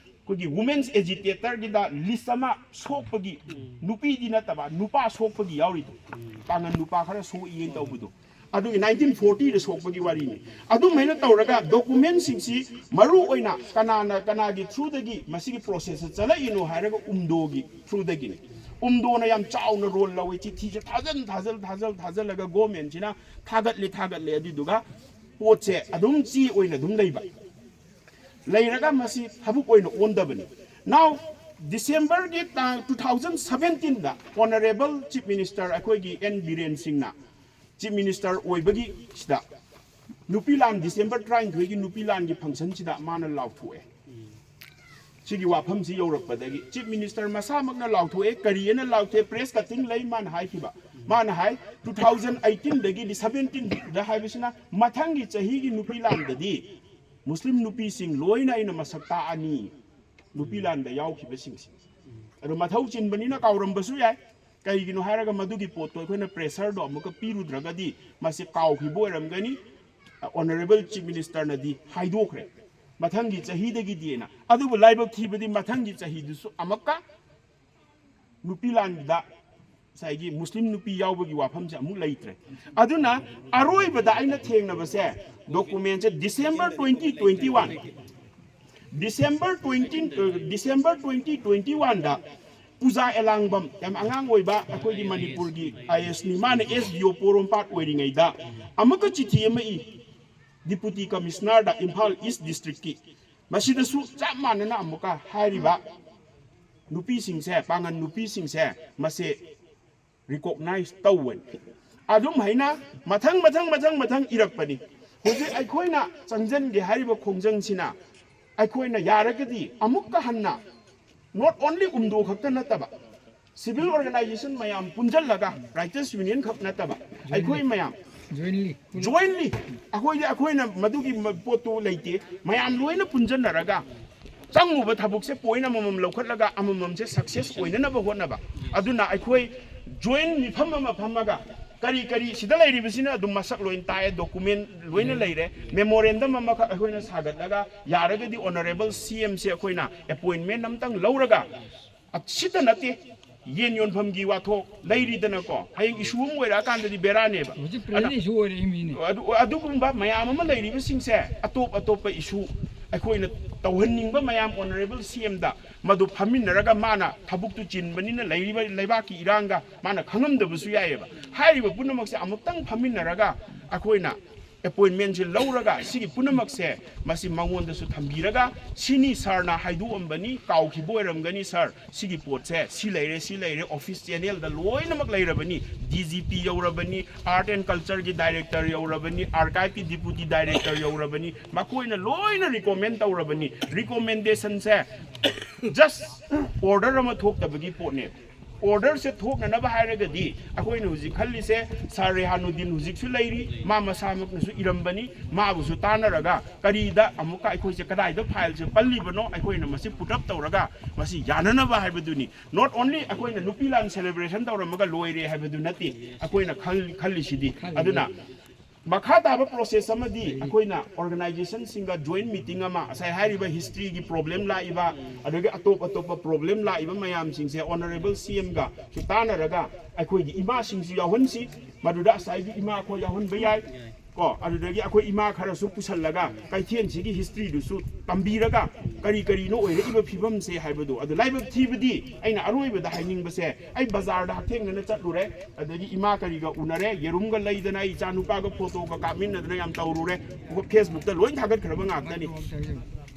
ꯑꯩꯈꯣꯏꯒꯤ ꯋꯨꯃꯦꯟꯁ ꯑꯦꯖꯤꯇꯦꯇꯔꯒꯤꯗ ꯂꯤꯁ ꯑꯃ ꯁꯣꯛꯄꯒꯤ, ꯅꯨꯄꯤꯗꯤ ꯅꯠꯇꯕ ꯅꯨꯄꯥ ꯁꯣꯛꯄꯒꯤ ꯌꯥꯎꯔꯤꯗꯣ, ꯄꯥꯡꯒꯟ ꯅꯨꯄꯥ ꯈꯔ ꯁꯣꯛꯏꯅ ꯇꯧꯕꯗꯣ, ꯑꯗꯨꯒꯤ ꯅꯥꯏꯟꯇꯤꯟ ꯐꯣꯔꯇꯤꯗ ꯁꯣꯛꯄꯒꯤ ꯋꯥꯔꯤꯅꯤ꯫ ꯑꯗꯨꯃꯥꯏꯅ ꯇꯧꯔꯒ ꯗꯣꯀꯨꯃꯦꯟꯁꯤꯡꯁꯤ ꯃꯔꯨ ꯑꯣꯏꯅ ꯀꯅꯥꯅ ꯀꯅꯥꯒꯤ ꯊ꯭ꯔꯨꯗꯒꯤ ꯃꯁꯤꯒꯤ ꯄ꯭ꯔꯣꯁꯦꯁꯁꯦ ꯆꯠꯂꯛꯏꯅꯣ ꯍꯥꯏꯔꯒ ꯎꯝꯗꯣꯒꯤ ꯊ꯭ꯔꯨꯗꯒꯤꯅꯤ꯫ ꯎꯝꯗꯣꯅ ꯌꯥꯝ ꯆꯥꯎꯅ ꯔꯣꯜ ꯂꯧꯋꯤ꯫ ꯆꯤꯊꯤꯁꯦ ꯊꯥꯖꯟ ꯊꯥꯖꯜ ꯊꯥꯖꯜ ꯊꯥꯖꯜꯂꯒ ꯒꯣꯔꯃꯦꯟꯁꯤꯅ ꯊꯥꯒꯠꯂꯦ ꯊꯥꯒꯠꯂꯦ, ꯑꯗꯨꯗꯨꯒ ꯄꯣꯠꯁꯦ ꯑꯗꯨꯝ ꯆꯦ ꯑꯣꯏꯅ ꯑꯗꯨꯝ ꯂꯩꯕ, ꯂꯩꯔꯒ ꯃꯁꯤ ꯊꯕꯛ ꯑꯣꯏꯅ ꯑꯣꯟꯗꯕꯅꯤ꯫ Now, ꯗꯤꯁꯦꯝꯕꯔꯒꯤ ꯇꯥꯡ ꯇꯨ ꯊꯥꯎꯖꯟ ꯁꯕꯦꯟꯇꯤꯟꯗ ꯑꯣꯅꯔꯦꯕꯜ ꯆꯤꯐ ꯃꯤꯅꯤꯁꯇꯔ ꯑꯩꯈꯣꯏꯒꯤ ꯑꯦꯟ ꯕꯤꯔꯦꯟ ꯁꯤꯡꯅ ꯆꯤꯐ ꯃꯤꯅꯤꯁꯇꯔ ꯑꯣꯏꯕꯒꯤ ꯁꯤꯗ ꯅꯨꯄꯤ ꯂꯥꯟ, ꯗꯤꯁꯦꯝꯕꯔ ꯇꯔꯥꯅꯤꯊꯣꯏꯒꯤ ꯅꯨꯄꯤ ꯂꯥꯟꯒꯤ ꯐꯪꯁꯟꯁꯤꯗ ꯃꯥꯅ ꯂꯥꯎꯊꯣꯛꯑꯦ꯫ ꯁꯤꯒꯤ ꯋꯥꯐꯝꯁꯤ ꯌꯧꯔꯛꯄꯗꯒꯤ ꯆꯤꯐ ꯃꯤꯅꯤꯁꯇꯔ ꯃꯁꯥꯃꯛꯅ ꯂꯥꯎꯊꯣꯛꯑꯦ꯫ ꯀꯔꯤꯑꯅ ꯂꯥꯎꯊꯣꯛꯑꯦ? ꯄ꯭ꯔꯦꯁ ꯀꯠꯇꯤꯡ ꯂꯩ꯫ ꯃꯥꯅ ꯍꯥꯏꯈꯤꯕ, ꯃꯥꯅ ꯍꯥꯏ, ꯇꯨ ꯊꯥꯎꯖꯟ ꯑꯩꯠꯇꯤꯟꯗꯒꯤꯗꯤ ꯁꯕꯦꯟꯇꯤꯟꯗ ꯍꯥꯏꯕꯁꯤꯅ ꯃꯊꯪꯒꯤ ꯆꯍꯤꯒꯤ ꯅꯨꯄꯤ ꯂꯥꯟꯗꯗꯤ ꯃꯨꯁꯂꯤꯝ ꯅꯨꯄꯤꯁꯤꯡ ꯂꯣꯏꯅ ꯑꯩꯅ ꯃꯁꯛ ꯇꯥꯛꯑꯅꯤ꯫ ꯅꯨꯄꯤ ꯂꯥꯟꯗ ꯌꯥꯎꯈꯤꯕꯁꯤꯡꯁꯦ꯫ ꯑꯗꯣ ꯃꯊꯧ ꯆꯤꯟꯕꯅꯤꯅ ꯀꯥꯎꯔꯝꯕꯁꯨ ꯌꯥꯏ꯫ ꯀꯩꯒꯤꯅꯣ ꯍꯥꯏꯔꯒ ꯃꯗꯨꯒꯤ ꯄꯣꯠꯇꯣ ꯑꯩꯈꯣꯏꯅ ꯄ꯭ꯔꯦꯁꯔꯗꯣ ꯑꯃꯨꯛꯀ ꯄꯤꯔꯨꯗ꯭ꯔꯒꯗꯤ ꯃꯁꯤ ꯀꯥꯎꯈꯤꯕ ꯑꯣꯏꯔꯝꯒꯅꯤ꯫ ꯑꯣꯅꯔꯦꯕꯜ ꯆꯤꯐ ꯃꯤꯅꯤꯁꯇꯔꯅꯗꯤ ꯍꯥꯏꯗꯣꯛꯈ꯭ꯔꯦ ꯃꯊꯪꯒꯤ ꯆꯍꯤꯗꯒꯤꯗꯤꯅ꯫ ꯑꯗꯨꯕꯨ ꯂꯥꯏꯕꯛ ꯊꯤꯕꯗꯤ ꯃꯊꯪꯒꯤ ꯆꯍꯤꯗꯨꯁꯨ ꯑꯃꯨꯛꯀ ꯅꯨꯄꯤ ꯂꯥꯟꯗ ꯉꯁꯥꯏꯒꯤ ꯃꯨꯁꯂꯤꯝ ꯅꯨꯄꯤ ꯌꯥꯎꯕꯒꯤ ꯋꯥꯐꯝꯁꯦ ꯑꯃꯨꯛ ꯂꯩꯇ꯭ꯔꯦ꯫ ꯑꯗꯨꯅ ꯑꯔꯣꯏꯕꯗ ꯑꯩꯅ ꯊꯦꯡꯅꯕꯁꯦ ꯗꯣꯀꯨꯃꯦꯟꯁꯦ December twenty twenty one, December twenty, December twenty twenty ꯋꯥꯟꯗ ꯄꯨꯖꯥ ꯑꯦꯂꯥꯡꯕꯝ, ꯌꯥꯝ ꯑꯉꯥꯡ ꯑꯣꯏꯕ ꯑꯩꯈꯣꯏꯒꯤ ꯃꯅꯤꯄꯨꯔꯒꯤ ꯑꯥꯏ ꯑꯦꯁꯅꯤ, ꯃꯥꯅ ꯑꯦꯁ ꯗꯤ ꯑꯣ ꯄꯣꯔꯣꯝꯄꯥꯠ ꯑꯣꯏꯔꯤꯉꯩꯗ ꯑꯃꯨꯛꯀ ꯆꯤꯊꯤ ꯑꯃ ꯏ, ꯗꯤꯄꯨꯇꯤ ꯀꯃꯤꯁꯅꯔꯗ, ꯏꯝꯐꯥꯜ ꯏꯁ ꯗꯤꯁꯇ꯭ꯔꯤꯛꯀꯤ꯫ ꯃꯁꯤꯗꯁꯨ ꯆꯞ ꯃꯥꯟꯅꯅ ꯑꯃꯨꯛꯀ ꯍꯥꯏꯔꯤꯕ ꯅꯨꯄꯤꯁꯤꯡꯁꯦ, ꯄꯥꯡꯒꯟ ꯅꯨꯄꯤꯁꯤꯡꯁꯦ, ꯃꯁꯦ ꯔꯤꯀꯣꯛꯅꯥꯏꯖ ꯇꯧꯋꯦ꯫ ꯑꯗꯨꯝ ꯍꯥꯏꯅ ꯃꯊꯪ ꯃꯊꯪ ꯃꯊꯪ ꯃꯊꯪ ꯏꯔꯛꯄꯅꯤ꯫ ꯍꯧꯖꯤꯛ ꯑꯩꯈꯣꯏꯅ ꯆꯪꯁꯤꯟꯒꯦ ꯍꯥꯏꯔꯤꯕ ꯈꯣꯡꯖꯪꯁꯤꯅ ꯑꯩꯈꯣꯏꯅ ꯌꯥꯔꯒꯗꯤ ꯑꯃꯨꯛꯀ ꯍꯟꯅ not only ꯎꯝꯗꯣ ꯈꯛꯇ ꯅꯠꯇꯕ, ꯁꯤꯚꯤꯜ ꯑꯣꯔꯒꯅꯥꯏꯖꯦꯁꯟ ꯃꯌꯥꯝ ꯄꯨꯟꯁꯤꯜꯂꯒ, ꯔꯥꯏꯇꯔꯁ ꯌꯨꯅꯤꯌꯟ ꯈꯛ ꯅꯠꯇꯕ, ꯑꯩꯈꯣꯏ ꯃꯌꯥꯝ ꯖꯣꯏꯟꯂꯤ, ꯑꯩꯈꯣꯏꯗꯤ, ꯑꯩꯈꯣꯏꯅ ꯃꯗꯨꯒꯤ ꯃ-, ꯄꯣꯠꯇꯨ ꯂꯩꯇꯦ꯫ ꯃꯌꯥꯝ ꯂꯣꯏꯅ ꯄꯨꯟꯁꯤꯟꯅꯔꯒ ꯆꯪꯉꯨꯕ ꯊꯕꯛꯁꯦ ꯄꯣꯏꯟ ꯑꯃꯃꯝ ꯂꯧꯈꯠꯂꯒ ꯑꯃꯃꯝꯁꯦ ꯁꯛꯁꯦꯁ ꯑꯣꯏꯅꯅꯕ ꯍꯣꯠꯅꯕ꯫ ꯑꯗꯨꯅ ꯑꯩꯈꯣꯏ ꯖꯣꯏꯟ ꯃꯤꯐꯝ ꯑꯃ ꯐꯝꯃꯒ ꯀꯔꯤ ꯀꯔꯤ ꯁꯤꯗ ꯂꯩꯔꯤꯕꯁꯤꯅ ꯑꯗꯨꯝ ꯃꯁꯛ ꯂꯣꯏꯅ ꯇꯥꯛꯑꯦ, ꯗꯣꯀꯨꯃꯦꯟ ꯂꯣꯏꯅ ꯂꯩꯔꯦ꯫ ꯃꯦꯃꯣꯔꯦꯟꯗꯝ ꯑꯃꯈꯛ ꯑꯩꯈꯣꯏꯅ ꯁꯥꯒꯠꯂꯒ, ꯌꯥꯔꯒꯗꯤ ꯑꯣꯅꯔꯦꯕꯜ ꯁꯤ ꯑꯦꯝꯁꯦ ꯑꯩꯈꯣꯏꯅ ꯑꯦꯄꯣꯏꯟꯃꯦꯟ ꯑꯝꯇꯪ ꯂꯧꯔꯒ, ꯑ, ꯁꯤꯇ ꯅꯠꯇꯦ, ꯌꯦꯟ ꯌꯣꯟꯐꯝꯒꯤ ꯋꯥꯊꯣꯛ ꯂꯩꯔꯤꯗꯅꯀꯣ, ꯍꯌꯦꯡ ꯏꯁꯨ ꯑꯃ ꯑꯣꯏꯔꯛꯑꯀꯥꯟꯗꯗꯤ ꯕꯦꯔꯥꯅꯦꯕ꯫ ꯍꯧꯖꯤꯛ ꯑꯗ- ꯄ꯭ꯔꯦꯖꯦꯟ ꯏꯁꯨ ꯑꯣꯏꯔꯛꯏ ꯃꯤꯅꯤ꯫ ꯑꯗꯨ, ꯑꯗꯨꯒꯨꯝꯕ ꯃꯌꯥꯝ ꯑꯃ ꯂꯩꯔꯤꯕꯁꯤꯡꯁꯦ ꯑꯇꯣꯞ ꯑꯇꯣꯞꯄ ꯏꯁꯨ ꯑꯩꯈꯣꯏꯅ ꯇꯧꯍꯟꯅꯤꯡꯕ ꯃꯌꯥꯝ ꯑꯣꯅꯔꯦꯕꯜ ꯁꯤ ꯑꯦꯝꯗ ꯃꯗꯨ ꯐꯝꯃꯤꯟꯅꯔꯒ, ꯃꯥꯅ ꯊꯕꯛꯇꯨ ꯆꯤꯟꯕꯅꯤꯅ ꯂꯩꯔꯤꯕ ꯂꯩꯕꯥꯛꯀꯤ ꯏꯔꯥꯡꯒ ꯃꯥꯅ ꯈꯪꯉꯝꯗꯕꯁꯨ ꯌꯥꯏꯑꯕ꯫ ꯍꯥꯏꯔꯤꯕ ꯄꯨꯝꯅꯃꯛꯁꯦ ꯑꯃꯨꯛꯇꯪ ꯐꯝꯃꯤꯟꯅꯔꯒ ꯑꯩꯈꯣꯏꯅ ꯑꯦꯄꯣꯏꯟꯃꯦꯟꯁꯦ ꯂꯧꯔꯒ, ꯁꯤꯒꯤ ꯄꯨꯝꯅꯃꯛꯁꯦ ꯃꯁꯤ ꯃꯉꯣꯟꯗꯁꯨ ꯊꯝꯕꯤꯔꯒ, ꯁꯤꯅꯤ ꯁꯥꯔꯅ ꯍꯥꯏꯗꯣꯛꯑꯝꯕꯅꯤ, ꯀꯥꯎꯈꯤꯕ ꯑꯣꯏꯔꯝꯒꯅꯤ ꯁꯥꯔ, ꯁꯤꯒꯤ ꯄꯣꯠꯁꯦ ꯁꯤ ꯂꯩꯔꯦ, ꯁꯤ ꯂꯩꯔꯦ, ꯑꯣꯐꯤꯁ ꯆꯦꯅꯦꯜꯗ ꯂꯣꯏꯅꯃꯛ ꯂꯩꯔꯕꯅꯤ, D G P ꯌꯧꯔꯕꯅꯤ, art and ꯀꯜꯆꯔꯒꯤ ꯗꯥꯏꯔꯦꯛꯇꯔ ꯌꯧꯔꯕꯅꯤ, ꯑꯥꯔꯀꯥꯏꯚꯀꯤ ꯗꯤꯄꯨꯇꯤ ꯗꯥꯏꯔꯦꯛꯇꯔ ꯌꯧꯔꯕꯅꯤ, ꯃꯈꯣꯏꯅ ꯂꯣꯏꯅ ꯔꯤꯀꯣꯃꯦꯟ ꯇꯧꯔꯕꯅꯤ꯫ ꯔꯤꯀꯣꯃꯦꯟꯗꯦꯁꯟꯁꯦ ꯖꯁ ꯑꯣꯔꯗꯔ ꯑꯃ ꯊꯣꯛꯇꯕꯒꯤ ꯄꯣꯠꯅꯦꯕ꯫ ꯑꯣꯔꯗꯔꯁꯦ ꯊꯣꯛꯅꯅꯕ ꯍꯥꯏꯔꯒꯗꯤ ꯑꯩꯈꯣꯏꯅ ꯍꯧꯖꯤꯛ ꯈꯜꯂꯤꯁꯦ, ꯁꯥꯔ ꯔꯦꯍꯥꯅꯨꯗꯤꯟ ꯍꯧꯖꯤꯛꯁꯨ ꯂꯩꯔꯤ, ꯃꯥ ꯃꯁꯥꯃꯛꯅꯁꯨ ꯏꯔꯝꯕꯅꯤ, ꯃꯥꯕꯨꯁꯨ ꯇꯥꯟꯅꯔꯒ ꯀꯔꯤꯗ ꯑꯃꯨꯛꯀ ꯑꯩꯈꯣꯏꯁꯦ ꯀꯗꯥꯏꯗ ꯐꯥꯏꯜꯁꯦ ꯄꯜꯂꯤꯕꯅꯣ, ꯑꯩꯈꯣꯏꯅ ꯃꯁꯤ ꯄꯨꯠ ꯑꯞ ꯇꯧꯔꯒ ꯃꯁꯤ ꯌꯥꯅꯅꯕ ꯍꯥꯏꯕꯗꯨꯅꯤ꯫ Not only ꯑꯩꯈꯣꯏꯅ ꯅꯨꯄꯤ ꯂꯥꯟ ꯁꯦꯂꯦꯕ꯭ꯔꯦꯁꯟ ꯇꯧꯔꯝꯃꯒ ꯂꯣꯏꯔꯦ ꯍꯥꯏꯕꯗꯨ ꯅꯠꯇꯦ ꯑꯩꯈꯣꯏꯅ ꯈꯜ-, ꯈꯜꯂꯤꯁꯤꯗꯤ꯫ ꯑꯗꯨꯅ ꯃꯈꯥ ꯇꯥꯕ ꯄ꯭ꯔꯣꯁꯦꯁ ꯑꯃꯗꯤ ꯑꯩꯈꯣꯏꯅ ꯑꯣꯔꯒꯅꯥꯏꯖꯦꯁꯟꯁꯤꯡꯒ ꯖꯣꯏꯟ ꯃꯤꯇꯤꯡ ꯑꯃ, ꯉꯁꯥꯏ ꯍꯥꯏꯔꯤꯕ ꯍꯤꯁꯇ꯭ꯔꯤꯒꯤ ꯄ꯭ꯔꯣꯕ꯭ꯂꯦꯝ ꯂꯥꯛꯏꯕ, ꯑꯗꯒꯤ ꯑꯇꯣꯞ ꯑꯇꯣꯞꯄ ꯄ꯭ꯔꯣꯕ꯭ꯂꯦꯝ ꯂꯥꯛꯏꯕ ꯃꯌꯥꯝꯁꯤꯡꯁꯦ ꯑꯣꯅꯔꯦꯕꯜ ꯁꯤ ꯑꯦꯝꯒꯁꯨ ꯇꯥꯟꯅꯔꯒ ꯑꯩꯈꯣꯏꯒꯤ ꯏꯃꯥꯁꯤꯡꯁꯨ ꯌꯥꯎꯍꯟꯁꯤ, ꯃꯗꯨꯗ ꯉꯁꯥꯏꯒꯤ ꯏꯃꯥ ꯑꯩꯈꯣꯏ ꯌꯥꯎꯍꯟꯕ ꯌꯥꯏ꯫ ꯀꯣ, ꯑꯗꯨꯗꯒꯤ ꯑꯩꯈꯣꯏ ꯏꯃꯥ ꯈꯔꯁꯨ ꯄꯨꯁꯜꯂꯒ ꯀꯩꯊꯦꯜꯁꯤꯒꯤ ꯍꯤꯁꯇ꯭ꯔꯤꯗꯨꯁꯨ ꯇꯝꯕꯤꯔꯒ ꯀꯔꯤ ꯀꯔꯤꯅꯣ ꯑꯣꯏꯔꯛꯏꯕ ꯐꯤꯕꯝꯁꯦ ꯍꯥꯏꯕꯗꯣ꯫ ꯑꯗꯨ ꯂꯥꯏꯕꯛ ꯊꯤꯕꯗꯤ ꯑꯩꯅ ꯑꯔꯣꯏꯕꯗ ꯍꯥꯏꯅꯤꯡꯕꯁꯦ, ꯑꯩ ꯕꯖꯥꯔꯗ ꯍꯛꯊꯦꯡꯅꯅ ꯆꯠꯂꯨꯔꯦ, ꯑꯗꯒꯤ ꯏꯃꯥ ꯀꯔꯤꯒ ꯎꯅꯔꯦ, ꯌꯦꯔꯨꯝꯒ ꯂꯩꯗꯅ ꯑꯩ ꯏꯆꯥ ꯅꯨꯄꯥꯒ ꯐꯣꯇꯣꯒ ꯀꯥꯞꯃꯤꯟꯅꯗꯅ ꯌꯥꯝ ꯇꯧꯔꯨꯔꯦ꯫ ꯐꯦꯁꯕꯨꯛꯇ ꯂꯣꯏ ꯊꯥꯒꯠꯈ꯭ꯔꯕ ꯉꯥꯛꯇꯅꯤ꯫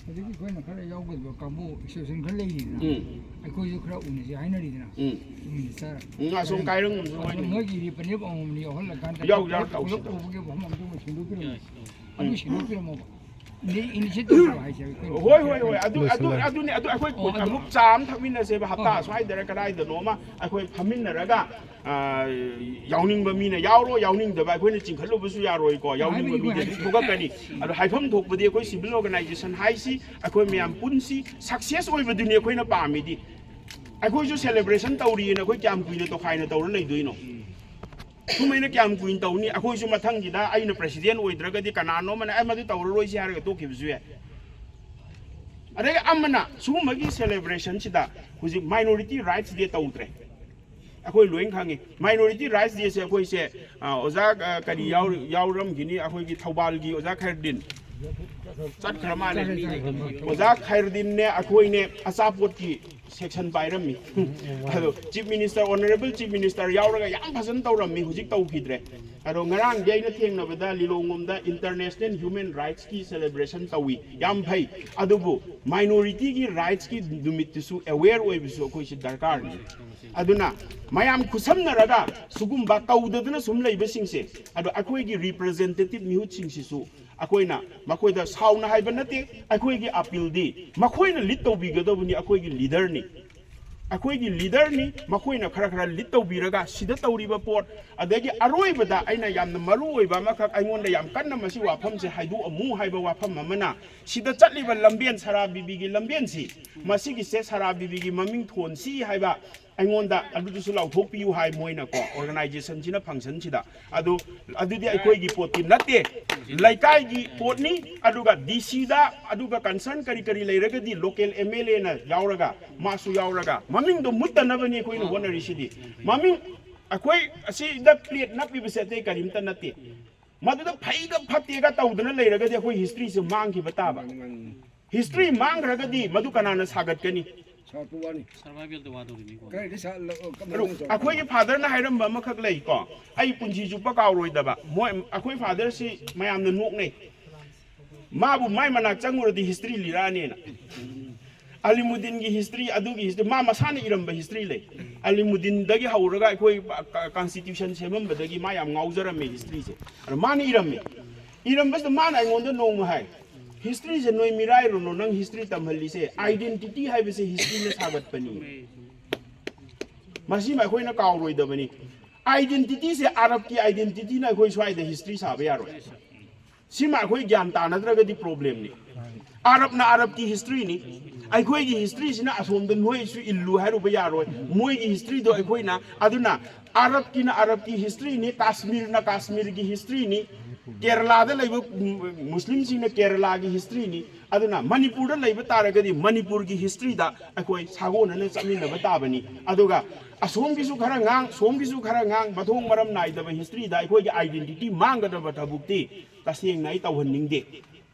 ꯍꯧꯖꯤꯛ ꯑꯩꯈꯣꯏꯅ ꯈꯔ ꯌꯥꯎꯒꯗꯕ ꯀꯥꯡꯕꯨ ꯑꯦꯁꯣꯁꯤꯌꯦꯁꯟ ꯈꯔ ꯂꯩꯔꯤꯗꯅ, ꯎꯝ꯫ ꯑꯩꯈꯣꯏꯁꯨ ꯈꯔ ꯎꯅꯁꯤ ꯍꯥꯏꯅꯔꯤꯗꯅ, ꯎꯝ꯫ ꯃꯤꯅꯤꯁꯇꯔ꯫ ꯎꯝ, ꯑꯁꯣꯝ ꯀꯥꯏꯔꯪ ꯑꯃꯁꯨ ꯑꯗꯣ ꯍꯥꯏꯅꯤ꯫ ꯃꯣꯏꯒꯤ ꯔꯤꯄ꯭ꯔꯖꯦꯟꯇꯦꯇꯤꯚ ꯑꯃꯃꯝ ꯌꯥꯎꯍꯜꯂꯀꯥꯟꯗ ꯌꯥꯎ, ꯌꯥꯎ, ꯄꯨꯂꯞ ꯇꯧꯁꯤ, ꯇꯧꯁꯤ꯫ ꯎꯕꯒꯤ ꯃꯐꯝ ꯑꯃꯗ ꯑꯃ ꯁꯦꯝꯗꯣꯛꯄꯤꯔꯝꯃꯣ꯫ ꯎꯝ꯫ ꯑꯗꯨ ꯁꯦꯝꯗꯣꯛꯄꯤꯔꯝꯃꯣꯕ꯫ ꯏꯅꯤ-, ꯏꯅꯤꯁꯤꯌꯦꯇꯤꯚ ꯍꯥꯏꯁꯦ ꯑꯩꯈꯣꯏꯅ ꯍꯣꯏ, ꯍꯣꯏ, ꯍꯣꯏ꯫ ꯑꯗꯨ, ꯑꯗꯨ, ꯂꯣꯏꯁꯤꯜꯂꯦ꯫ ꯑꯗꯨꯅꯦ꯫ ꯑꯗꯨ ꯑꯩꯈꯣꯏ ꯑꯣ, ꯑꯗꯨ ꯑꯃꯨꯛ ꯆꯥ ꯑꯃ ꯊꯛꯃꯤꯟꯅꯁꯦꯕ, ꯍꯞꯇꯥ ꯍꯣꯏ, ꯍꯣꯏ꯫ ꯁ꯭ꯋꯥꯏꯗꯔ ꯀꯗꯥꯏꯗꯅꯣ ꯑꯃ ꯑꯩꯈꯣꯏ ꯐꯝꯃꯤꯟꯅꯔꯒ, ꯑ, ꯌꯥꯎꯅꯤꯡꯕ ꯃꯤꯅ ꯌꯥꯎꯔꯣ, ꯌꯥꯎꯅꯤꯡꯗꯕ ꯑꯩꯈꯣꯏꯅ ꯆꯤꯡꯈꯠꯂꯨꯕꯁꯨ ꯌꯥꯔꯣꯏꯀꯣ, ꯌꯥꯎꯅꯤꯡꯕ ꯍꯥꯏꯕꯗꯤ ꯃꯤꯗꯤ ꯑꯗꯨꯝ ꯍꯥꯏꯁꯦ꯫ ꯊꯣꯛꯂꯛꯀꯅꯤ꯫ ꯑꯗꯣ ꯍꯥꯏꯐꯝ ꯊꯣꯛꯄꯗꯤ ꯑꯩꯈꯣꯏ ꯁꯤꯚꯤꯜ ꯑꯣꯔꯒꯅꯥꯏꯖꯦꯁꯟ ꯍꯥꯏꯁꯤ, ꯑꯩꯈꯣꯏ ꯃꯌꯥꯝ ꯄꯨꯟꯁꯤ, ꯁꯛꯁꯦꯁ ꯑꯣꯏꯕꯗꯨꯅꯤ ꯑꯩꯈꯣꯏꯅ ꯄꯥꯝꯃꯤꯗꯤ꯫ ꯑꯩꯈꯣꯏꯁꯨ ꯁꯦꯂꯦꯕ꯭ꯔꯦꯁꯟ ꯇꯧꯔꯤꯑꯅ ꯑꯩꯈꯣꯏ ꯀꯌꯥꯝ ꯀꯨꯏꯅ ꯇꯣꯈꯥꯏꯅ ꯇꯧꯔ ꯂꯩꯗꯣꯏꯅꯣ? ꯁꯨꯃꯥꯏꯅ ꯀꯌꯥꯝ ꯀꯨꯏꯅ ꯇꯧꯅꯤ? ꯑꯩꯈꯣꯏꯁꯨ ꯃꯊꯪꯒꯤꯗ ꯑꯩꯅ ꯄ꯭ꯔꯦꯁꯤꯗꯦꯟ ꯑꯣꯏꯗ꯭ꯔꯒꯗꯤ ꯀꯅꯥꯅꯣ ꯑꯃꯅ "ꯑꯦ, ꯃꯗꯨ ꯇꯧꯔꯔꯣꯏꯁꯤ" ꯍꯥꯏꯔꯒ ꯇꯣꯛꯈꯤꯕꯁꯨ ꯌꯥꯏ꯫ ꯑꯗꯒꯤ ꯑꯃꯅ ꯁꯤꯒꯨꯝꯕꯒꯤ ꯁꯦꯂꯦꯕ꯭ꯔꯦꯁꯟꯁꯤꯗ ꯍꯧꯖꯤꯛ ꯃꯥꯏꯅꯣꯔꯤꯇꯤ ꯔꯥꯏꯠꯁ ꯗꯦ ꯇꯧꯗ꯭ꯔꯦ꯫ ꯑꯩꯈꯣꯏ ꯂꯣꯏ ꯈꯪꯉꯤ꯫ ꯃꯥꯏꯅꯣꯔꯤꯇꯤ ꯔꯥꯏꯠꯁ ꯗꯦꯁꯦ ꯑꯩꯈꯣꯏꯁꯦ, ꯑ, ꯑꯣꯖꯥ, ꯑ, ꯀꯔꯤ ꯌꯥꯎꯔ-, ꯌꯥꯎꯔꯝꯈꯤꯅꯤ? ꯑꯩꯈꯣꯏꯒꯤ ꯊꯧꯕꯥꯜꯒꯤ ꯑꯣꯖꯥ ꯈꯩꯔꯗꯤꯟ ꯆꯠꯈ꯭ꯔ ꯃꯥꯜꯂꯦ꯫ ꯑꯣꯖꯥ ꯈꯩꯔꯗꯤꯟꯅꯦ, ꯑꯩꯈꯣꯏꯅꯦ, ꯑꯆꯥꯄꯣꯠꯀꯤ ꯁꯦꯛꯁꯟ ꯄꯥꯏꯔꯝꯃꯤ꯫ ꯑꯗꯣ chief minister, honourable chief minister ꯌꯥꯎꯔꯒ ꯌꯥꯝ ꯐꯖꯅ ꯇꯧꯔꯝꯃꯤ, ꯍꯧꯖꯤꯛ ꯇꯧꯈꯤꯗ꯭ꯔꯦ꯫ ꯑꯗꯣ ꯉꯔꯥꯡꯗꯤ ꯑꯩꯅ ꯊꯦꯡꯅꯕꯗ ꯂꯤꯂꯣꯡꯂꯣꯝꯗ ꯏꯟꯇꯔꯅꯦꯁꯅꯦꯜ ꯍ꯭ꯌꯨꯃꯦꯟ ꯔꯥꯏꯠꯁꯀꯤ ꯁꯦꯂꯦꯕ꯭ꯔꯦꯁꯟ ꯇꯧꯏ, ꯌꯥꯝ ꯐꯩ꯫ ꯑꯗꯨꯕꯨ ꯃꯥꯏꯅꯣꯔꯤꯇꯤꯒꯤ ꯔꯥꯏꯠꯁꯀꯤ ꯅꯨꯃꯤꯠꯇꯨꯁꯨ ꯑꯦꯋꯦꯌꯔ ꯑꯣꯏꯕꯁꯨ ꯑꯩꯈꯣꯏꯁꯤ ꯗꯔꯀꯥꯔꯅꯤ꯫ ꯑꯗꯨꯅ ꯃꯌꯥꯝ ꯈꯨꯠꯁꯝꯅꯔꯒ ꯁꯤꯒꯨꯝꯕ ꯇꯧꯗꯗꯅ ꯁꯨꯝ ꯂꯩꯕꯁꯤꯡꯁꯦ, ꯑꯗꯣ ꯑꯩꯈꯣꯏꯒꯤ ꯔꯤꯄ꯭ꯔꯖꯦꯟꯇꯦꯇꯤꯚ ꯃꯤꯍꯨꯠꯁꯤꯡꯁꯤꯁꯨ ꯑꯩꯈꯣꯏꯅ ꯃꯈꯣꯏꯗ ꯁꯥꯎꯅ ꯍꯥꯏꯕ ꯅꯠꯇꯦ, ꯑꯩꯈꯣꯏꯒꯤ ꯑꯄꯤꯜꯗꯤ ꯃꯈꯣꯏꯅ ꯂꯤꯗ ꯇꯧꯕꯤꯒꯗꯧꯕꯅꯤ, ꯑꯩꯈꯣꯏꯒꯤ ꯂꯤꯗꯔꯅꯤ꯫ ꯑꯩꯈꯣꯏꯒꯤ ꯂꯤꯗꯔꯅꯤ, ꯃꯈꯣꯏꯅ ꯈꯔ ꯈꯔ ꯂꯤꯗ ꯇꯧꯕꯤꯔꯒ ꯁꯤꯗ ꯇꯧꯔꯤꯕ ꯄꯣꯠ, ꯑꯗꯒꯤ ꯑꯔꯣꯏꯕꯗ ꯑꯩꯅ ꯌꯥꯝꯅ ꯃꯔꯨ ꯑꯣꯏꯕ ꯑꯃꯈꯛ, ꯑꯩꯉꯣꯟꯗ ꯌꯥꯝ ꯀꯟꯅ ꯃꯁꯤ ꯋꯥꯐꯝꯁꯦ ꯍꯥꯏꯗꯣꯛꯑꯝꯃꯨ ꯍꯥꯏꯕ ꯋꯥꯐꯝ ꯑꯃꯅ, ꯁꯤꯗ ꯆꯠꯂꯤꯕ ꯂꯝꯕꯦꯟ, ꯁꯔꯥ ꯕꯤꯕꯤꯒꯤ ꯂꯝꯕꯦꯟꯁꯤ, ꯃꯁꯤꯒꯤꯁꯦ ꯁꯔꯥ ꯕꯤꯕꯤꯒꯤ ꯃꯃꯤꯡ ꯊꯣꯟꯁꯤ ꯍꯥꯏꯕ ꯑꯩꯉꯣꯟꯗ ꯑꯗꯨꯗꯨꯁꯨ ꯂꯥꯎꯊꯣꯛꯄꯤꯌꯨ ꯍꯥꯏ ꯃꯣꯏꯅꯀꯣ, ꯑꯣꯔꯒꯅꯥꯏꯖꯦꯁꯟꯁꯤꯅ, ꯐꯪꯁꯟꯁꯤꯗ꯫ ꯑꯗꯨ, ꯑꯗꯨꯗꯤ ꯑꯩꯈꯣꯏꯒꯤ ꯄꯣꯠꯇꯤ ꯅꯠꯇꯦ, ꯂꯩꯀꯥꯏꯒꯤ ꯄꯣꯠꯅꯤ꯫ ꯑꯗꯨꯒ ꯗꯤ ꯁꯤꯗ, ꯑꯗꯨꯒ ꯀꯟꯁꯔꯟ ꯀꯔꯤ ꯀꯔꯤ ꯂꯩꯔꯒꯗꯤ ꯂꯣꯀꯦꯜ ꯑꯦꯝ ꯑꯦꯜ ꯑꯦꯅ ꯌꯥꯎꯔꯒ, ꯃꯥꯁꯨ ꯌꯥꯎꯔꯒ, ꯃꯃꯤꯡꯗꯣ ꯃꯨꯠꯇꯅꯕꯅꯤ ꯑꯩꯈꯣꯏꯅ ꯍꯣꯠꯅꯔꯤꯁꯤꯗꯤ꯫ ꯃꯃꯤꯡ, ꯑꯩꯈꯣꯏ ꯑꯁꯤꯗ ꯄ꯭ꯂꯦꯠ ꯅꯞꯄꯤꯕꯁꯦ ꯑꯇꯩ ꯀꯔꯤꯝꯇ ꯅꯠꯇꯦ꯫ ꯃꯗꯨꯗ ꯐꯩꯒ ꯐꯠꯇꯦꯒ ꯇꯧꯗꯅ ꯂꯩꯔꯒꯗꯤ ꯑꯩꯈꯣꯏ ꯍꯤꯁꯇ꯭ꯔꯤꯁꯦ ꯃꯥꯡꯈꯤꯕ ꯇꯥꯕ꯫ ꯍꯤꯁꯇ꯭ꯔꯤ ꯃꯥꯡꯈ꯭ꯔꯒꯗꯤ ꯃꯗꯨ ꯀꯅꯥꯅ ꯁꯥꯒꯠꯀꯅꯤ? ꯁꯥꯒꯠꯄ ꯋꯥꯅꯤ꯫ ꯁꯔꯚꯥꯏꯚꯦꯜꯗ ꯋꯥꯗꯧꯔꯤꯅꯤꯀꯣ꯫ ꯀꯔꯤꯗꯤ ꯁꯥ-, ꯂ-, ꯑꯗꯨ ꯀꯃꯥꯏꯅ ꯇꯧ-, ꯑꯩꯈꯣꯏꯒꯤ ꯐꯥꯗꯔꯅ ꯍꯥꯏꯔꯝꯕ ꯑꯃꯈꯛ ꯂꯩꯀꯣ, ꯑꯩ ꯄꯨꯟꯁꯤ ꯆꯨꯞꯄ ꯀꯥꯎꯔꯣꯏꯗꯕ꯫ ꯃꯣꯏ, ꯑꯩꯈꯣꯏ ꯐꯥꯗꯔꯁꯤ ꯃꯌꯥꯝꯅ ꯅꯣꯛꯅꯩ꯫ ꯃꯥꯕꯨ ꯃꯥꯏ ꯃꯅꯥꯛ ꯆꯪꯉꯨꯔꯗꯤ ꯍꯤꯁꯇ꯭ꯔꯤ ꯂꯤꯔꯛꯑꯅꯦꯅ꯫ ꯑꯂꯤꯃꯨꯗꯤꯟꯒꯤ ꯍꯤꯁꯇ꯭ꯔꯤ, ꯑꯗꯨꯒꯤ ꯍꯤꯁꯇ꯭ꯔꯤ, ꯃꯥ ꯃꯁꯥꯅ ꯏꯔꯝꯕ ꯍꯤꯁꯇ꯭ꯔꯤ ꯂꯩ꯫ ꯑꯂꯤꯃꯨꯗꯤꯟꯗꯒꯤ ꯍꯧꯔꯒ ꯑꯩꯈꯣꯏ ꯀ-, ꯀꯟꯁꯇꯤꯇ꯭ꯌꯨꯁꯟ ꯁꯦꯝꯃꯝꯕꯗꯒꯤ ꯃꯥ ꯌꯥꯝ ꯉꯥꯎꯖꯔꯝꯃꯦ ꯍꯤꯁꯇ꯭ꯔꯤꯁꯦ꯫ ꯑꯗꯣ ꯃꯥꯅ ꯏꯔꯝꯃꯦ꯫ ꯏꯔꯝꯕꯁꯤꯗ ꯃꯥꯅ ꯑꯩꯉꯣꯟꯗ ꯅꯣꯡꯃ ꯍꯥꯏ, "ꯍꯤꯁꯇ꯭ꯔꯤꯁꯦ ꯅꯣꯏ ꯃꯤꯔꯥꯏꯔꯨꯅꯨ, ꯅꯪ ꯍꯤꯁꯇ꯭ꯔꯤ ꯇꯝꯍꯜꯂꯤꯁꯦ, ꯑꯥꯏꯗꯦꯟꯇꯤꯇꯤ ꯍꯥꯏꯕꯁꯦ ꯍꯤꯁꯇ꯭ꯔꯤꯅ ꯁꯥꯒꯠꯄꯅꯤ"꯫ ꯃꯁꯤꯃ ꯑꯩꯈꯣꯏꯅ ꯀꯥꯎꯔꯣꯏꯗꯕꯅꯤ꯫ ꯑꯥꯏꯗꯦꯟꯇꯤꯇꯤꯁꯦ, ꯑꯔꯕꯀꯤ ꯑꯥꯏꯗꯦꯟꯇꯤꯇꯤꯅ ꯑꯩꯈꯣꯏ ꯁ꯭ꯋꯥꯏꯗ ꯍꯤꯁꯇ꯭ꯔꯤ ꯁꯥꯕ ꯌꯥꯔꯣꯏ꯫ ꯁꯤꯃ ꯑꯩꯈꯣꯏ ꯒ꯭ꯌꯥꯟ ꯇꯥꯅꯗ꯭ꯔꯒꯗꯤ ꯄ꯭ꯔꯣꯕ꯭ꯂꯦꯝꯅꯤ꯫ ꯑꯔꯕꯅ ꯑꯔꯕꯀꯤ ꯍꯤꯁꯇ꯭ꯔꯤꯅꯤ, ꯑꯩꯈꯣꯏꯒꯤ ꯍꯤꯁꯇ꯭ꯔꯤꯁꯤꯅ ꯑꯁꯣꯝꯗ ꯅꯣꯏꯁꯨ ꯏꯜꯂꯨ ꯍꯥꯏꯔꯨꯕ ꯌꯥꯔꯣꯏ꯫ ꯃꯣꯏꯒꯤ ꯍꯤꯁꯇ꯭ꯔꯤꯗꯣ ꯑꯩꯈꯣꯏꯅ, ꯑꯗꯨꯅ ꯑꯔꯕꯀꯤꯅ ꯑꯔꯕꯀꯤ ꯍꯤꯁꯇ꯭ꯔꯤꯅꯤ, ꯀꯥꯁꯃꯤꯔꯅ ꯀꯥꯁꯃꯤꯔꯒꯤ ꯍꯤꯁꯇ꯭ꯔꯤꯅꯤ, ꯀꯦꯔꯂꯥꯗ ꯂꯩꯕ ꯃꯨꯁꯂꯤꯝꯁꯤꯡꯅ ꯀꯦꯔꯂꯥꯒꯤ ꯍꯤꯁꯇ꯭ꯔꯤꯅꯤ꯫ ꯑꯗꯨꯅ ꯃꯅꯤꯄꯨꯔꯗ ꯂꯩꯕ ꯇꯥꯔꯒꯗꯤ ꯃꯅꯤꯄꯨꯔꯒꯤ ꯍꯤꯁꯇ꯭ꯔꯤꯗ ꯑꯩꯈꯣꯏ ꯁꯥꯒꯣꯟꯅꯅ ꯆꯠꯃꯤꯟꯅꯕ ꯇꯥꯕꯅꯤ꯫ ꯑꯗꯨꯒ ꯑꯁꯣꯝꯒꯤꯁꯨ ꯈꯔ ꯉꯥꯡ, ꯁꯣꯝꯒꯤꯁꯨ ꯈꯔ ꯉꯥꯡ, ꯃꯊꯣꯡ ꯃꯔꯝ ꯅꯥꯏꯗꯕ ꯍꯤꯁꯇ꯭ꯔꯤꯗ ꯑꯩꯈꯣꯏꯒꯤ ꯑꯥꯏꯗꯦꯟꯇꯤꯇꯤ ꯃꯥꯡꯒꯗꯕ ꯊꯕꯛꯇꯤ ꯇꯁꯦꯡꯅ ꯑꯩ ꯇꯧꯍꯟꯅꯤꯡꯗꯦ꯫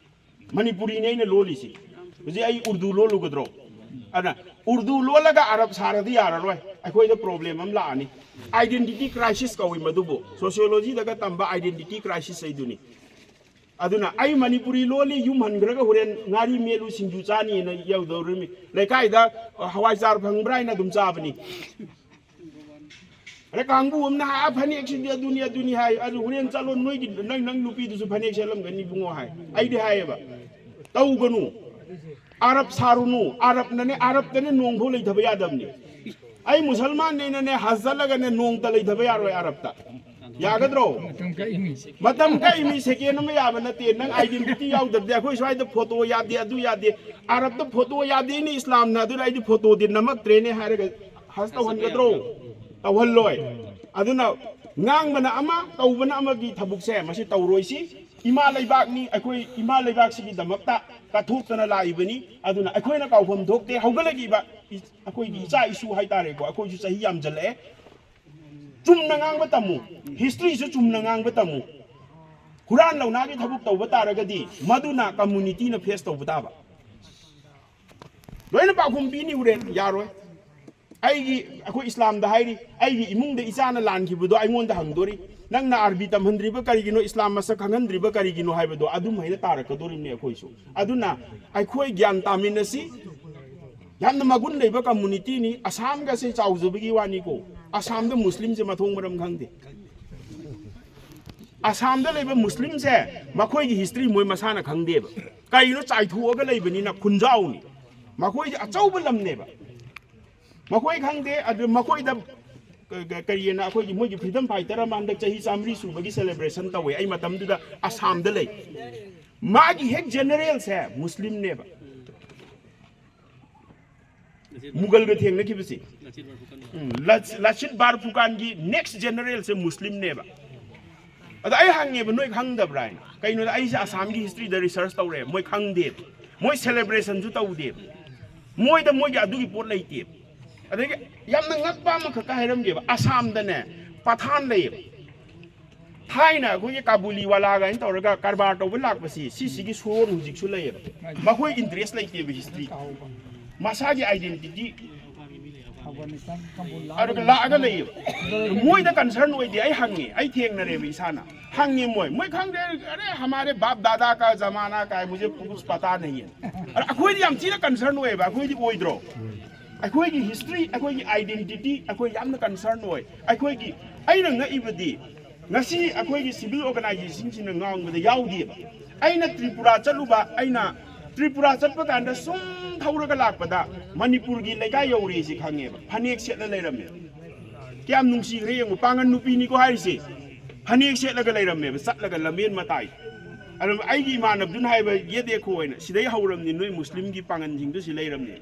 ꯃꯅꯤꯄꯨꯔꯤꯅꯤ ꯑꯩꯅ ꯂꯣꯜꯂꯤꯁꯤ꯫ ꯍꯧꯖꯤꯛ ꯑꯩ ꯎꯔꯗꯨ ꯂꯣꯜꯂꯨꯒꯗ꯭ꯔꯣ? ꯑꯗꯨꯅ ꯎꯔꯗꯨ ꯂꯣꯜꯂꯒ ꯑꯔꯕ ꯁꯥꯔꯗꯤ ꯌꯥꯔꯔꯣꯏ, ꯑꯩꯈꯣꯏꯗ ꯄ꯭ꯔꯣꯕ꯭ꯂꯦꯝ ꯑꯃ ꯂꯥꯛꯑꯅꯤ꯫ ꯑꯥꯏꯗꯦꯟꯇꯤꯇꯤ ꯀ꯭ꯔꯥꯏꯁꯤꯁ ꯀꯧꯏ ꯃꯗꯨꯕꯨ, ꯁꯣꯁꯤꯌꯣꯂꯣꯖꯤꯗꯒ ꯇꯝꯕ ꯑꯥꯏꯗꯦꯟꯇꯤꯇꯤ ꯀ꯭ꯔꯥꯏꯁꯤꯁ ꯍꯥꯏꯗꯨꯅꯤ꯫ ꯑꯗꯨꯅ ꯑꯩ ꯃꯅꯤꯄꯨꯔꯤ ꯂꯣꯜꯂꯤ, ꯌꯨꯝ ꯍꯟꯈ꯭ꯔꯒ ꯍꯣꯔꯦꯟ ꯉꯥꯔꯤ ꯃꯦꯠꯂꯨ ꯁꯤꯡꯖꯨ ꯆꯥꯅꯤꯅ ꯌꯧꯗꯧꯔꯤꯃꯤ꯫ ꯂꯩꯀꯥꯏꯗ ꯍꯋꯥꯏꯖꯥꯔ ꯐꯪꯕ꯭ꯔꯥ ꯍꯥꯏꯅ ꯑꯗꯨꯝ ꯆꯥꯕꯅꯤ꯫ ꯑꯗ ꯀꯥꯡꯕꯨ ꯑꯃꯅ, "ꯑꯥ, ꯐꯅꯦꯛꯁꯤꯗꯤ ꯑꯗꯨꯅꯤ, ꯑꯗꯨꯅꯤ" ꯍꯥꯏ꯫ ꯑꯗꯨ ꯍꯣꯔꯦꯟ ꯆꯠꯂꯣ, ꯅꯣꯏꯒꯤ, ꯅꯪ, ꯅꯪ ꯅꯨꯄꯤꯗꯨꯁꯨ ꯐꯅꯦꯛ ꯁꯦꯠꯂꯝꯒꯅꯤ ꯏꯕꯨꯡꯉꯣ ꯍꯥꯏ꯫ ꯑꯩꯗꯤ ꯍꯥꯏꯌꯦꯕ, "ꯇꯧꯒꯅꯨ, ꯑꯔꯕ ꯁꯥꯔꯨꯅꯨ, ꯑꯔꯕꯅꯅꯦ, ꯑꯔꯕꯇꯅꯦ ꯅꯣꯡꯐꯥꯎ ꯂꯩꯊꯕ ꯌꯥꯗꯕꯅꯤ"꯫ ꯑꯩ ꯃꯨꯁꯜꯃꯥꯟꯅꯦꯅꯅꯦ ꯍꯖ ꯆꯠꯂꯒꯅꯦ ꯅꯣꯡꯇ ꯂꯩꯊꯕ ꯌꯥꯔꯣꯏ ꯑꯔꯕꯇ꯫ ꯌꯥꯒꯗ꯭ꯔꯣ? ꯃꯇꯝ ꯀꯛꯏꯃꯤ꯫ ꯃꯇꯝ ꯀꯛꯏꯃꯤ, ꯁꯦꯀꯦꯟ ꯑꯃ ꯌꯥꯕ ꯅꯠꯇꯦ꯫ ꯅꯪ ꯑꯥꯏꯗꯦꯟꯇꯤꯇꯤ ꯌꯥꯎꯗ꯭ꯔꯗꯤ ꯑꯩꯈꯣꯏ ꯁ꯭ꯋꯥꯏꯗ ꯐꯣꯇꯣ ꯌꯥꯗꯦ, ꯑꯗꯨ ꯌꯥꯗꯦ꯫ ꯑꯔꯕꯇ ꯐꯣꯇꯣ ꯌꯥꯗꯦꯅꯦ ꯏꯁꯂꯥꯝꯅ, ꯑꯗꯨꯅ ꯑꯩꯗꯤ ꯐꯣꯇꯣꯗꯤ ꯅꯝꯃꯛꯇ꯭ꯔꯦꯅꯦ ꯍꯥꯏꯔꯒ ꯍꯖ ꯇꯧꯍꯟꯒꯗ꯭ꯔꯣ? ꯇꯧꯍꯜꯂꯣꯏ꯫ ꯑꯗꯨꯅ ꯉꯥꯡꯕꯅ ꯑꯃ, ꯇꯧꯕꯅ ꯑꯃꯒꯤ ꯊꯕꯛꯁꯦ ꯃꯁꯤ ꯇꯧꯔꯣꯏꯁꯤ꯫ ꯏꯃꯥ ꯂꯩꯕꯥꯛꯅꯤ, ꯑꯩꯈꯣꯏ ꯏꯃꯥ ꯂꯩꯕꯥꯛꯁꯤꯒꯤꯗꯃꯛꯇ ꯀꯠꯊꯣꯛꯇꯅ ꯂꯥꯛꯏꯕꯅꯤ꯫ ꯑꯗꯨꯅ ꯑꯩꯈꯣꯏꯅ ꯀꯥꯎꯐꯝ ꯊꯣꯛꯇꯦ꯫ ꯍꯧꯒꯠꯂꯛꯏꯕ ꯏ-, ꯑꯩꯈꯣꯏꯒꯤ ꯏꯆꯥ ꯏꯁꯨ ꯍꯥꯏꯇꯥꯔꯦꯀꯣ, ꯑꯩꯈꯣꯏꯁꯨ ꯆꯍꯤ ꯌꯥꯝꯖꯜꯂꯛꯑꯦ꯫ ꯆꯨꯝꯅ ꯉꯥꯡꯕ ꯇꯝꯃꯨ, ꯍꯤꯁꯇ꯭ꯔꯤꯁꯨ ꯆꯨꯝꯅ ꯉꯥꯡꯕ ꯇꯝꯃꯨ꯫ ꯍꯨꯔꯥꯟ ꯂꯧꯅꯥꯒꯤ ꯊꯕꯛ ꯇꯧꯕ ꯇꯥꯔꯒꯗꯤ ꯃꯗꯨꯅ ꯀꯝꯃꯨꯅꯤꯇꯤꯅ ꯐꯦꯁ ꯇꯧꯕ ꯇꯥꯕ꯫ ꯂꯣꯏꯅ ꯄꯥꯎꯈꯨꯝ ꯄꯤꯅꯤ ꯍꯣꯔꯦꯟ, ꯌꯥꯔꯣꯏ꯫ ꯑꯩꯒꯤ, ꯑꯩꯈꯣꯏ ꯏꯁꯂꯥꯝꯗ ꯍꯥꯏꯔꯤ, "ꯑꯩꯒꯤ ꯏꯃꯨꯡꯗ ꯏꯆꯥꯅ ꯂꯥꯟꯈꯤꯕꯗꯣ ꯑꯩꯉꯣꯟꯗ ꯍꯪꯗꯣꯔꯤ, ꯅꯪꯅ ꯑꯥꯔꯕꯤ ꯇꯝꯍꯟꯗ꯭ꯔꯤꯕ ꯀꯔꯤꯒꯤꯅꯣ, ꯏꯁꯂꯥꯝ ꯃꯁꯛ ꯈꯪꯍꯟꯗ꯭ꯔꯤꯕ ꯀꯔꯤꯒꯤꯅꯣ?" ꯍꯥꯏꯕꯗꯣ ꯑꯗꯨꯝ ꯍꯥꯏꯅ ꯇꯥꯔꯛꯀꯗꯣꯔꯤꯕꯅꯤ ꯑꯩꯈꯣꯏꯁꯨ꯫ ꯑꯗꯨꯅ ꯑꯩꯈꯣꯏ ꯒ꯭ꯌꯥꯟ ꯇꯥꯃꯤꯟꯅꯁꯤ꯫ ꯌꯥꯝꯅ ꯃꯒꯨꯟ ꯂꯩꯕ ꯀꯝꯃꯨꯅꯤꯇꯤꯅꯤ꯫ ꯑꯁꯥꯝꯒꯁꯦ ꯆꯥꯎꯖꯕꯒꯤ ꯋꯥꯅꯤꯀꯣ, ꯑꯁꯥꯝꯗ ꯃꯨꯁꯂꯤꯝꯁꯦ ꯃꯊꯣꯡ ꯃꯔꯝ ꯈꯪꯗꯦ꯫ ꯑꯁꯥꯝꯗ ꯂꯩꯕ ꯃꯨꯁꯂꯤꯝꯁꯦ ꯃꯈꯣꯏꯒꯤ ꯍꯤꯁꯇ꯭ꯔꯤ ꯃꯣꯏ ꯃꯁꯥꯅ ꯈꯪꯗꯦꯕ꯫ ꯀꯩꯅꯣ? ꯆꯥꯏꯊꯣꯛꯑꯒ ꯂꯩꯕꯅꯤꯅ꯫ ꯈꯨꯟꯖꯥꯎꯅꯤ꯫ ꯃꯈꯣꯏꯁꯦ ꯑꯆꯧꯕ ꯂꯝꯅꯦꯕ꯫ ꯃꯈꯣꯏ ꯈꯪꯗꯦ꯫ ꯑꯗꯨ ꯃꯈꯣꯏꯗ ꯀ-, ꯀ-, ꯀꯔꯤꯑꯅ ꯑꯩꯈꯣꯏꯒꯤ ꯃꯣꯏꯒꯤ ꯐ꯭ꯔꯤꯗꯝ ꯐꯥꯏꯇꯔ ꯑꯃ ꯍꯟꯗꯛ ꯆꯍꯤ ꯆꯥꯃꯔꯤ ꯁꯨꯕꯒꯤ ꯁꯦꯂꯦꯕ꯭ꯔꯦꯁꯟ ꯇꯧꯋꯦ꯫ ꯑꯩ ꯃꯇꯝꯗꯨꯗ ꯑꯁꯥꯝꯗ ꯂꯩ꯫ ꯃꯥꯒꯤ ꯍꯦꯛ ꯖꯦꯅꯔꯦꯜꯁꯦ ꯃꯨꯁꯂꯤꯝꯅꯦꯕ꯫ ꯃꯨꯒꯜꯒ ꯊꯦꯡꯅꯈꯤꯕꯁꯦ꯫ ꯎꯝ, ꯂꯥꯁꯤꯠ ꯕꯥꯔꯐꯨꯀꯥꯟꯒꯤ next generalꯁꯦ ꯃꯨꯁꯂꯤꯝꯅꯦꯕ꯫ ꯑꯗ ꯑꯩ ꯍꯪꯉꯦꯕ, ꯅꯣꯏ ꯈꯪꯗꯕ꯭ꯔꯥ ꯍꯥꯏꯅ꯫ ꯀꯩꯅꯣꯗ ꯑꯩꯁꯦ ꯑꯁꯥꯝꯒꯤ historyꯗ research ꯇꯧꯔꯦ, ꯃꯣꯏ ꯈꯪꯗꯦꯕ꯫ ꯃꯣꯏ celebrationꯁꯨ ꯇꯧꯗꯦꯕ꯫ ꯃꯣꯏꯗ ꯃꯣꯏꯒꯤ ꯑꯗꯨꯒꯤ ꯄꯣꯠ ꯂꯩꯇꯦꯕ꯫ ꯑꯗꯒꯤ ꯌꯥꯝꯅ ꯉꯛꯄ ꯑꯃꯈꯛꯀ ꯍꯥꯏꯔꯝꯒꯦꯕ, ꯑꯁꯥꯝꯗꯅꯦ ꯄꯊꯥꯟ ꯂꯩꯌꯦꯕ꯫ ꯊꯥꯏꯅ ꯑꯩꯈꯣꯏꯒꯤ ꯀꯥꯕꯨꯂꯤ ꯋꯥꯂꯥ ꯀꯥꯏꯅ ꯇꯧꯔꯒ ꯀꯔꯕꯥꯔ ꯇꯧꯕ ꯂꯥꯛꯄꯁꯤ, ꯁꯤꯁꯤꯒꯤ ꯁꯨꯔꯣꯟ ꯍꯧꯖꯤꯛꯁꯨ ꯂꯩꯌꯦꯕ꯫ ꯃꯈꯣꯏ interest ꯂꯩꯇꯦꯕ history꯫ ꯃꯁꯥꯒꯤ identity ꯑꯗꯨꯒ ꯂꯥꯛꯑꯒ ꯂꯩꯌꯦꯕ꯫ ꯃꯣꯏꯗ concern ꯑꯣꯏꯗꯦ꯫ ꯑꯩ ꯍꯪꯉꯦ, ꯑꯩ ꯊꯦꯡꯅꯔꯦꯕ ꯏꯁꯥꯅ꯫ ꯍꯪꯉꯦ ꯃꯣꯏ, ꯃꯣꯏ ꯈꯪꯗꯦ, "ꯑꯔꯦ, ꯍꯃꯥꯔꯦ ꯕꯥꯞ ꯗꯥꯗꯥ ꯀꯥ ꯖꯃꯥꯅꯥ ꯀꯥ ꯍꯥꯏ, ꯃꯨꯖꯦ ꯀꯨꯁ ꯄꯇꯥ ꯅꯍꯤ ꯍꯥꯏ"꯫ ꯑꯗ ꯑꯩꯈꯣꯏꯗꯤ ꯌꯥꯝ ꯊꯤꯅ concern ꯑꯣꯏꯌꯦꯕ꯫ ꯑꯩꯈꯣꯏꯗꯤ ꯑꯣꯏꯗ꯭ꯔꯣ? ꯑꯩꯈꯣꯏꯒꯤ history, ꯑꯩꯈꯣꯏꯒꯤ identity ꯑꯩꯈꯣꯏ ꯌꯥꯝꯅ concern ꯑꯣꯏ꯫ ꯑꯩꯈꯣꯏꯒꯤ, ꯑꯩꯅ ꯉꯛꯏꯕꯗꯤ, ꯉꯁꯤ ꯑꯩꯈꯣꯏꯒꯤ civil organizationꯁꯤꯡꯅ ꯉꯥꯡꯕꯗ ꯌꯥꯎꯗꯦꯕ꯫ ꯑꯩꯅ ꯇ꯭ꯔꯤꯄꯨꯔꯥ ꯆꯠꯂꯨꯕ, ꯑꯩꯅ ꯇ꯭ꯔꯤꯄꯨꯔꯥ ꯆꯠꯄ ꯀꯥꯟꯗ ꯁꯨꯝ ꯊꯧꯔꯒ ꯂꯥꯛꯄꯗ ꯃꯅꯤꯄꯨꯔꯒꯤ ꯂꯩꯀꯥꯏ ꯌꯧꯔꯦꯁꯤ ꯈꯪꯉꯦꯕ꯫ ꯐꯅꯦꯛ ꯁꯦꯠꯂ ꯂꯩꯔꯝꯃꯦꯕ꯫ ꯀꯌꯥꯝ ꯅꯨꯡꯁꯤꯈ꯭ꯔꯦ ꯌꯦꯡꯉꯨ, ꯄꯥꯡꯒꯟ ꯅꯨꯄꯤꯅꯤꯀꯣ ꯍꯥꯏꯔꯤꯁꯦ꯫ ꯐꯅꯦꯛ ꯁꯦꯠꯂꯒ ꯂꯩꯔꯝꯃꯦꯕ, ꯆꯠꯂꯒ ꯂꯝꯕꯦꯟ ꯃꯇꯥꯏ꯫ ꯑꯗꯨꯝ ꯑꯩꯒꯤ ꯏꯃꯥꯟꯅꯕꯗꯨꯅ ꯍꯥꯏꯕ, "ꯌꯦꯗꯦꯈꯣ" ꯍꯥꯏꯅ, "ꯁꯤꯗꯩ ꯍꯧꯔꯝꯅꯤ, ꯅꯣꯏ ꯃꯨꯁꯂꯤꯝꯒꯤ ꯄꯥꯡꯒꯟꯁꯤꯡꯗꯣ ꯁꯤ ꯂꯩꯔꯝꯅꯤ"꯫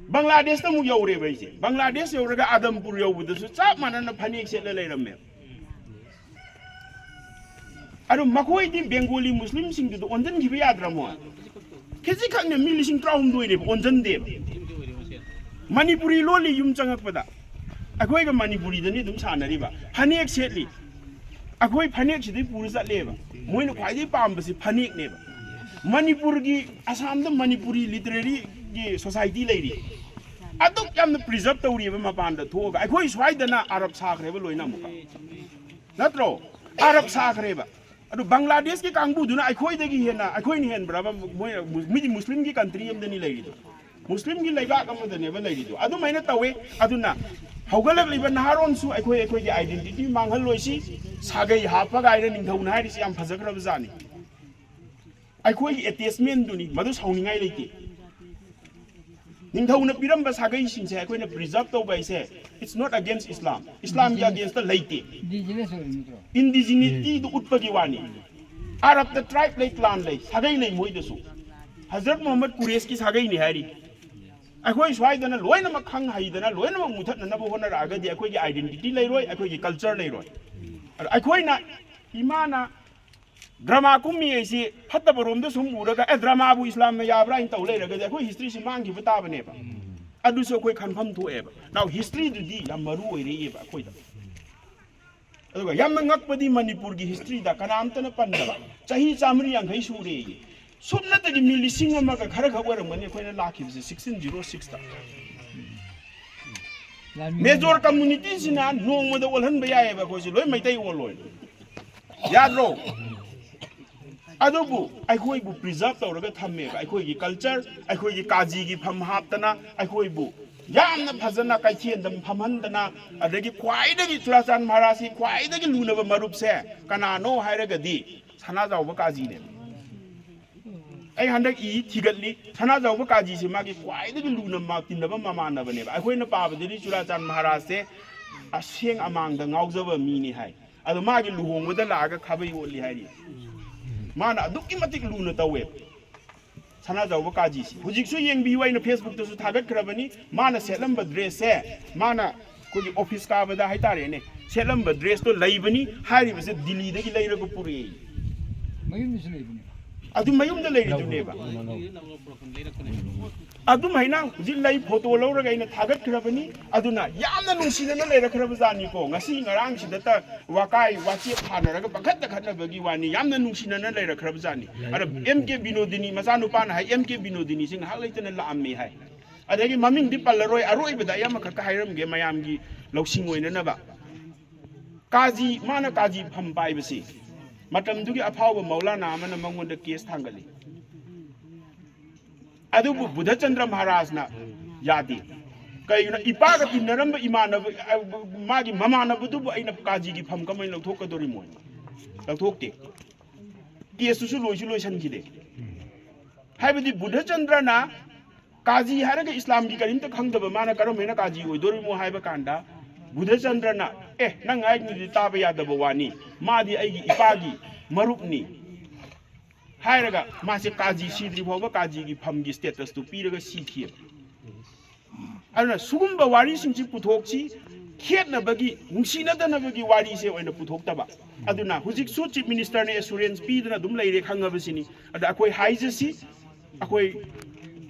ꯕꯪꯒ꯭ꯂꯥꯗꯦꯁꯇ ꯑꯃꯨꯛ ꯌꯧꯔꯦꯕ ꯑꯩꯁꯦ꯫ ꯕꯪꯒ꯭ꯂꯥꯗꯦꯁ ꯌꯧꯔꯒ ꯑꯗꯝꯄꯨꯔ ꯌꯧꯕꯗꯁꯨ ꯆꯞ ꯃꯥꯟꯅꯅ ꯐꯅꯦꯛ ꯁꯦꯠꯂ ꯂꯩꯔꯝꯃꯦꯕ꯫ ꯑꯗꯣ ꯃꯈꯣꯏꯗꯤ ꯕꯦꯡꯒꯣꯂꯤ ꯃꯨꯁꯂꯤꯝꯁꯤꯡꯗꯨꯗ ꯑꯣꯟꯁꯤꯟꯈꯤꯕ ꯌꯥꯗ꯭ꯔꯥ ꯃꯣꯏ? ꯈꯖꯤꯛꯈꯛꯅꯦ, ꯃꯤ ꯂꯤꯁꯤꯡ ꯇꯔꯥꯍꯨꯝꯗꯣꯏꯅꯦꯕ ꯑꯣꯟꯁꯤꯟꯗꯦꯕ꯫ ꯃꯅꯤꯄꯨꯔꯤ ꯂꯣꯜꯂꯤ ꯌꯨꯝ ꯆꯪꯉꯛꯄꯗ꯫ ꯑꯩꯈꯣꯏꯒ ꯃꯅꯤꯄꯨꯔꯤꯗꯅꯤ ꯑꯗꯨꯝ ꯁꯥꯟꯅꯔꯤꯕ꯫ ꯐꯅꯦꯛ ꯁꯦꯠꯂꯤ꯫ ꯑꯩꯈꯣꯏ ꯐꯅꯦꯛꯁꯤꯗꯩ ꯄꯨꯔ ꯆꯠꯂꯦꯕ꯫ ꯃꯣꯏꯅ ꯈ꯭ꯋꯥꯏꯗꯒꯤ ꯄꯥꯝꯕꯁꯤ ꯐꯅꯦꯛꯅꯦꯕ꯫ ꯃꯅꯤꯄꯨꯔꯒꯤ, ꯑꯁꯥꯝꯗ ꯃꯅꯤꯄꯨꯔꯤ literary ꯒꯤ society ꯂꯩꯔꯤ꯫ ꯑꯗꯨꯛ ꯌꯥꯝꯅ preserve ꯇꯧꯔꯤꯕ ꯃꯄꯥꯟꯗ ꯊꯣꯛꯑꯒ꯫ ꯑꯩꯈꯣꯏ ꯁ꯭ꯋꯥꯏꯗꯅ ꯑꯔꯕ ꯁꯥꯈ꯭ꯔꯦꯕ ꯂꯣꯏꯅ ꯑꯃꯨꯛꯀ꯫ ꯅꯠꯇ꯭ꯔꯣ? ꯑꯔꯕ ꯁꯥꯈ꯭ꯔꯦꯕ꯫ ꯑꯗꯨ ꯕꯪꯒ꯭ꯂꯥꯗꯦꯁꯀꯤ ꯀꯥꯡꯕꯨꯗꯨꯅ ꯑꯩꯈꯣꯏꯗꯒꯤ ꯍꯦꯟꯅ, ꯑꯩꯈꯣꯏꯅ ꯍꯦꯟꯕ꯭ꯔꯕ? ꯃꯣꯏ, ꯃꯤꯗꯤ ꯃꯨꯁꯂꯤꯝꯒꯤ country ꯑꯃꯗꯅꯤ ꯂꯩꯔꯤꯗꯣ꯫ ꯃꯨꯁꯂꯤꯝꯒꯤ ꯂꯩꯕꯥꯛ ꯑꯃꯗꯅꯦꯕ ꯂꯩꯔꯤꯗꯣ꯫ ꯑꯗꯨꯃꯥꯏꯅ ꯇꯧꯋꯦ꯫ ꯑꯗꯨꯅ ꯍꯧꯒꯠꯂꯛꯂꯤꯕ ꯅꯍꯥꯔꯣꯟꯁꯨ ꯑꯩꯈꯣꯏ, ꯑꯩꯈꯣꯏꯒꯤ identity ꯃꯥꯡꯍꯜꯂꯣꯏꯁꯤ꯫ ꯁꯥꯒꯩ ꯍꯥꯞꯄ ꯀꯥꯏꯅ ꯅꯤꯡꯊꯧꯅ ꯍꯥꯏꯔꯤꯁꯤ ꯌꯥꯝ ꯐꯖꯈ꯭ꯔꯕ ꯖꯥꯠꯅꯤ꯫ ꯑꯩꯈꯣꯏꯒꯤ attachment ꯗꯨꯅꯤ, ꯃꯗꯨ ꯁꯥꯎꯅꯤꯡꯉꯥꯏ ꯂꯩꯇꯦ꯫ ꯅꯤꯡꯊꯧꯅ ꯄꯤꯔꯝꯕ ꯁꯥꯒꯩꯁꯤꯡꯁꯦ ꯑꯩꯈꯣꯏꯅ preserve ꯇꯧꯕ ꯍꯥꯏꯁꯦ, it's not against Islam, ꯏꯁꯂꯥꯝꯒꯤ against ꯂꯩꯇꯦ꯫ Indigenity ꯗꯨ ꯎꯠꯄꯒꯤ ꯋꯥꯅꯤ꯫ ꯑꯔꯕꯇ tribe ꯂꯩ, clan ꯂꯩ, ꯁꯥꯒꯩ ꯂꯩ ꯃꯣꯏꯗꯁꯨ꯫ ꯍꯖꯔꯠ ꯃꯨꯍꯝꯃꯗ ꯀꯨꯔꯦꯁꯀꯤ ꯁꯥꯒꯩꯅꯤ ꯍꯥꯏꯔꯤ꯫ ꯑꯩꯈꯣꯏ ꯁ꯭ꯋꯥꯏꯗꯅ ꯂꯣꯏꯅꯃꯛ ꯈꯪ ꯍꯩꯗꯅ ꯂꯣꯏꯅꯃꯛ ꯃꯨꯊꯠꯅꯅꯕ ꯍꯣꯠꯅꯔꯛꯑꯒꯗꯤ ꯑꯩꯈꯣꯏꯒꯤ identity ꯂꯩꯔꯣꯏ, ꯑꯩꯈꯣꯏꯒꯤ culture ꯂꯩꯔꯣꯏ꯫ ꯑꯗꯣ ꯑꯩꯈꯣꯏꯅ ꯏꯃꯥꯅ drama ꯀꯨꯝꯃꯤ ꯍꯥꯏꯁꯤ ꯐꯠꯇꯕ ꯔꯣꯝꯗ ꯁꯨꯝ ꯎꯔꯒ, "ꯑꯦ, dramaꯕꯨ ꯏꯁꯂꯥꯝꯅ ꯌꯥꯕ꯭ꯔꯥ?" ꯍꯥꯏꯅ ꯇꯧ ꯂꯩꯔꯒꯗꯤ ꯑꯩꯈꯣꯏ historyꯁꯤ ꯃꯥꯡꯈꯤꯕ ꯇꯥꯕꯅꯦꯕ꯫ ꯑꯗꯨꯁꯨ ꯑꯩꯈꯣꯏ ꯈꯟꯐꯝ ꯊꯣꯛꯑꯦꯕ꯫ Now historyꯗꯨꯗꯤ ꯌꯥꯝ ꯃꯔꯨ ꯑꯣꯏꯔꯛꯑꯦꯕ ꯑꯩꯈꯣꯏꯗ꯫ ꯑꯗꯨꯒ ꯌꯥꯝꯅ ꯉꯛꯄꯗꯤ ꯃꯅꯤꯄꯨꯔꯒꯤ historyꯗ ꯀꯅꯥꯝꯇꯅ ꯄꯟꯗꯕ, ꯆꯍꯤ ꯆꯥꯃꯔꯤ ꯌꯥꯡꯈꯩ ꯁꯨꯔꯦꯌꯦ꯫ ꯁꯨꯞꯅꯇꯒꯤ ꯃꯤ ꯂꯤꯁꯤꯡ ꯑꯃꯒ ꯈꯔ ꯈꯛ ꯑꯣꯏꯔꯝꯒꯅꯤ ꯑꯩꯈꯣꯏꯅ ꯂꯥꯛꯈꯤꯕꯁꯦ, sixteen zero sixꯇ꯫ Major communityꯁꯤꯅ ꯅꯣꯡꯃꯗ ꯑꯣꯜꯍꯟꯕ ꯌꯥꯏꯑꯕ, ꯑꯩꯈꯣꯏꯁꯦ ꯂꯣꯏ ꯃꯩꯇꯩ ꯑꯣꯜꯂꯣꯏ꯫ ꯌꯥꯗ꯭ꯔꯣ? ꯑꯗꯨꯕꯨ ꯑꯩꯈꯣꯏꯕꯨ preserve ꯇꯧꯔꯒ ꯊꯝꯃꯦꯕ, ꯑꯩꯈꯣꯏꯒꯤ culture, ꯑꯩꯈꯣꯏꯒꯤ ꯀꯥꯖꯤꯒꯤ ꯐꯝ ꯍꯥꯞꯇꯅ, ꯑꯩꯈꯣꯏꯕꯨ ꯌꯥꯝꯅ ꯐꯖꯅ ꯀꯩꯊꯦꯜꯗ ꯐꯝꯍꯟꯗꯅ, ꯑꯗꯒꯤ ꯈ꯭ꯋꯥꯏꯗꯒꯤ ꯆꯨꯔꯥꯆꯥꯟ ꯃꯍꯥꯔꯥꯖꯀꯤ ꯈ꯭ꯋꯥꯏꯗꯒꯤ ꯂꯨꯅꯕ ꯃꯔꯨꯞꯁꯦ ꯀꯅꯥꯅꯣ ꯍꯥꯏꯔꯒꯗꯤ ꯁꯅꯥꯖꯥꯎꯕ ꯀꯥꯖꯤꯅꯦꯕ꯫ ꯑꯩ ꯍꯟꯗꯛ ꯏ ꯊꯤꯒꯠꯂꯤ, ꯁꯅꯥꯖꯥꯎꯕ ꯀꯥꯖꯤꯁꯦ ꯃꯥꯒꯤ ꯈ꯭ꯋꯥꯏꯗꯒꯤ ꯂꯨꯅ ꯃꯥ-, ꯇꯤꯟꯅꯕ ꯃꯃꯥꯟꯅꯕꯅꯦꯕ꯫ ꯑꯩꯈꯣꯏꯅ ꯄꯥꯕꯗꯗꯤ ꯆꯨꯔꯥꯆꯥꯟ ꯃꯍꯥꯔꯥꯖꯁꯦ ꯑꯁꯦꯡ ꯑꯃꯥꯡꯗ ꯉꯥꯎꯖꯕ ꯃꯤꯅꯤ ꯍꯥꯏ꯫ ꯑꯗꯣ ꯃꯥꯒꯤ ꯂꯨꯍꯣꯡꯕꯗ ꯂꯥꯛꯑꯒ ꯈꯥꯕꯩ ꯑꯣꯠꯂꯤ ꯍꯥꯏꯔꯤ꯫ ꯃꯥꯅ ꯑꯗꯨꯛꯀꯤ ꯃꯇꯤꯛ ꯂꯨꯅ ꯇꯧꯋꯦ ꯁꯅꯥꯖꯥꯎꯕ ꯀꯥꯖꯤꯁꯤ꯫ ꯍꯧꯖꯤꯛꯁꯨ ꯌꯦꯡꯕꯤꯌꯨ, ꯑꯩꯅ Facebookꯇꯁꯨ ꯊꯥꯒꯠꯈ꯭ꯔꯕꯅꯤ꯫ ꯃꯥꯅ ꯁꯦꯠꯂꯝꯕ dressꯁꯦ, ꯃꯥꯅ ꯑꯩꯈꯣꯏꯒꯤ office ꯀꯥꯕꯗ ꯍꯥꯏꯇꯥꯔꯦꯅꯦ, ꯁꯦꯠꯂꯝꯕ dressꯇꯣ ꯂꯩꯕꯅꯤ꯫ ꯍꯥꯏꯔꯤꯕꯁꯦ ꯗꯤꯜꯂꯤꯗꯒꯤ ꯂꯩꯔꯒ ꯄꯨꯔꯛꯑꯦ꯫ ꯃꯌꯨꯝꯗꯁꯨ ꯂꯩꯕꯅꯦ꯫ ꯑꯗꯨ ꯃꯌꯨꯝꯗ ꯂꯩꯔꯤꯗꯨꯅꯦꯕ꯫ ꯑꯗꯨꯝꯍꯥꯏꯅ ꯍꯧꯖꯤꯛ ꯂꯩ, photo ꯂꯧꯔꯒ ꯑꯩꯅ ꯊꯥꯒꯠꯈ꯭ꯔꯕꯅꯤ꯫ ꯑꯗꯨꯅ ꯌꯥꯝꯅ ꯅꯨꯡꯁꯤꯅꯅ ꯂꯩꯔꯛꯈ꯭ꯔꯕ ꯖꯥꯠꯅꯤꯀꯣ꯫ ꯉꯁꯤ ꯉꯔꯥꯡꯁꯤꯗꯇ ꯋꯥꯀꯥꯏ ꯋꯥꯆꯦꯞ ꯊꯥꯅꯔꯒ ꯄꯪꯈꯠꯇ ꯈꯠꯅꯕꯒꯤ ꯋꯥꯅꯤ, ꯌꯥꯝꯅ ꯅꯨꯡꯁꯤꯅꯅ ꯂꯩꯔꯛꯈ꯭ꯔꯕ ꯖꯥꯠꯅꯤ꯫ ꯑꯗ M K ꯕꯤꯅꯣꯗꯤꯅꯤ, ꯃꯆꯥꯅꯨꯄꯥꯅ ꯍꯥꯏ, "M K ꯕꯤꯅꯣꯗꯤꯅꯤꯁꯤ ꯉꯥꯏꯍꯥꯛ ꯂꯩꯇꯅ ꯂꯥꯛꯑꯝꯃꯤ" ꯍꯥꯏ꯫ ꯑꯗꯒꯤ ꯃꯃꯤꯡꯗꯤ ꯄꯜꯂꯔꯣꯏ, ꯑꯔꯣꯏꯕꯗ ꯑꯩ ꯑꯃꯈꯛꯀ ꯍꯥꯏꯔꯝꯒꯦ ꯃꯌꯥꯝꯒꯤ ꯂꯧꯁꯤꯡ ꯑꯣꯏꯅꯅꯕ꯫ ꯀꯥꯖꯤ, ꯃꯥꯅ ꯀꯥꯖꯤ ꯐꯝ ꯄꯥꯏꯕꯁꯤ ꯃꯇꯝꯗꯨꯒꯤ ꯑꯐꯥꯎꯕ ꯃꯧꯂꯥꯅꯥ ꯑꯃꯅ ꯃꯉꯣꯟꯗ case ꯊꯥꯡꯒꯠꯂꯤ꯫ ꯑꯗꯨꯕꯨ ꯕꯨꯙꯆꯟꯗ꯭ꯔ ꯃꯍꯥꯔꯥꯖꯅ ꯌꯥꯗꯦ꯫ ꯀꯩꯒꯤꯅꯣ? ꯏꯄꯥꯒ ꯇꯤꯟꯅꯔꯝꯕ ꯏꯃꯥꯟꯅꯕ, ꯃꯥꯒꯤ ꯃꯃꯥꯟꯅꯕꯗꯨꯕꯨ ꯑꯩꯅ ꯀꯥꯖꯤꯒꯤ ꯐꯝ ꯀꯃꯥꯏꯅ ꯂꯧꯊꯣꯛꯀꯗꯧꯔꯤꯃꯣ? ꯂꯧꯊꯣꯛꯇꯦ꯫ Caseꯇꯨꯁꯨ ꯂꯣꯏꯁꯨ ꯂꯣꯏꯁꯤꯟꯈꯤꯗꯦ꯫ ꯍꯥꯏꯕꯗꯤ ꯕꯨꯙꯆꯟꯗ꯭ꯔꯅ ꯀꯥꯖꯤ ꯍꯥꯏꯔꯒ ꯏꯁꯂꯥꯝꯒꯤ ꯀꯔꯤꯝꯇ ꯈꯪꯗꯕ ꯃꯥꯅ ꯀꯔꯝꯍꯥꯏꯅ ꯀꯥꯖꯤ ꯑꯣꯏꯗꯣꯔꯤꯃꯣ ꯍꯥꯏꯕ ꯀꯥꯟꯗ, ꯕꯨꯙꯆꯟꯗ꯭ꯔꯅ, "ꯑꯦ, ꯅꯪ ꯍꯥꯏꯔꯤꯗꯨꯗꯤ ꯇꯥꯕ ꯌꯥꯗꯕ ꯋꯥꯅꯤ, ꯃꯥꯗꯤ ꯑꯩꯒꯤ ꯏꯄꯥꯒꯤ ꯃꯔꯨꯞꯅꯤ" ꯍꯥꯏꯔꯒ ꯃꯥꯁꯦ ꯀꯥꯖꯤ ꯁꯤꯗ꯭ꯔꯤ ꯐꯥꯎꯕ ꯀꯥꯖꯤꯒꯤ ꯐꯝꯒꯤ statusꯇꯨ ꯄꯤꯔꯒ ꯁꯤꯈꯤꯑꯕ꯫ ꯑꯗꯨꯅ ꯁꯤꯒꯨꯝꯕ ꯋꯥꯔꯤꯁꯤꯡꯁꯤ ꯄꯨꯊꯣꯛꯁꯤ, ꯈꯦꯠꯅꯕꯒꯤ, ꯅꯨꯡꯁꯤꯅꯗꯅꯕꯒꯤ ꯋꯥꯔꯤꯁꯦ ꯑꯣꯏꯅ ꯄꯨꯊꯣꯛꯇꯕ꯫ ꯑꯗꯨꯅ ꯍꯧꯖꯤꯛꯁꯨ Chief Minister ꯅ assurance ꯄꯤꯗꯨꯅ ꯑꯗꯨꯝ ꯂꯩꯔꯦ, ꯈꯪꯉꯕꯁꯤꯅꯤ꯫ ꯑꯗ ꯑꯩꯈꯣꯏ ꯍꯥꯏꯖꯁꯤ, ꯑꯩꯈꯣꯏ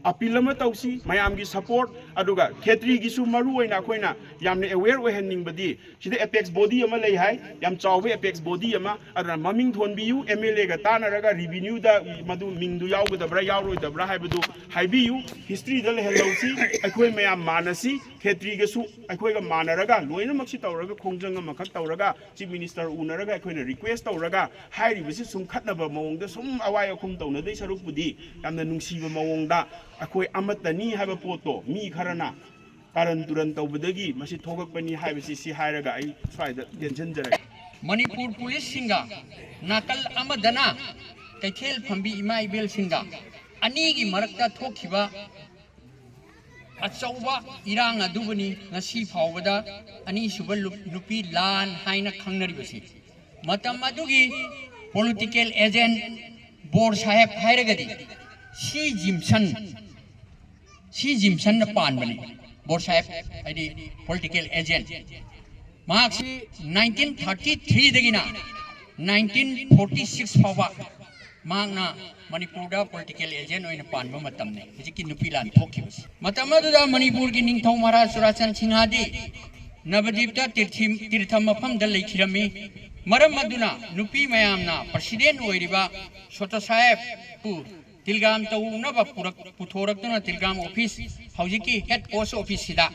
appeal ꯑꯃ ꯇꯧꯁꯤ, ꯃꯌꯥꯝꯒꯤ support, ꯑꯗꯨꯒ ꯈꯦꯇ꯭ꯔꯤꯒꯤꯁꯨ ꯃꯔꯨ ꯑꯣꯏꯅ ꯑꯩꯈꯣꯏꯅ ꯌꯥꯝꯅ aware ꯑꯣꯏꯍꯟꯅꯤꯡꯕꯗꯤ, ꯁꯤꯗ apex body ꯑꯃ ꯂꯩ ꯍꯥꯏ, ꯌꯥꯝ ꯆꯥꯎꯕ apex body ꯑꯃ, ꯑꯗꯨꯅ ꯃꯃꯤꯡ ꯊꯣꯟꯕꯤꯌꯨ, MLA ꯒ ꯇꯥꯟꯅꯔꯒ revenue ꯗ ꯃꯗꯨ ꯃꯤꯡꯗꯨ ꯌꯥꯎꯒꯗꯕ꯭ꯔꯥ ꯌꯥꯎꯔꯣꯏꯗꯕ꯭ꯔꯥ ꯍꯥꯏꯕꯗꯨ ꯍꯥꯏꯕꯤꯌꯨ, history ꯗ ꯂꯩꯍꯜꯍꯧꯁꯤ꯫ ꯑꯩꯈꯣꯏ ꯃꯌꯥꯝ ꯃꯥꯟꯅꯁꯤ, ꯈꯦꯇ꯭ꯔꯤꯒꯁꯨ ꯑꯩꯈꯣꯏꯒ ꯃꯥꯟꯅꯔꯒ ꯂꯣꯏꯅꯃꯛꯁꯤ ꯇꯧꯔꯒ ꯈꯣꯡꯖꯪ ꯑꯃꯈꯛ ꯇꯧꯔꯒ Chief Minister ꯎꯅꯔꯒ ꯑꯩꯈꯣꯏꯅ request ꯇꯧꯔꯒ ꯍꯥꯏꯔꯤꯕꯁꯤ ꯁꯨꯝ ꯈꯠꯅꯕ ꯃꯑꯣꯡꯗ ꯁꯨꯝ ꯑꯋꯥꯏ ꯑꯈꯨꯝ ꯇꯧꯅꯗꯣꯏ ꯁꯔꯨꯛꯄꯨꯗꯤ ꯌꯥꯝꯅ ꯅꯨꯡꯁꯤꯕ ꯃꯑꯣꯡꯗ ꯑꯩꯈꯣꯏ ꯑꯃꯠꯇꯅꯤ ꯍꯥꯏꯕ ꯄꯣꯠꯇꯣ ꯃꯤ ꯈꯔꯅ ꯀꯥꯔꯟ ꯇꯨꯔꯟ ꯇꯧꯕꯗꯒꯤ ꯃꯁꯤ ꯊꯣꯛꯂꯛꯄꯅꯤ ꯍꯥꯏꯕꯁꯤ ꯁꯤ ꯍꯥꯏꯔꯒ ꯑꯩ ꯁ꯭ꯋꯥꯏꯗ ꯇꯦꯟꯁꯤꯟꯖꯔꯒꯦ꯫ ꯃꯅꯤꯄꯨꯔ ꯄꯨꯂꯤꯁꯁꯤꯡꯒ ꯅꯥꯀꯜ ꯑꯃꯗꯅ ꯀꯩꯊꯦꯜ ꯐꯝꯕꯤ ꯏꯃꯥ ꯏꯕꯦꯜꯁꯤꯡꯒ ꯑꯅꯤꯒꯤ ꯃꯔꯛꯇ ꯊꯣꯛꯈꯤꯕ ꯑꯆꯧꯕ ꯏꯔꯥꯡ ꯑꯗꯨꯕꯨꯅꯤ ꯉꯁꯤ ꯐꯥꯎꯕꯗ ꯑꯅꯤꯁꯨꯕ ꯂꯨꯞ- ꯅꯨꯄꯤ ꯂꯥꯟ ꯍꯥꯏꯅ ꯈꯪꯅꯔꯤꯕꯁꯤ꯫ ꯃꯇꯝ ꯑꯗꯨꯒꯤ political agent ꯕꯣꯔ ꯁꯥꯍꯦꯕ ꯍꯥꯏꯔꯒꯗꯤ ꯁꯤ ꯖꯤꯝꯁꯟ, ꯁꯤ ꯖꯤꯝꯁꯟꯅ ꯄꯥꯟꯕꯅꯤ꯫ ꯕꯣꯔ ꯁꯥꯍꯦꯕ ꯍꯥꯏꯗꯤ political agent꯫ ꯃꯍꯥꯛꯁꯤ nineteen thirty three ꯗꯒꯤꯅ nineteen forty six ꯐꯥꯎꯕ ꯃꯍꯥꯛꯅ ꯃꯅꯤꯄꯨꯔꯗ political agent ꯑꯣꯏꯅ ꯄꯥꯟꯕ ꯃꯇꯝꯅꯤ ꯍꯧꯖꯤꯛꯀꯤ ꯅꯨꯄꯤ ꯂꯥꯟ ꯊꯣꯛꯈꯤꯕꯁꯤ꯫ ꯃꯇꯝ ꯑꯗꯨꯗ ꯃꯅꯤꯄꯨꯔꯒꯤ ꯅꯤꯡꯊꯧ ꯃꯍꯥꯔꯥꯖ ꯆꯨꯔꯥꯆꯥꯟ ꯁꯤꯡꯍꯗꯤ ꯅꯕꯗꯤꯞꯇ ꯇꯤꯔꯊꯤ- ꯇꯤꯔꯊ ꯃꯐꯝꯗ ꯂꯩꯈꯤꯔꯝꯃꯤ꯫ ꯃꯔꯝ ꯑꯗꯨꯅ ꯅꯨꯄꯤ ꯃꯌꯥꯝꯅ president ꯑꯣꯏꯔꯤꯕ ꯁꯣꯇꯣ ꯁꯥꯍꯦꯕꯄꯨ ꯇꯤꯜꯒꯥꯝ ꯇꯧꯅꯕ ꯄꯨꯔꯛ- ꯄꯨꯊꯣꯔꯛꯇꯨꯅ ꯇꯤꯜꯒꯥꯝ office, ꯍꯧꯖꯤꯛꯀꯤ head post office ꯁꯤꯗ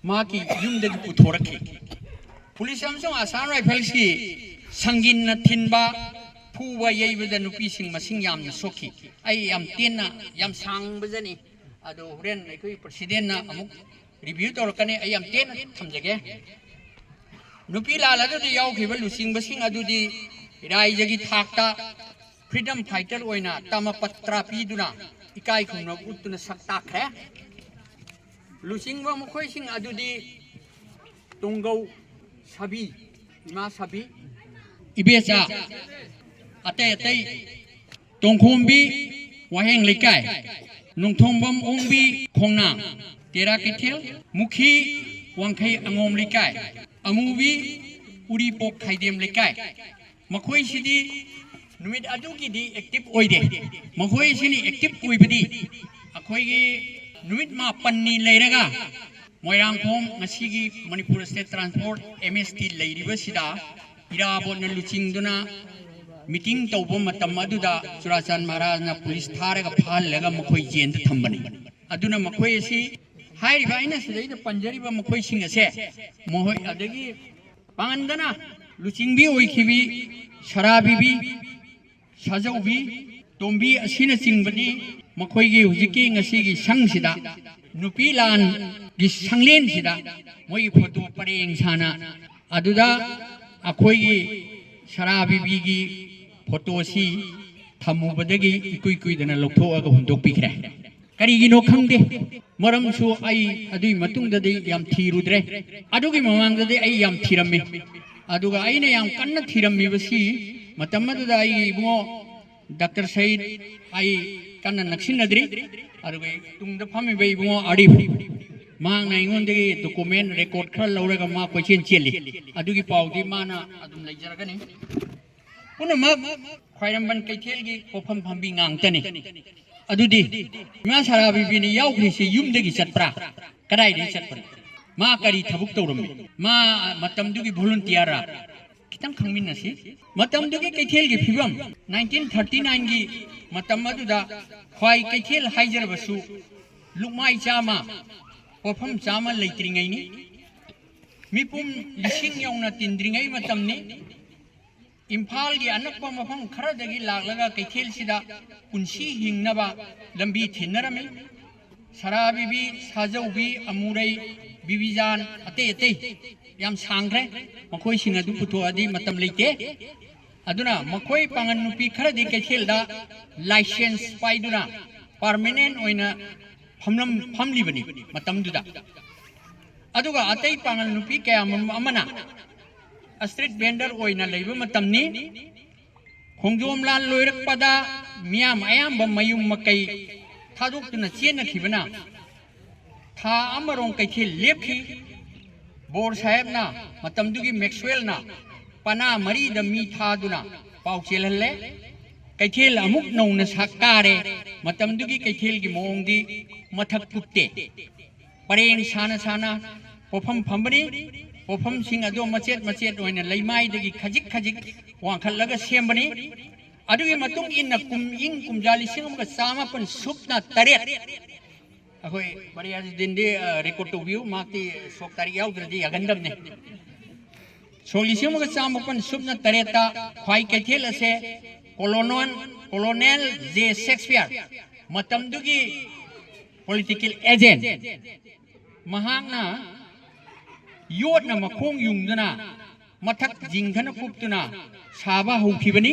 ꯃꯍꯥꯛꯀꯤ ꯌꯨꯝꯗꯒꯤ ꯄꯨꯊꯣꯔꯛꯈꯤ꯫ ꯄꯨꯂꯤꯁ ꯑꯃꯁꯨꯡ ꯑꯁꯥꯝ ꯔꯥꯏꯐꯜꯁꯀꯤ ꯁꯪꯒꯤꯟꯅ ꯊꯤꯟꯕ, ꯐꯨꯕ ꯌꯩꯕꯗ ꯅꯨꯄꯤꯁꯤꯡ ꯃꯁꯤꯡ ꯌꯥꯝꯅ ꯁꯣꯛꯈꯤ꯫ ꯑꯩ ꯌꯥꯝ ꯇꯦꯟꯅ, ꯌꯥꯝ ꯁꯥꯡꯕꯖꯅꯤ, ꯑꯗꯣ ꯍꯣꯔꯦꯟ ꯑꯩꯈꯣꯏ president ꯅ ꯑꯃꯨꯛ review ꯇꯧꯔꯛꯀꯅꯤ꯫ ꯑꯩ ꯌꯥꯝ ꯇꯦꯟꯅ ꯊꯝꯖꯒꯦ꯫ ꯅꯨꯄꯤ ꯂꯥꯜ ꯑꯗꯨꯗ ꯌꯥꯎꯈꯤꯕ ꯂꯨꯆꯤꯡꯕꯁꯤꯡ ꯑꯗꯨꯗꯤ ꯔꯥꯏꯖꯒꯤ ꯊꯥꯛꯇ freedom fighter ꯑꯣꯏꯅ ꯇꯃꯄꯇ꯭ꯔ ꯄꯤꯗꯨꯅ ꯏꯀꯥꯏ ꯈꯨꯝꯅꯕ ꯎꯠꯇꯨꯅ ꯁꯛ ꯇꯥꯛꯈ꯭ꯔꯦ꯫ ꯂꯨꯆꯤꯡꯕ ꯃꯈꯣꯏꯁꯤꯡ ꯑꯗꯨꯗꯤ ꯇꯣꯡꯒꯧ ꯁꯥꯕꯤ, ꯏꯃꯥ ꯁꯥꯕꯤ, ꯏꯕꯦꯆꯥ, ꯑꯇꯩ ꯑꯇꯩ ꯇꯣꯡꯈꯣꯝꯕꯤ, ꯋꯥꯍꯦꯡ ꯂꯩꯀꯥꯏ, ꯅꯣꯡꯊꯣꯝꯕꯝ ꯑꯣꯡꯕꯤ ꯈꯣꯡꯅꯥꯡ, ꯇꯦꯔꯥ ꯀꯩꯊꯦꯜ, ꯃꯨꯈꯤ ꯋꯥꯡꯈꯩ ꯑꯉꯣꯝ ꯂꯩꯀꯥꯏ, ꯑꯃꯨꯕꯤ ꯎꯔꯤꯄꯣꯛ ꯈꯥꯏꯗꯦꯝ ꯂꯩꯀꯥꯏ꯫ ꯃꯈꯣꯏꯁꯤꯗꯤ ꯅꯨꯃꯤꯠ ꯑꯗꯨꯒꯤꯗꯤ ꯑꯦꯛꯇꯤꯚ ꯑꯣꯏꯗꯦ꯫ ꯃꯈꯣꯏꯁꯤꯅꯤ ꯑꯦꯛꯇꯤꯚ ꯑꯣꯏꯕꯗꯤ ꯑꯩꯈꯣꯏꯒꯤ ꯅꯨꯃꯤꯠ ꯃꯥꯄꯟꯅꯤ ꯂꯩꯔꯒ ꯃꯣꯏꯔꯥꯡꯈꯣꯝ ꯉꯁꯤꯒꯤ ꯃꯅꯤꯄꯨꯔ ꯁ꯭ꯇꯦꯠ ꯇ꯭ꯔꯥꯟꯁꯄꯣꯔꯠ, ꯑꯦꯝ ꯑꯦꯁ ꯇꯤ, ꯂꯩꯔꯤꯕꯁꯤꯗ ꯏꯔꯥꯕꯣꯠꯅ ꯂꯨꯆꯤꯡꯗꯨꯅ ꯃꯤꯇꯤꯡ ꯇꯧꯕ ꯃꯇꯝ ꯑꯗꯨꯗ ꯆꯨꯔꯥꯆꯥꯟ ꯃꯍꯥꯔꯥꯖꯅ ꯄꯨꯂꯤꯁ ꯊꯥꯔꯒ ꯐꯥꯍꯜꯂꯒ ꯃꯈꯣꯏ ꯖꯦꯟꯗ ꯊꯝꯕꯅꯤ꯫ ꯑꯗꯨꯅ ꯃꯈꯣꯏ ꯑꯁꯤ ꯍꯥꯏꯔꯤꯕ ꯑꯩꯅ ꯁꯤꯗꯩꯗ ꯄꯟꯖꯔꯤꯕ ꯃꯈꯣꯏꯁꯤꯡ ꯑꯁꯦ ꯃꯈꯣꯏ ꯑꯗꯒꯤ ꯄꯥꯡꯒꯟꯗꯅ ꯂꯨꯆꯤꯡꯕꯤ ꯑꯣꯏꯈꯤꯕꯤ ꯁꯔꯥꯕꯤꯕꯤ, ꯁꯥꯖꯧꯕꯤ, ꯇꯣꯝꯕꯤ ꯑꯁꯤꯅꯆꯤꯡꯕꯗꯤ ꯃꯈꯣꯏꯒꯤ ꯍꯧꯖꯤꯛꯀꯤ ꯉꯁꯤꯒꯤ ꯁꯪꯁꯤꯗ, ꯅꯨꯄꯤ ꯂꯥꯟꯒꯤ ꯁꯪꯂꯦꯟꯁꯤꯗ ꯃꯣꯏꯒꯤ ꯐꯣꯇꯣ ꯄꯔꯦꯡ ꯁꯥꯅ ꯑꯗꯨꯗ ꯑꯩꯈꯣꯏꯒꯤ ꯁꯔꯥꯕꯤꯕꯤꯒꯤ ꯐꯣꯇꯣꯁꯤ ꯊꯝꯃꯨꯕꯗꯒꯤ ꯏꯀꯨꯏ ꯀꯨꯏꯗꯅ ꯂꯧꯊꯣꯛꯑꯒ ꯍꯨꯟꯗꯣꯛꯄꯤꯈ꯭ꯔꯦ꯫ ꯀꯔꯤꯒꯤꯅꯣ ꯈꯪꯗꯦ꯫ ꯃꯔꯝꯁꯨ ꯑꯩ ꯑꯗꯨꯒꯤ ꯃꯇꯨꯡꯗꯗꯤ ꯌꯥꯝ ꯊꯤꯔꯨꯗ꯭ꯔꯦ꯫ ꯑꯗꯨꯒꯤ ꯃꯃꯥꯡꯗꯗꯤ ꯑꯩ ꯌꯥꯝ ꯊꯤꯔꯝꯃꯤ꯫ ꯑꯗꯨꯒ ꯑꯩꯅ ꯌꯥꯝ ꯀꯟꯅ ꯊꯤꯔꯝꯃꯤꯕꯁꯤ ꯃꯇꯝ ꯑꯗꯨꯗ ꯑꯩꯒꯤ ꯏꯕꯨꯡꯉꯣ ꯗꯥꯛꯇꯔ ꯁꯌꯤꯗ ꯑꯩ ꯀꯟꯅ ꯅꯛꯁꯤꯟꯅꯗ꯭ꯔꯤ꯫ ꯑꯗꯨꯒ ꯇꯨꯡꯗ ꯐꯝꯃꯤꯕ ꯏꯕꯨꯡꯉꯣ ꯑꯥꯔꯤꯐ, ꯃꯍꯥꯛꯅ ꯑꯩꯉꯣꯟꯗꯒꯤ ꯗꯣꯀꯨꯃꯦꯟ ꯔꯦꯀꯣꯔꯗ ꯈꯔ ꯂꯧꯔꯒ ꯃꯥ ꯀꯣꯏꯆꯦꯟ ꯆꯦꯜꯂꯤ꯫ ꯑꯗꯨꯒꯤ ꯄꯥꯎꯗꯤ ꯃꯥꯅ ꯑꯗꯨꯝ ꯂꯩꯖꯔꯒꯅꯤ꯫ ꯄꯨꯝꯅꯃꯛ ꯈ꯭ꯋꯥꯏꯔꯝꯕꯟ ꯀꯩꯊꯦꯜꯒꯤ ꯄꯣꯠꯐꯝ ꯐꯝꯕꯤ ꯉꯥꯛꯇꯅꯤ꯫ ꯑꯗꯨꯗꯤ ꯏꯃꯥ ꯁꯔꯥꯕꯤꯕꯤꯅ ꯌꯥꯎꯈ꯭ꯔꯤꯁꯤ ꯌꯨꯝꯗꯒꯤ ꯆꯠꯄ꯭ꯔꯥ? ꯀꯗꯥꯏꯗꯒꯤ ꯆꯠꯄꯅꯣ? ꯃꯥ ꯀꯔꯤ ꯊꯕꯛ ꯇꯧꯔꯝꯃꯤ? ꯃꯥ ꯃꯇꯝꯗꯨꯒꯤ ꯚꯣꯂꯨꯟꯇꯤꯌꯥꯔꯔꯥ? ꯈꯤꯇꯪ ꯈꯪꯃꯤꯟꯅꯁꯤ꯫ ꯃꯇꯝꯗꯨꯒꯤ ꯀꯩꯊꯦꯜꯒꯤ ꯐꯤꯕꯝ, ꯅꯥꯏꯟꯇꯤꯟ ꯊꯥꯔꯇꯤ ꯅꯥꯏꯟꯒꯤ ꯃꯇꯝ ꯑꯗꯨꯗ ꯈ꯭ꯋꯥꯏ ꯀꯩꯊꯦꯜ ꯍꯥꯏꯖꯔꯕꯁꯨ ꯂꯨꯛꯃꯥꯏ ꯆꯥꯝꯃ, ꯄꯣꯠꯐꯝ ꯆꯥꯝꯃ ꯂꯩꯇ꯭ꯔꯤꯉꯩꯅꯤ꯫ ꯃꯤꯄꯨꯝ ꯂꯤꯁꯤꯡ ꯌꯧꯅ ꯇꯤꯟꯗ꯭ꯔꯤꯉꯩ ꯃꯇꯝꯅꯤ꯫ ꯏꯝꯐꯥꯜꯒꯤ ꯑꯅꯛꯄ ꯃꯐꯝ ꯈꯔꯗꯒꯤ ꯂꯥꯛꯂꯒ ꯀꯩꯊꯦꯜꯁꯤꯗ ꯄꯨꯟꯁꯤ ꯍꯤꯡꯅꯕ ꯂꯝꯕꯤ ꯊꯤꯟꯅꯔꯝꯃꯤ꯫ ꯁꯔꯥꯕꯤꯕꯤ, ꯁꯥꯖꯧꯕꯤ, ꯑꯃꯨꯔꯩ, ꯕꯤꯕꯤꯖꯥꯟ, ꯑꯇꯩ ꯑꯇꯩ ꯌꯥꯝ ꯁꯥꯡꯈ꯭ꯔꯦ꯫ ꯃꯈꯣꯏꯁꯤꯡ ꯑꯗꯨ ꯄꯨꯊꯣꯛꯑꯗꯤ ꯃꯇꯝ ꯂꯩꯇꯦ꯫ ꯑꯗꯨꯅ ꯃꯈꯣꯏ ꯄꯥꯡꯒꯜ ꯅꯨꯄꯤ ꯈꯔꯗꯤ ꯀꯩꯊꯦꯜꯗ ꯂꯥꯏꯁꯦꯟꯁ ꯄꯥꯏꯗꯨꯅ ꯄꯥꯔꯃꯤꯅꯦꯟ ꯑꯣꯏꯅ ꯐꯝꯂꯝ-, ꯐꯝꯂꯤꯕꯅꯤ ꯃꯇꯝꯗꯨꯗ꯫ ꯑꯗꯨꯒ ꯑꯇꯩ ꯄꯥꯡꯒꯜ ꯅꯨꯄꯤ ꯀꯌꯥꯃꯔꯨꯝ ꯑꯃꯅ ꯁ꯭ꯇ꯭ꯔꯤꯠ ꯚꯦꯟꯗꯔ ꯑꯣꯏꯅ ꯂꯩꯕ ꯃꯇꯝꯅꯤ꯫ ꯈꯣꯡꯖꯣꯝ ꯂꯥꯟ ꯂꯣꯏꯔꯛꯄꯗ ꯃꯤꯌꯥꯝ ꯑꯌꯥꯝꯕ ꯃꯌꯨꯝ ꯃꯀꯩ ꯊꯥꯗꯣꯛꯇꯨꯅ ꯆꯦꯟꯅꯈꯤꯕꯅ ꯊꯥ ꯑꯃꯔꯣꯝ ꯀꯩꯊꯦꯜ ꯂꯦꯞꯈꯤ꯫ ꯕꯣꯔ ꯁꯥꯍꯦꯕꯅ, ꯃꯇꯝꯗꯨꯒꯤ ꯃꯦꯛꯁꯋꯦꯜꯅ ꯄꯅꯥ ꯃꯔꯤꯗ ꯃꯤ ꯊꯥꯗꯨꯅ ꯄꯥꯎ ꯆꯦꯜꯍꯜꯂꯦ꯫ ꯀꯩꯊꯦꯜ ꯑꯃꯨꯛ ꯅꯧꯅ ꯁꯥ ꯀꯥꯔꯦ꯫ ꯃꯇꯝꯗꯨꯒꯤ ꯀꯩꯊꯦꯜꯒꯤ ꯃꯑꯣꯡꯗꯤ ꯃꯊꯛ ꯀꯨꯞꯇꯦ꯫ ꯄꯔꯦꯡ ꯁꯥꯅ ꯁꯥꯅ ꯄꯣꯠꯐꯝ ꯐꯝꯕꯅꯤ꯫ ꯄꯣꯠꯐꯝꯁꯤꯡ ꯑꯗꯨ ꯃꯆꯦꯠ ꯃꯆꯦꯠ ꯑꯣꯏꯅ ꯂꯩꯃꯥꯏꯗꯒꯤ ꯈꯖꯤꯛ ꯈꯖꯤꯛ ꯋꯥꯡꯈꯠꯂꯒ ꯁꯦꯝꯕꯅꯤ꯫ ꯑꯗꯨꯒꯤ ꯃꯇꯨꯡ ꯏꯟꯅ ꯀꯨꯝ, ꯏꯪ ꯀꯨꯝꯖꯥ ꯂꯤꯁꯤꯡ ꯑꯃꯒ ꯆꯥꯃꯥꯄꯟ ꯁꯨꯞꯅ ꯇꯔꯦꯠ, ꯑꯩꯈꯣꯏ ꯕꯔꯤꯌꯥꯖꯨꯗꯤꯟꯗꯤ, ꯑ, ꯔꯦꯀꯣꯔꯗ ꯇꯧꯕꯤꯌꯨ, ꯃꯍꯥꯛꯇꯤ ꯁꯣꯛ ꯇꯥꯔꯤꯛ ꯌꯥꯎꯗ꯭ꯔꯗꯤ ꯌꯥꯒꯟꯗꯕꯅꯦ꯫ ꯁꯣꯛ ꯂꯤꯁꯤꯡ ꯑꯃꯒ ꯆꯥꯃꯥꯄꯟ ꯁꯨꯞꯅ ꯇꯔꯦꯠꯇ ꯈ꯭ꯋꯥꯏ ꯀꯩꯊꯦꯜ ꯑꯁꯦ ꯀꯣꯂꯣꯅꯣꯟ, ꯀꯣꯂꯣꯅꯦꯜ ꯖꯦ ꯁꯦꯛꯁꯄꯤꯌꯔ, ꯃꯇꯝꯗꯨꯒꯤ ꯄꯣꯂꯤꯇꯤꯀꯦꯜ ꯑꯦꯖꯦꯟ, ꯃꯍꯥꯛꯅ ꯌꯣꯠꯅ ꯃꯈꯣꯡ ꯌꯨꯡꯗꯨꯅ ꯃꯊꯛ ꯖꯤꯡꯒꯅ ꯀꯨꯞꯇꯨꯅ ꯁꯥꯕ ꯍꯧꯈꯤꯕꯅꯤ꯫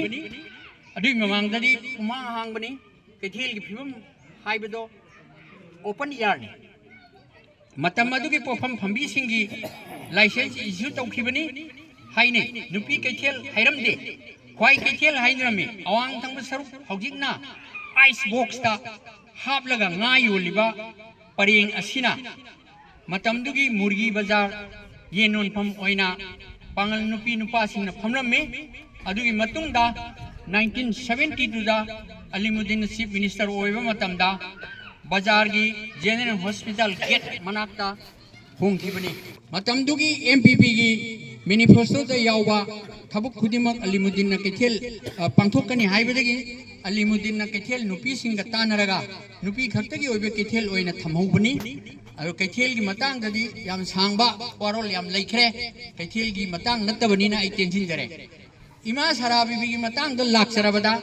ꯑꯗꯨꯒꯤ ꯃꯃꯥꯡꯗꯗꯤ ꯎꯃꯥꯡ ꯍꯥꯡꯕꯅꯤ꯫ ꯀꯩꯊꯦꯜꯒꯤ ꯐꯤꯕꯝ ꯍꯥꯏꯕꯗꯣ ꯑꯣꯄꯟ ꯏꯌꯥꯔꯅꯤ꯫ ꯃꯇꯝ ꯑꯗꯨꯒꯤ ꯄꯣꯠꯐꯝ ꯐꯝꯕꯤꯁꯤꯡꯒꯤ ꯂꯥꯏꯁꯦꯟꯁ ꯏꯁꯨ ꯇꯧꯈꯤꯕꯅꯤ ꯍꯥꯏꯅꯩ꯫ ꯅꯨꯄꯤ ꯀꯩꯊꯦꯜ ꯍꯥꯏꯔꯝꯗꯦ꯫ ꯈ꯭ꯋꯥꯏ ꯀꯩꯊꯦꯜ ꯍꯥꯏꯅꯔꯝꯃꯤ꯫ ꯑꯋꯥꯡ ꯊꯪꯕ ꯁꯔꯨꯛ ꯍꯧꯖꯤꯛꯅ ꯑꯥꯏꯁ ꯕꯣꯛꯁꯇ ꯍꯥꯞꯂꯒ ꯉꯥ ꯌꯣꯜꯂꯤꯕ ꯄꯔꯦꯡ ꯑꯁꯤꯅ ꯃꯇꯝꯗꯨꯒꯤ ꯃꯨꯔꯒꯤ ꯕꯖꯥꯔ ꯌꯦꯟ ꯌꯣꯟꯐꯝ ꯑꯣꯏꯅ ꯄꯥꯉꯜ ꯅꯨꯄꯤ ꯅꯨꯄꯥꯁꯤꯡꯅ ꯐꯝꯂꯝꯃꯤ꯫ ꯑꯗꯨꯒꯤ ꯃꯇꯨꯡꯗ ꯅꯥꯏꯟꯇꯤꯟ ꯁꯚꯦꯟꯇꯤ ꯇꯨꯗ ꯑꯂꯤꯃꯨꯗꯤꯟ ꯆꯤꯐ ꯃꯤꯅꯤꯁꯇꯔ ꯑꯣꯏꯕ ꯃꯇꯝꯗ ꯕꯖꯥꯔꯒꯤ ꯖꯦꯅꯔꯦꯜ ꯍꯣꯁꯄꯤꯇꯥꯜ ꯒꯦꯠ ꯃꯅꯥꯛꯇ ꯍꯣꯡꯈꯤꯕꯅꯤ꯫ ꯃꯇꯝꯗꯨꯒꯤ ꯑꯦꯝ ꯄꯤ ꯄꯤꯒꯤ ꯃꯦꯅꯤꯐꯦꯁꯇꯣꯗ ꯌꯥꯎꯕ ꯊꯕꯛ ꯈꯨꯗꯤꯡꯃꯛ ꯑꯂꯤꯃꯨꯗꯤꯟꯅ ꯀꯩꯊꯦꯜ, ꯑ, ꯄꯥꯡꯊꯣꯛꯀꯅꯤ ꯍꯥꯏꯕꯗꯒꯤ ꯑꯂꯤꯃꯨꯗꯤꯟꯅ ꯀꯩꯊꯦꯜ ꯅꯨꯄꯤꯁꯤꯡꯒ ꯇꯥꯟꯅꯔꯒ ꯅꯨꯄꯤ ꯈꯛꯇꯒꯤ ꯑꯣꯏꯕ ꯀꯩꯊꯦꯜ ꯑꯣꯏꯅ ꯊꯝꯍꯧꯕꯅꯤ꯫ ꯑꯗꯣ ꯀꯩꯊꯦꯜꯒꯤ ꯃꯇꯥꯡꯗꯗꯤ ꯌꯥꯝ ꯁꯥꯡꯕ ꯋꯥꯔꯣꯜ ꯌꯥꯝ ꯂꯩꯈ꯭ꯔꯦ꯫ ꯀꯩꯊꯦꯜꯒꯤ ꯃꯇꯥꯡ ꯅꯠꯇꯕꯅꯤꯅ ꯑꯩ ꯇꯦꯟꯁꯤꯟꯖꯔꯦ꯫ ꯏꯃꯥ ꯁꯔꯥ ꯕꯤꯕꯤꯒꯤ ꯃꯇꯥꯡꯗ ꯂꯥꯛꯆꯔꯕꯗ,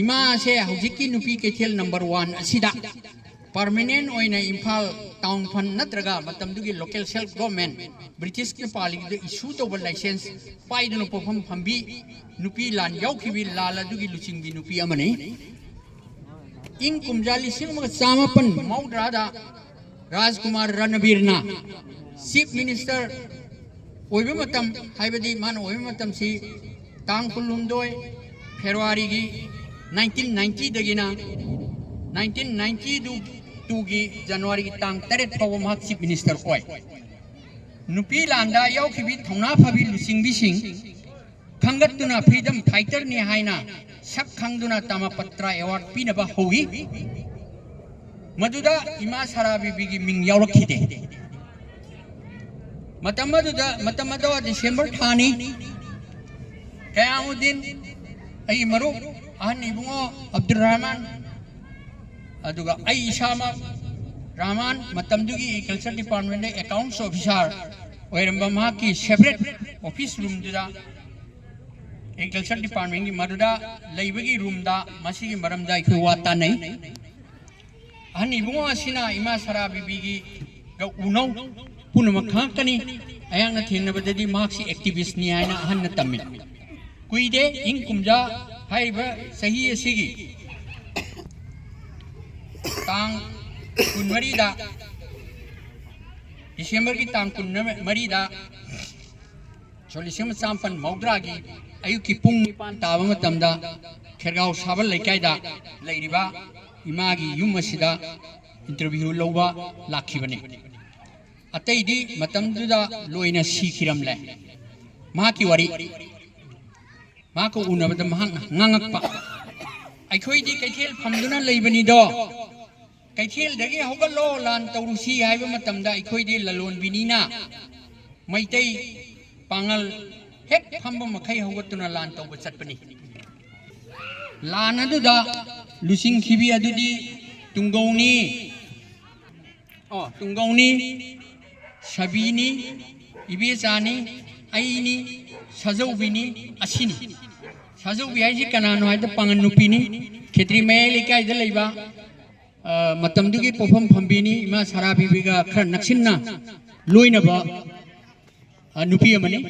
ꯏꯃꯥ ꯑꯁꯦ ꯍꯧꯖꯤꯛꯀꯤ ꯅꯨꯄꯤ ꯀꯩꯊꯦꯜ ꯅꯝꯕꯔ ꯋꯥꯟ ꯑꯁꯤꯗ ꯄꯔꯃꯅꯦꯟ ꯑꯣꯏꯅ ꯏꯝꯐꯥꯜ ꯇꯥꯎꯟ ꯐꯟ ꯅꯠꯇ꯭ꯔꯒ ꯃꯇꯝꯗꯨꯒꯤ ꯂꯣꯀꯦꯜ ꯁꯦꯜꯐ ꯒꯣꯚꯔꯟꯃꯦꯟ, ꯕ꯭ꯔꯤꯇꯤꯁꯅ ꯄꯥꯜꯂꯤꯉꯩꯗ ꯏꯁꯨ ꯇꯧꯕ ꯂꯥꯏꯁꯦꯟꯁ ꯄꯥꯏꯗꯨꯅ ꯄꯣꯠꯐꯝ ꯐꯝꯕꯤ ꯅꯨꯄꯤ ꯂꯥꯟ ꯌꯥꯎꯈꯤꯕꯤ ꯂꯥꯜ ꯑꯗꯨꯒꯤ ꯂꯨꯆꯤꯡꯕꯤ ꯅꯨꯄꯤ ꯑꯃꯅꯤ꯫ ꯏꯪ ꯀꯨꯝꯖꯥ ꯂꯤꯁꯤꯡ ꯑꯃꯒ ꯆꯥꯃꯥꯄꯟ ꯃꯧꯗ꯭ꯔꯥꯗ ꯔꯥꯖꯀꯨꯃꯥꯔ ꯔꯅꯕꯤꯔꯅ ꯆꯤꯐ ꯃꯤꯅꯤꯁꯇꯔ ꯑꯣꯏꯕ ꯃꯇꯝ, ꯍꯥꯏꯕꯗꯤ ꯃꯥꯅ ꯑꯣꯏꯕ ꯃꯇꯝꯁꯤ ꯇꯥꯡ ꯀꯨꯟꯍꯨꯝꯗꯣꯏ ꯐꯦꯕ꯭ꯔꯨꯋꯥꯔꯤꯒꯤ ꯅꯥꯏꯟꯇꯤꯟ ꯅꯥꯏꯟꯇꯤꯗꯒꯤꯅ ꯅꯥꯏꯟꯇꯤꯟ ꯅꯥꯏꯟꯇꯤ ꯇꯨꯒꯤ ꯖꯅꯋꯥꯔꯤꯒꯤ ꯇꯥꯡ ꯇꯔꯦꯠ ꯐꯥꯎꯕ ꯃꯍꯥꯛ ꯆꯤꯐ ꯃꯤꯅꯤꯁꯇꯔ ꯑꯣꯏ꯫ ꯅꯨꯄꯤ ꯂꯥꯟꯗ ꯌꯥꯎꯈꯤꯕꯤ ꯊꯧꯅꯥ ꯐꯕꯤ ꯂꯨꯆꯤꯡꯕꯤꯁꯤꯡ ꯈꯪꯒꯠꯇꯨꯅ ꯐ꯭ꯔꯤꯗꯝ ꯐꯥꯏꯇꯔꯅꯤ ꯍꯥꯏꯅ ꯁꯛ ꯈꯪꯗꯨꯅ ꯇꯥꯃꯥꯄꯇ꯭ꯔ ꯑꯦꯋꯥꯔꯗ ꯄꯤꯅꯕ ꯍꯧꯏ꯫ ꯃꯗꯨꯗ ꯏꯃꯥ ꯁꯔꯥ ꯕꯤꯕꯤꯒꯤ ꯃꯤꯡ ꯌꯥꯎꯔꯛꯈꯤꯗꯦ꯫ ꯃꯇꯝ ꯑꯗꯨꯗ, ꯃꯇꯝ ꯑꯗꯣ ꯗꯤꯁꯦꯝꯕꯔ ꯊꯥꯅꯤ꯫ ꯀꯌꯥꯃꯨꯗꯤꯟ, ꯑꯩꯒꯤ ꯃꯔꯨꯞ ꯑꯍꯟ ꯏꯕꯨꯡꯉꯣ ꯑꯕꯗꯨꯜ ꯔꯍꯃꯥꯟ, ꯑꯗꯨꯒ ꯑꯩ ꯏꯁꯥꯃꯛ ꯔꯍꯃꯥꯟ, ꯃꯇꯝꯗꯨꯒꯤ ꯑꯦꯒ꯭ꯔꯤꯀꯜꯆꯔ ꯗꯤꯄꯥꯔꯠꯃꯦꯟꯗ ꯑꯦꯀꯥꯎꯟꯠꯁ ꯑꯣꯐꯤꯁꯥꯔ ꯑꯣꯏꯔꯝꯕ ꯃꯍꯥꯛꯀꯤ ꯁꯦꯄꯔꯦꯠ ꯑꯣꯐꯤꯁ ꯔꯨꯝꯗꯨꯗ, ꯑꯦꯒ꯭ꯔꯤꯀꯜꯆꯔ ꯗꯤꯄꯥꯔꯠꯃꯦꯟꯒꯤ ꯃꯗꯨꯗ ꯂꯩꯕꯒꯤ ꯔꯨꯝꯗ ꯃꯁꯤꯒꯤ ꯃꯔꯝꯗ ꯑꯩꯈꯣꯏ ꯋꯥ ꯇꯥꯅꯩ꯫ ꯑꯍꯟ ꯏꯕꯨꯡꯉꯣ ꯑꯁꯤꯅ ꯏꯃꯥ ꯁꯔꯥ ꯕꯤꯕꯤꯒꯤꯒ ꯎꯅꯧ ꯄꯨꯝꯅꯃꯛ ꯈꯪꯉꯛꯀꯅꯤ꯫ ꯑꯩꯍꯥꯛꯅ ꯊꯦꯡꯅꯕꯗꯗꯤ ꯃꯍꯥꯛꯁꯤ ꯑꯦꯛꯇꯤꯚꯤꯁ꯭ꯠꯅꯤ ꯍꯥꯏꯅ ꯑꯍꯟꯅ ꯇꯝꯃꯤ꯫ ꯀꯨꯏꯗꯦ, ꯏꯪ ꯀꯨꯝꯖꯥ ꯍꯥꯏꯔꯤꯕ ꯆꯍꯤ ꯑꯁꯤꯒꯤ ꯇꯥꯡ ꯀꯨꯟꯃꯔꯤꯗ, ꯗꯤꯁꯦꯝꯕꯔꯒꯤ ꯇꯥꯡ ꯀꯨꯟꯃꯔꯤꯗ, ꯁꯣꯛ ꯂꯤꯁꯤꯡ ꯑꯃ ꯆꯥꯃꯥꯄꯟ ꯃꯧꯗ꯭ꯔꯥꯒꯤ ꯑꯌꯨꯛꯀꯤ ꯄꯨꯡ ꯅꯤꯄꯥꯟ ꯇꯥꯕ ꯃꯇꯝꯗ ꯈꯦꯔꯒꯥꯎ ꯁꯥꯕꯜ ꯂꯩꯀꯥꯏꯗ ꯂꯩꯔꯤꯕ ꯏꯃꯥꯒꯤ ꯌꯨꯝ ꯑꯁꯤꯗ ꯏꯟꯇꯔꯚ꯭ꯌꯨ ꯂꯧꯕ ꯂꯥꯛꯈꯤꯕꯅꯤ꯫ ꯑꯇꯩꯗꯤ ꯃꯇꯝꯗꯨꯗ ꯂꯣꯏꯅ ꯁꯤꯈꯤꯔꯝꯂꯦ꯫ ꯃꯍꯥꯛꯀꯤ ꯋꯥꯔꯤ꯫ ꯃꯍꯥꯛꯀ ꯎꯅꯕꯗ ꯃꯍꯥꯛꯅ ꯉꯥꯡꯉꯛꯄ, "ꯑꯩꯈꯣꯏꯗꯤ ꯀꯩꯊꯦꯜ ꯐꯝꯗꯨꯅ ꯂꯩꯕꯅꯤꯗꯣ, ꯀꯩꯊꯦꯜꯗꯒꯤ ꯍꯧꯒꯠꯂꯣ, ꯂꯥꯟ ꯇꯧꯔꯨꯁꯤ" ꯍꯥꯏꯕ ꯃꯇꯝꯗ ꯑꯩꯈꯣꯏꯗꯤ ꯂꯂꯣꯟꯕꯤꯅꯤꯅ ꯃꯩꯇꯩ ꯄꯥꯉꯜ ꯍꯦꯛ ꯐꯝꯕ ꯃꯈꯩ ꯍꯧꯒꯠꯇꯨꯅ ꯂꯥꯟ ꯇꯧꯕ ꯆꯠꯄꯅꯤ꯫ ꯂꯥꯟ ꯑꯗꯨꯗ ꯂꯨꯆꯤꯡꯈꯤꯕꯤ ꯑꯗꯨꯗꯤ ꯇꯨꯡꯒꯧꯅꯤ, ꯑꯣ, ꯇꯨꯡꯒꯧꯅꯤ, ꯁꯕꯤꯅꯤ, ꯏꯕꯦꯆꯥꯅꯤ, ꯑꯩꯅꯤ, ꯁꯥꯖꯧꯕꯤꯅꯤ, ꯑꯁꯤꯅꯤ꯫ ꯁꯥꯖꯧꯕꯤ ꯍꯥꯏꯁꯤ ꯀꯅꯥꯅꯣ ꯍꯥꯏꯕꯗ ꯄꯥꯉꯟ ꯅꯨꯄꯤꯅꯤ, ꯈꯦꯇ꯭ꯔꯤ ꯃꯌꯥꯏ ꯂꯩꯀꯥꯏꯗ ꯂꯩꯕ, ꯑ, ꯃꯇꯝꯗꯨꯒꯤ ꯄꯣꯠꯐꯝ ꯐꯝꯕꯤꯅꯤ, ꯏꯃꯥ ꯁꯔꯥ ꯕꯤꯕꯤꯒ ꯈꯔ ꯅꯛꯁꯤꯟꯅ ꯂꯣꯏꯅꯕ, ꯑ, ꯅꯨꯄꯤ ꯑꯃꯅꯤ꯫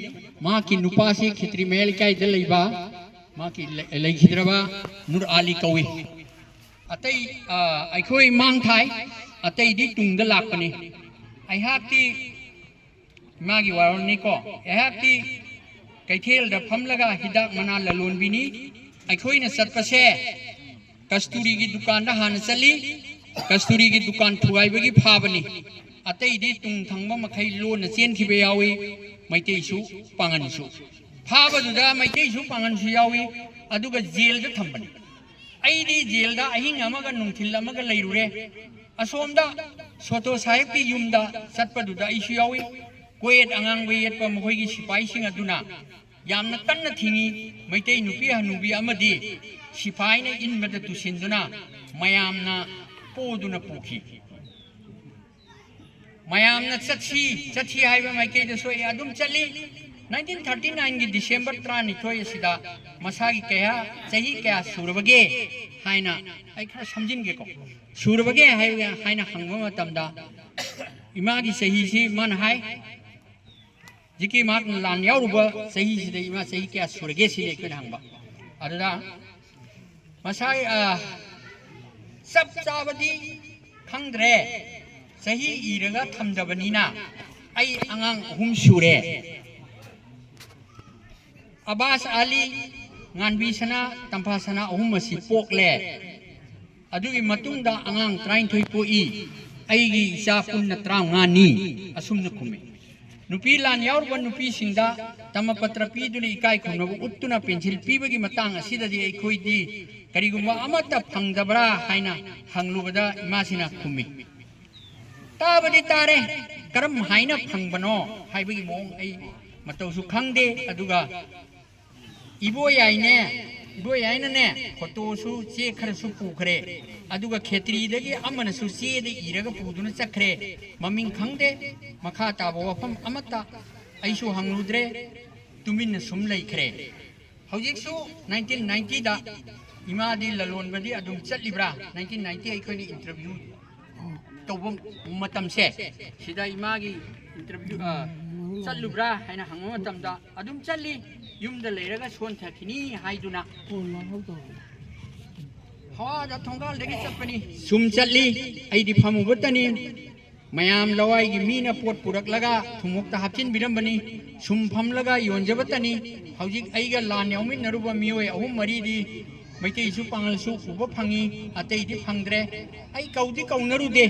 ꯃꯍꯥꯛꯀꯤ ꯅꯨꯄꯥꯁꯤ ꯈꯦꯇ꯭ꯔꯤ ꯃꯌꯥꯏ ꯂꯩꯀꯥꯏꯗ ꯂꯩꯕ, ꯃꯍꯥꯛꯀꯤ ꯂꯩ-, ꯂꯩꯈꯤꯗ꯭ꯔꯕ ꯅꯨꯔ ꯑꯥꯂꯤ ꯀꯧꯏ꯫ ꯑꯇꯩ, ꯑ, ꯑꯩꯈꯣꯏ ꯃꯥꯡ ꯊꯥꯏ, ꯑꯇꯩꯗꯤ ꯇꯨꯡꯗ ꯂꯥꯛꯄꯅꯤ꯫ ꯑꯩꯍꯥꯛꯇꯤ ꯏꯃꯥꯒꯤ ꯋꯥꯔꯣꯜꯅꯤꯀꯣ, ꯑꯩꯍꯥꯛꯇꯤ ꯀꯩꯊꯦꯜꯗ ꯐꯝꯂꯒ ꯍꯤꯗꯥꯛ ꯃꯅꯥ ꯂꯂꯣꯟꯕꯤꯅꯤ꯫ ꯑꯩꯈꯣꯏꯅ ꯆꯠꯄꯁꯦ ꯀꯁꯇꯨꯔꯤꯒꯤ ꯗꯨꯀꯥꯟꯗ ꯍꯥꯟꯅ ꯆꯠꯂꯤ꯫ ꯀꯁꯇꯨꯔꯤꯒꯤ ꯗꯨꯀꯥꯟ ꯊꯨꯒꯥꯏꯕꯒꯤ ꯐꯥꯕꯅꯤ꯫ ꯑꯇꯩꯗꯤ ꯇꯨꯡ ꯊꯪꯕ ꯃꯈꯩ ꯂꯣꯟꯅ ꯆꯦꯟꯈꯤꯕ ꯌꯥꯎꯏ꯫ ꯃꯩꯇꯩꯁꯨ ꯄꯥꯉꯟꯁꯨ꯫ ꯐꯥꯕꯗꯨꯗ ꯃꯩꯇꯩꯁꯨ ꯄꯥꯉꯟꯁꯨ ꯌꯥꯎꯏ꯫ ꯑꯗꯨꯒ ꯖꯦꯜꯗ ꯊꯝꯕꯅꯤ꯫ ꯑꯩꯗꯤ ꯖꯦꯜꯗ ꯑꯍꯤꯡ ꯑꯃꯒ ꯅꯨꯡꯊꯤꯜ ꯑꯃꯒ ꯂꯩꯔꯨꯔꯦ꯫ ꯑꯁꯣꯝꯗ ꯁꯣꯇꯣ ꯁꯥꯍꯦꯕꯀꯤ ꯌꯨꯝꯗ ꯆꯠꯄꯗꯨꯗ ꯑꯩꯁꯨ ꯌꯥꯎꯏ꯫ ꯀꯣꯌꯦꯠ ꯑꯉꯥꯡꯕ ꯌꯦꯠꯄ ꯃꯈꯣꯏꯒꯤ ꯁꯤꯐꯥꯏꯁꯤꯡ ꯑꯗꯨꯅ ꯌꯥꯝꯅ ꯀꯟꯅ ꯊꯤꯡꯏ꯫ ꯃꯩꯇꯩ ꯅꯨꯄꯤ ꯍꯅꯨꯕꯤ ꯑꯃꯗꯤ ꯁꯤꯐꯥꯏꯅ ꯏꯟꯕꯗ ꯇꯨꯁꯤꯟꯗꯨꯅ ꯃꯌꯥꯝꯅ ꯄꯣꯗꯨꯅ ꯄꯨꯈꯤ꯫ ꯃꯌꯥꯝꯅ ꯆꯠꯁꯤ, ꯆꯠꯁꯤ ꯍꯥꯏꯕ ꯃꯥꯏꯀꯩꯗ ꯁꯣꯛꯏ, ꯑꯗꯨꯝ ꯆꯠꯂꯤ꯫ ꯅꯥꯏꯟꯇꯤꯟ ꯊꯥꯔꯇꯤ ꯅꯥꯏꯟꯒꯤ ꯗꯤꯁꯦꯝꯕꯔ ꯇꯔꯥꯅꯤꯊꯣꯏ ꯑꯁꯤꯗ ꯃꯁꯥꯒꯤ ꯀꯌꯥ, ꯆꯍꯤ ꯀꯌꯥ ꯁꯨꯔꯕꯒꯦ ꯍꯥꯏꯅ, ꯑꯩ ꯈꯔ ꯁꯝꯖꯤꯟꯒꯦꯀꯣ, ꯁꯨꯔꯕꯒꯦ ꯍꯥꯏ-, ꯍꯥꯏꯅ ꯍꯪꯕ ꯃꯇꯝꯗ, ꯏꯃꯥꯒꯤ ꯆꯍꯤꯁꯤ ꯃꯥꯅ ꯍꯥꯏ, ꯍꯧꯖꯤꯛꯀꯤ ꯃꯍꯥꯛꯅ ꯂꯥꯟ ꯌꯥꯎꯔꯨꯕ ꯆꯍꯤꯁꯤꯗ ꯏꯃꯥ ꯆꯍꯤ ꯀꯌꯥ ꯁꯨꯔꯒꯦ ꯁꯤꯅꯤ ꯑꯩꯈꯣꯏꯅ ꯍꯪꯕ꯫ ꯑꯗꯨꯗ ꯃꯁꯥ, ꯑ, ꯆꯞ ꯆꯥꯕꯗꯤ ꯈꯪꯗ꯭ꯔꯦ, ꯆꯍꯤ ꯏꯔꯒ ꯊꯝꯗꯕꯅꯤꯅ꯫ ꯑꯩ ꯑꯉꯥꯡ ꯑꯍꯨꯝ ꯁꯨꯔꯦ꯫ ꯑꯕꯥꯁ ꯑꯂꯤ, ꯉꯥꯟꯕꯤ ꯁꯅꯥ, ꯇꯝꯐꯥ ꯁꯅꯥ ꯑꯍꯨꯝ ꯑꯁꯤ ꯄꯣꯛꯂꯦ꯫ ꯑꯗꯨꯒꯤ ꯃꯇꯨꯡꯗ ꯑꯉꯥꯡ ꯇꯔꯥꯅꯤꯊꯣꯏ ꯄꯣꯛꯏ꯫ ꯑꯩꯒꯤ ꯏꯆꯥ ꯄꯨꯟꯅ ꯇꯔꯥꯃꯉꯥꯅꯤ꯫ ꯑꯁꯨꯝꯅ ꯈꯨꯝꯃꯤ꯫ ꯅꯨꯄꯤ ꯂꯥꯟ ꯌꯥꯎꯔꯨꯕ ꯅꯨꯄꯤꯁꯤꯡꯗ ꯇꯃꯄꯇ꯭ꯔ ꯄꯤꯗꯨꯅ ꯏꯀꯥꯏ ꯈꯨꯝꯅꯕ ꯎꯠꯇꯨꯅ ꯄꯦꯟꯁꯤꯜ ꯄꯤꯕꯒꯤ ꯃꯇꯥꯡ ꯑꯁꯤꯗꯗꯤ ꯑꯩꯈꯣꯏꯗꯤ ꯀꯔꯤꯒꯨꯝꯕ ꯑꯃꯠꯇ ꯐꯪꯗꯕ꯭ꯔꯥ ꯍꯥꯏꯅ ꯍꯪꯂꯨꯕꯗ ꯏꯃꯥꯁꯤꯅ ꯈꯨꯝꯃꯤ꯫ ꯇꯥꯕꯗꯤ ꯇꯥꯔꯦ, ꯀꯔꯝ ꯍꯥꯏꯅ ꯐꯪꯕꯅꯣ ꯍꯥꯏꯕꯒꯤ ꯃꯑꯣꯡ ꯑꯩ ꯃꯇꯧꯁꯨ ꯈꯪꯗꯦ꯫ ꯑꯗꯨꯒ ꯏꯕꯣꯌꯥꯏꯅꯦ, ꯏꯕꯣꯌꯥꯏꯅꯅꯦ, ꯐꯣꯇꯣꯁꯨ ꯆꯦ ꯈꯔꯁꯨ ꯄꯨꯈ꯭ꯔꯦ꯫ ꯑꯗꯨꯒ ꯈꯦꯇ꯭ꯔꯤꯗꯒꯤ ꯑꯃꯅꯁꯨ ꯆꯦꯗ ꯏꯔꯒ ꯄꯨꯗꯨꯅ ꯆꯠꯈ꯭ꯔꯦ꯫ ꯃꯃꯤꯡ ꯈꯪꯗꯦ, ꯃꯈꯥ ꯇꯥꯕ ꯋꯥꯐꯝ ꯑꯃꯠꯇ ꯑꯩꯁꯨ ꯍꯪꯂꯨꯗ꯭ꯔꯦ, ꯇꯨꯃꯤꯟꯅ ꯁꯨꯝ ꯂꯩꯈ꯭ꯔꯦ꯫ ꯍꯧꯖꯤꯛꯁꯨ ꯅꯥꯏꯟꯇꯤꯟ ꯅꯥꯏꯟꯇꯤꯗ ꯏꯃꯥꯗꯤ ꯂꯂꯣꯟꯕꯗꯤ ꯑꯗꯨꯝ ꯆꯠꯂꯤꯕ꯭ꯔꯥ? ꯅꯥꯏꯟꯇꯤꯟ ꯅꯥꯏꯟꯇꯤ ꯑꯩꯈꯣꯏꯅ ꯏꯟꯇꯔꯚ꯭ꯌꯨ ꯇꯧꯕ ꯃꯇꯝꯁꯦ, ꯁꯤꯗ ꯏꯃꯥꯒꯤ ꯏꯟꯇꯔꯚ꯭ꯌꯨ, ꯑ, ꯆꯠꯂꯨꯕ꯭ꯔꯥ ꯍꯥꯏꯅ ꯍꯪꯕ ꯃꯇꯝꯗ, "ꯑꯗꯨꯝ ꯆꯠꯂꯤ, ꯌꯨꯝꯗ ꯂꯩꯔꯒ ꯁꯣꯟꯊꯈꯤꯅꯤ" ꯍꯥꯏꯗꯨꯅ ꯍꯋꯥꯗ ꯊꯣꯡꯒꯥꯜꯗꯒꯤ ꯆꯠꯄꯅꯤ꯫ ꯁꯨꯝ ꯆꯠꯂꯤ, ꯑꯩꯗꯤ ꯐꯝꯃꯨꯕꯇꯅꯤ꯫ ꯃꯌꯥꯝ ꯂꯋꯥꯏꯒꯤ ꯃꯤꯅ ꯄꯣꯠ ꯄꯨꯔꯛꯂꯒ ꯊꯨꯝꯃꯣꯛꯇ ꯍꯥꯞꯆꯤꯟꯕꯤꯔꯝꯕꯅꯤ꯫ ꯁꯨꯝ ꯐꯝꯂꯒ ꯌꯣꯟꯖꯕꯇꯅꯤ꯫ ꯍꯧꯖꯤꯛ ꯑꯩꯒ ꯂꯥꯟ ꯌꯥꯎꯃꯤꯟꯅꯔꯨꯕ ꯃꯤꯑꯣꯏ ꯑꯍꯨꯝ ꯃꯔꯤꯗꯤ ꯃꯩꯇꯩꯁꯨ ꯄꯥꯉꯜꯁꯨ ꯎꯕ ꯐꯪꯉꯤ, ꯑꯇꯩꯗꯤ ꯐꯪꯗ꯭ꯔꯦ꯫ ꯑꯩ ꯀꯧꯗꯤ ꯀꯧꯅꯔꯨꯗꯦ,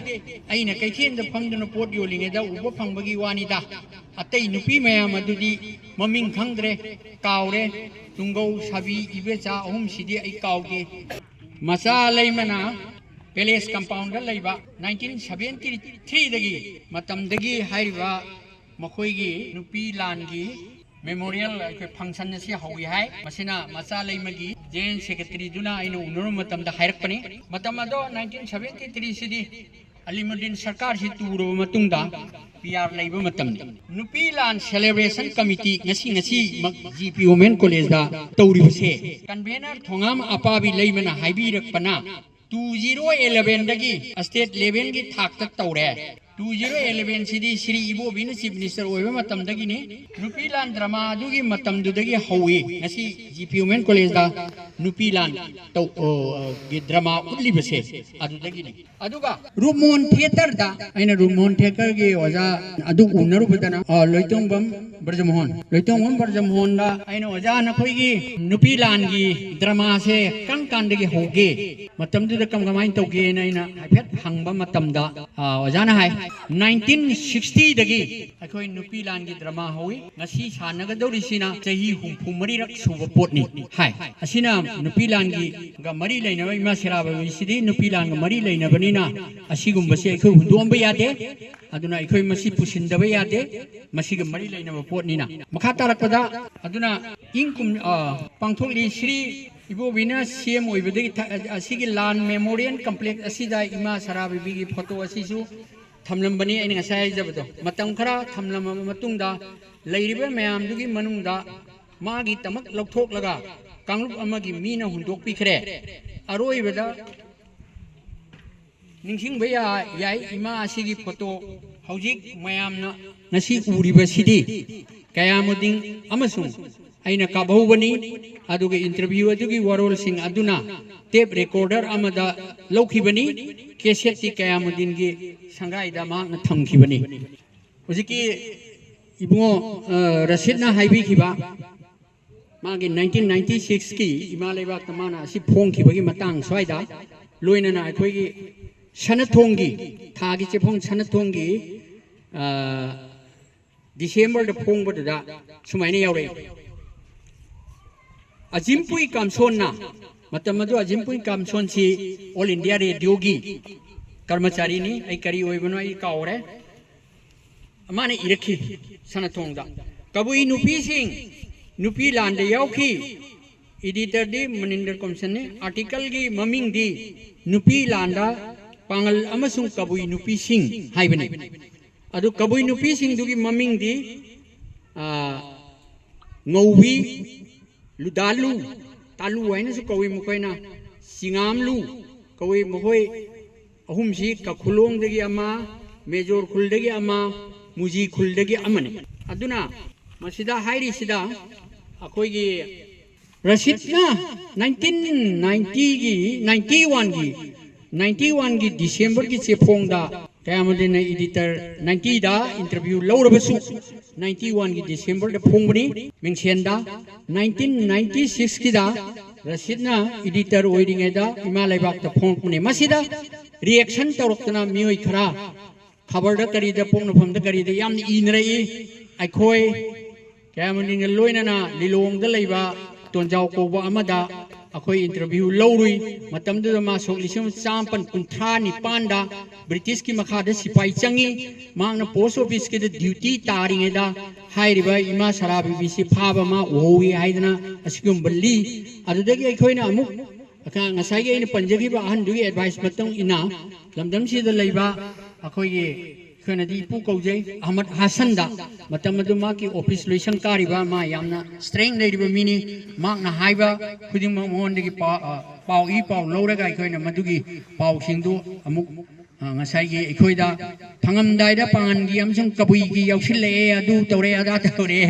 ꯑꯩꯅ ꯀꯩꯊꯦꯜꯗ ꯐꯝꯗꯨꯅ ꯄꯣꯠ ꯌꯣꯜꯂꯤꯉꯩꯗ ꯎꯕ ꯐꯪꯕꯒꯤ ꯋꯥꯅꯤꯗ꯫ ꯑꯇꯩ ꯅꯨꯄꯤ ꯃꯌꯥꯝ ꯑꯗꯨꯗꯤ ꯃꯃꯤꯡ ꯈꯪꯗ꯭ꯔꯦ, ꯀꯥꯎꯔꯦ꯫ ꯇꯨꯡꯒꯧ, ꯁꯥꯕꯤ, ꯏꯕꯦꯆꯥ ꯑꯍꯨꯝꯁꯤꯗꯤ ꯑꯩ ꯀꯥꯎꯗꯦ꯫ ꯃꯆꯥ ꯂꯩꯃꯅ ꯄꯦꯂꯦꯁ ꯀꯝꯄꯥꯎꯟꯗ ꯂꯩꯕ ꯅꯥꯏꯟꯇꯤꯟ ꯁꯚꯦꯟꯇꯤ ꯊ꯭ꯔꯤꯗꯒꯤ ꯃꯇꯝꯗꯒꯤ ꯍꯥꯏꯔꯤꯕ ꯃꯈꯣꯏꯒꯤ ꯅꯨꯄꯤ ꯂꯥꯟꯒꯤ ꯃꯦꯃꯣꯔꯤꯌꯦꯜ ꯑꯩꯈꯣꯏ ꯐꯪꯁꯟ ꯑꯁꯤ ꯍꯧꯏ ꯍꯥꯏ꯫ ꯃꯁꯤꯅ ꯃꯆꯥ ꯂꯩꯃꯒꯤ ꯖꯦꯅꯔꯦꯜ ꯁꯦꯀ꯭ꯔꯦꯇꯔꯤꯗꯨꯅ ꯑꯩꯅ ꯎꯅꯔꯨꯕ ꯃꯇꯝꯗ ꯍꯥꯏꯔꯛꯄꯅꯤ꯫ ꯃꯇꯝ ꯑꯗꯣ ꯅꯥꯏꯟꯇꯤꯟ ꯁꯚꯦꯟꯇꯤ ꯊ꯭ꯔꯤꯁꯤꯗꯤ ꯑꯂꯤꯃꯨꯗꯤꯟ ꯁꯔꯀꯥꯔꯁꯤ ꯇꯨꯔꯕ ꯃꯇꯨꯡꯗ ꯄꯤ ꯑꯥꯔ ꯂꯩꯕ ꯃꯇꯝꯅꯤ꯫ ꯅꯨꯄꯤ ꯂꯥꯟ ꯁꯦꯂꯦꯕ꯭ꯔꯦꯁꯟ ꯀꯃꯤꯇꯤ ꯉꯁꯤ ꯉꯁꯤꯃꯛ ꯖꯤ ꯄꯤ ꯋꯨꯃꯦꯟ ꯀꯣꯂꯦꯖꯇ ꯇꯧꯔꯤꯕꯁꯦ ꯀꯟꯚꯦꯅꯔ ꯊꯣꯉꯥꯝ ꯑꯄꯥꯕꯤ ꯂꯩꯃꯅ ꯍꯥꯏꯕꯤꯔꯛꯄꯅ ꯇꯨ ꯖꯤꯔꯣ ꯑꯦꯂꯚꯦꯟꯗꯒꯤ ꯁ꯭ꯇꯦꯠ ꯂꯦꯚꯦꯜꯒꯤ ꯊꯥꯛꯇ ꯇꯧꯔꯦ꯫ ꯇꯨ ꯖꯤꯔꯣ ꯑꯦꯂꯚꯦꯟꯁꯤꯗꯤ ꯁ꯭ꯔꯤ ꯏꯕꯣꯕꯤꯅ ꯆꯤꯐ ꯃꯤꯅꯤꯁꯇꯔ ꯑꯣꯏꯕ ꯃꯇꯝꯗꯒꯤꯅꯤ꯫ ꯅꯨꯄꯤ ꯂꯥꯟ ꯗ꯭ꯔꯃꯥ ꯑꯗꯨꯒꯤ ꯃꯇꯝꯗꯨꯗꯒꯤ ꯍꯧꯏ꯫ ꯉꯁꯤ ꯖꯤ ꯄꯤ ꯋꯨꯃꯦꯟ ꯀꯣꯂꯦꯖꯇ ꯅꯨꯄꯤ ꯂꯥꯟ ꯇꯧ-, ꯑꯣ, ꯒꯤ ꯗ꯭ꯔꯃꯥ ꯎꯠꯂꯤꯕꯁꯦ ꯑꯗꯨꯗꯒꯤꯅꯤ꯫ ꯑꯗꯨꯒ ꯔꯨꯞꯃꯣꯍꯟ ꯊꯤꯌꯦꯇꯔꯗ ꯑꯩꯅ ꯔꯨꯞꯃꯣꯍꯟ ꯊꯤꯌꯦꯇꯔꯒꯤ ꯑꯣꯖꯥ ꯑꯗꯨ ꯎꯅꯔꯨꯕꯗꯅ, ꯑ, ꯂꯣꯏꯇꯣꯡꯕꯝ ꯕ꯭ꯔꯖꯃꯣꯍꯟ, ꯂꯣꯏꯇꯣꯡꯕꯝ ꯕ꯭ꯔꯖꯃꯣꯍꯟꯗ ꯑꯩꯅ, "ꯑꯣꯖꯥ, ꯅꯈꯣꯏꯒꯤ ꯅꯨꯄꯤ ꯂꯥꯟꯒꯤ ꯗ꯭ꯔꯃꯥꯁꯦ ꯀꯔꯝ ꯀꯥꯟꯗꯒꯤ ꯍꯧꯒꯦ? ꯃꯇꯝꯗꯨꯗ ꯀꯝ-, ꯀꯃꯥꯏꯅ ꯇꯧꯒꯦꯅ?" ꯑꯩꯅ ꯍꯥꯏꯐꯦꯠ ꯍꯪꯕ ꯃꯇꯝꯗ, ꯑ, ꯑꯣꯖꯥꯅ ꯍꯥꯏ, "ꯅꯥꯏꯟꯇꯤꯟ ꯁꯤꯛꯁꯇꯤꯗꯒꯤ ꯑꯩꯈꯣꯏ ꯅꯨꯄꯤ ꯂꯥꯟꯒꯤ ꯗ꯭ꯔꯃꯥ ꯍꯧꯏ꯫ ꯉꯁꯤ ꯁꯥꯟꯅꯒꯗꯧꯔꯤꯁꯤꯅ ꯆꯍꯤ ꯍꯨꯝꯐꯨ ꯃꯔꯤꯔꯛ ꯁꯨꯕ ꯄꯣꯠꯅꯤ" ꯍꯥꯏ꯫ ꯑꯁꯤꯅ ꯅꯨꯄꯤ ꯂꯥꯟꯒꯤꯒ ꯃꯔꯤ ꯂꯩꯅꯕ, ꯏꯃꯥ ꯁꯦꯔꯥꯕꯕꯤꯁꯤꯗꯤ ꯅꯨꯄꯤ ꯂꯥꯟꯒ ꯃꯔꯤ ꯂꯩꯅꯕꯅꯤꯅ ꯑꯁꯤꯒꯨꯝꯕꯁꯦ ꯑꯩꯈꯣꯏ ꯍꯨꯟꯗꯣꯛꯑꯝꯕ ꯌꯥꯗꯦ꯫ ꯑꯗꯨꯅ ꯑꯩꯈꯣꯏ ꯃꯁꯤ ꯄꯨꯁꯤꯟꯗꯕ ꯌꯥꯗꯦ꯫ ꯃꯁꯤꯒ ꯃꯔꯤ ꯂꯩꯅꯕ ꯄꯣꯠꯅꯤꯅ꯫ ꯃꯈꯥ ꯇꯥꯔꯛꯄꯗ, ꯑꯗꯨꯅ ꯏꯪ ꯀꯨꯝ-, ꯑ, ꯄꯥꯡꯊꯣꯛꯂꯤ꯫ ꯁ꯭ꯔꯤ ꯏꯕꯣꯕꯤꯅ ꯁꯤ ꯑꯦꯝ ꯑꯣꯏꯕꯗꯒꯤ ꯊ-, ꯑꯁꯤꯒꯤ ꯂꯥꯟ ꯃꯦꯃꯣꯔꯤꯌꯦꯜ ꯀꯝꯄ꯭ꯂꯦꯛꯁ ꯑꯁꯤꯗ ꯏꯃꯥ ꯁꯔꯥꯕꯤꯕꯤꯒꯤ ꯐꯣꯇꯣ ꯑꯁꯤꯁꯨ ꯊꯝꯂꯝꯕꯅꯤ, ꯑꯩꯅ ꯉꯁꯥꯏ ꯍꯥꯏꯖꯕꯗꯣ꯫ ꯃꯇꯝ ꯈꯔ ꯊꯝꯂꯝꯃꯕ ꯃꯇꯨꯡꯗ, ꯂꯩꯔꯤꯕ ꯃꯌꯥꯝꯗꯨꯒꯤ ꯃꯅꯨꯡꯗ ꯃꯥꯒꯤꯗꯃꯛ ꯂꯧꯊꯣꯛꯂꯒ ꯀꯥꯡꯂꯨꯞ ꯑꯃꯒꯤ ꯃꯤꯅ ꯍꯨꯟꯗꯣꯛꯄꯤꯈ꯭ꯔꯦ꯫ ꯑꯔꯣꯏꯕꯗ ꯅꯤꯡꯁꯤꯡꯕ ꯌꯥ-, ꯌꯥꯏ, ꯏꯃꯥ ꯑꯁꯤꯒꯤ ꯐꯣꯇꯣ ꯍꯧꯖꯤꯛ ꯃꯌꯥꯝꯅ ꯉꯁꯤ ꯎꯔꯤꯕꯁꯤꯗꯤ ꯀꯌꯥꯃꯨꯗꯤꯟ ꯑꯃꯁꯨꯡ ꯑꯩꯅ ꯀꯥꯞꯍꯧꯕꯅꯤ꯫ ꯑꯗꯨꯒ ꯏꯟꯇꯔꯚ꯭ꯌꯨ ꯑꯗꯨꯒꯤ ꯋꯥꯔꯣꯜꯁꯤꯡ ꯑꯗꯨꯅ ꯇꯦꯞ ꯔꯦꯀꯣꯔꯗꯔ ꯑꯃꯗ ꯂꯧꯈꯤꯕꯅꯤ꯫ ꯀꯦꯁꯦꯠꯇꯤ ꯀꯌꯥꯃꯨꯗꯤꯟꯒꯤ ꯁꯪꯒꯥꯏꯗ ꯃꯍꯥꯛꯅ ꯊꯝꯈꯤꯕꯅꯤ꯫ ꯍꯧꯖꯤꯛꯀꯤ ꯏꯕꯨꯡꯉꯣ, ꯑ, ꯔꯁꯤꯗꯅ ꯍꯥꯏꯕꯤꯈꯤꯕ ꯃꯥꯒꯤ ꯅꯥꯏꯟꯇꯤꯟ ꯅꯥꯏꯟꯇꯤ ꯁꯤꯛꯁꯀꯤ ꯏꯃꯥ ꯂꯩꯕꯥꯛꯇ ꯃꯥꯅ ꯑꯁꯤ ꯐꯣꯡꯈꯤꯕꯒꯤ ꯃꯇꯥꯡ ꯁ꯭ꯋꯥꯏꯗ, ꯂꯣꯏꯅꯅ ꯑꯩꯈꯣꯏꯒꯤ ꯁꯅꯥꯊꯣꯡꯒꯤ, ꯊꯥꯒꯤ ꯆꯦꯐꯣꯡ ꯁꯅꯥꯊꯣꯡꯒꯤ, ꯑ, ꯗꯤꯁꯦꯝꯕꯔꯗ ꯐꯣꯡꯕꯗꯨꯗ ꯁꯨꯃꯥꯏꯅ ꯌꯥꯎꯔꯛꯏ꯫ ꯑꯖꯤꯝꯄꯨꯏ ꯀꯥꯝꯁꯣꯟꯅ, ꯃꯇꯝ ꯑꯗꯨ ꯑꯖꯤꯝꯄꯨꯏ ꯀꯥꯝꯁꯣꯟꯁꯤ ꯑꯣꯜ ꯏꯟꯗꯤꯌꯥ ꯔꯦꯗꯤꯑꯣꯒꯤ ꯀꯔꯃꯆꯥꯔꯤꯅꯤ꯫ ꯑꯩ ꯀꯔꯤ ꯑꯣꯏꯕꯅꯣ ꯑꯩ ꯀꯥꯎꯔꯦ꯫ ꯃꯥꯅ ꯏꯔꯛꯈꯤ ꯁꯅꯥꯊꯣꯡꯗ, "ꯀꯕꯨꯏ ꯅꯨꯄꯤꯁꯤꯡ ꯅꯨꯄꯤ ꯂꯥꯟꯗ ꯌꯥꯎꯈꯤ"꯫ ꯏꯗꯤꯇꯔꯗꯤ ꯃꯅꯤꯟꯗ꯭ꯔ ꯀꯣꯝꯁꯟꯅꯤ꯫ ꯑꯥꯔꯇꯤꯀꯜꯒꯤ ꯃꯃꯤꯡꯗꯤ "ꯅꯨꯄꯤ ꯂꯥꯟꯗ ꯄꯥꯡꯒꯜ ꯑꯃꯁꯨꯡ ꯀꯕꯨꯏ ꯅꯨꯄꯤꯁꯤꯡ" ꯍꯥꯏꯕꯅꯤ꯫ ꯑꯗꯨ ꯀꯕꯨꯏ ꯅꯨꯄꯤꯁꯤꯡꯗꯨꯒꯤ ꯃꯃꯤꯡꯗꯤ, ꯑ, ꯉꯧꯕꯤ, ꯂꯨꯗꯥꯂꯨ, ꯇꯥꯂꯨ ꯍꯥꯏꯅꯁꯨ ꯀꯧꯏ ꯃꯈꯣꯏꯅ, ꯆꯤꯉꯥꯝꯂꯨ ꯀꯧꯏ꯫ ꯃꯈꯣꯏ ꯑꯍꯨꯝꯁꯤ ꯀꯈꯨꯂꯣꯡꯗꯒꯤ ꯑꯃ, ꯃꯦꯖꯣꯔ ꯈꯨꯜꯗꯒꯤ ꯑꯃ, ꯃꯨꯖꯤ ꯈꯨꯜꯗꯒꯤ ꯑꯃꯅꯤ꯫ ꯑꯗꯨꯅ ꯃꯁꯤꯗ ꯍꯥꯏꯔꯤꯁꯤꯗ ꯑꯩꯈꯣꯏꯒꯤ ꯔꯁꯤꯗꯅ ꯅꯥꯏꯟꯇꯤꯟ ꯅꯥꯏꯟꯇꯤꯒꯤ, ꯅꯥꯏꯟꯇꯤ ꯋꯥꯟꯒꯤ, ꯅꯥꯏꯟꯇꯤ ꯋꯥꯟꯒꯤ ꯗꯤꯁꯦꯝꯕꯔꯒꯤ ꯆꯦꯐꯣꯡꯗ, ꯀꯌꯥꯃꯗꯤꯅ ꯏꯗꯤꯇꯔ ꯅꯥꯏꯟꯇꯤꯗ ꯏꯟꯇꯔꯚ꯭ꯌꯨ ꯂꯧꯔꯕꯁꯨ, ꯅꯥꯏꯟꯇꯤ ꯋꯥꯟꯒꯤ ꯗꯤꯁꯦꯝꯕꯔꯗ ꯐꯣꯡꯕꯅꯤ꯫ ꯃꯤꯡꯁꯦꯟꯗ ꯅꯥꯏꯟꯇꯤꯟ ꯅꯥꯏꯟꯇꯤ ꯁꯤꯛꯁꯀꯤꯗ ꯔꯁꯤꯗꯅ ꯏꯗꯤꯇꯔ ꯑꯣꯏꯔꯤꯉꯩꯗ ꯏꯃꯥ ꯂꯩꯕꯥꯛꯇ ꯐꯣꯡꯉꯛꯄꯅꯤ꯫ ꯃꯁꯤꯗ ꯔꯤꯑꯦꯛꯁꯟ ꯇꯧꯔꯛꯇꯅ ꯃꯤꯑꯣꯏ ꯈꯔ ꯈꯕꯔꯗ ꯀꯔꯤꯗ, ꯄꯣꯛꯅꯐꯝꯗ ꯀꯔꯤꯗ ꯌꯥꯝꯅ ꯏꯅꯔꯛꯏ꯫ ꯑꯩꯈꯣꯏ ꯀꯌꯥꯃꯅꯤꯅ ꯂꯣꯏꯅꯅ ꯂꯤꯂꯣꯡꯗ ꯂꯩꯕ ꯇꯣꯟꯖꯥꯎ ꯀꯧꯕ ꯑꯃꯗ ꯑꯩꯈꯣꯏ ꯏꯟꯇꯔꯚ꯭ꯌꯨ ꯂꯧꯔꯨꯏ꯫ ꯃꯇꯝꯗꯨꯗ ꯃꯥ ꯁꯣꯛ ꯂꯤꯁꯤꯡ ꯑꯃ ꯆꯥꯃꯥꯄꯟ ꯀꯨꯟꯊ꯭ꯔꯥ ꯅꯤꯄꯥꯟꯗ ꯕ꯭ꯔꯤꯇꯤꯁꯀꯤ ꯃꯈꯥꯗ ꯁꯤꯄꯥꯏ ꯆꯪꯉꯤ꯫ ꯃꯍꯥꯛꯅ ꯄꯣꯁ ꯑꯣꯐꯤꯁꯀꯤꯗ ꯗ꯭ꯌꯨꯇꯤ ꯇꯥꯔꯤꯉꯩꯗ ꯍꯥꯏꯔꯤꯕ ꯏꯃꯥ ꯁꯔꯥ ꯕꯤꯕꯤꯁꯤ ꯐꯥꯕ ꯃꯥ ꯎꯍꯧꯏ ꯍꯥꯏꯗꯅ ꯑꯁꯤꯒꯨꯝꯕ ꯂꯤ꯫ ꯑꯗꯨꯗꯒꯤ ꯑꯩꯈꯣꯏꯅ ꯑꯃꯨꯛ ꯑꯈ-, ꯉꯁꯥꯏꯒꯤ ꯑꯩꯅ ꯄꯟꯖꯈꯤꯕ ꯑꯍꯟꯗꯨꯒꯤ ꯑꯦꯗꯚꯥꯏꯁ ꯃꯇꯨꯡ ꯏꯟꯅ ꯂꯝꯗꯝꯁꯤꯗ ꯂꯩꯕ ꯑꯩꯈꯣꯏꯒꯤ, ꯑꯩꯈꯣꯏꯅꯗꯤ ꯏꯄꯨ ꯀꯧꯖꯩ, ꯑꯍꯃꯗ ꯍꯥꯁꯟꯗ, ꯃꯇꯝ ꯑꯗꯨ ꯃꯍꯥꯛꯀꯤ ꯑꯣꯐꯤꯁ ꯂꯣꯏꯁꯪ ꯀꯥꯔꯤꯕ, ꯃꯥ ꯌꯥꯝꯅ ꯁ꯭ꯇꯔꯦꯡ ꯂꯩꯔꯤꯕ ꯃꯤꯅꯤ꯫ ꯃꯍꯥꯛꯅ ꯍꯥꯏꯕ ꯈꯨꯗꯤꯡꯃꯛ ꯃꯉꯣꯟꯗꯒꯤ ꯄꯥꯎ, ꯑ, ꯄꯥꯎ ꯏ ꯄꯥꯎ ꯂꯧꯔꯒ ꯑꯩꯈꯣꯏꯅ ꯃꯗꯨꯒꯤ ꯄꯥꯎꯁꯤꯡꯗꯨ ꯑꯃꯨꯛ, ꯑ, ꯉꯁꯥꯏꯒꯤ ꯑꯩꯈꯣꯏꯗ ꯐꯪꯉꯝꯗꯥꯏꯗ ꯄꯥꯡꯒꯟꯒꯤ ꯑꯃꯁꯨꯡ ꯀꯕꯨꯏꯒꯤ ꯌꯥꯎꯁꯤꯜꯂꯛꯑꯦ, ꯑꯗꯨ ꯇꯧꯔꯦ, ꯑꯗꯥ ꯇꯧꯔꯦ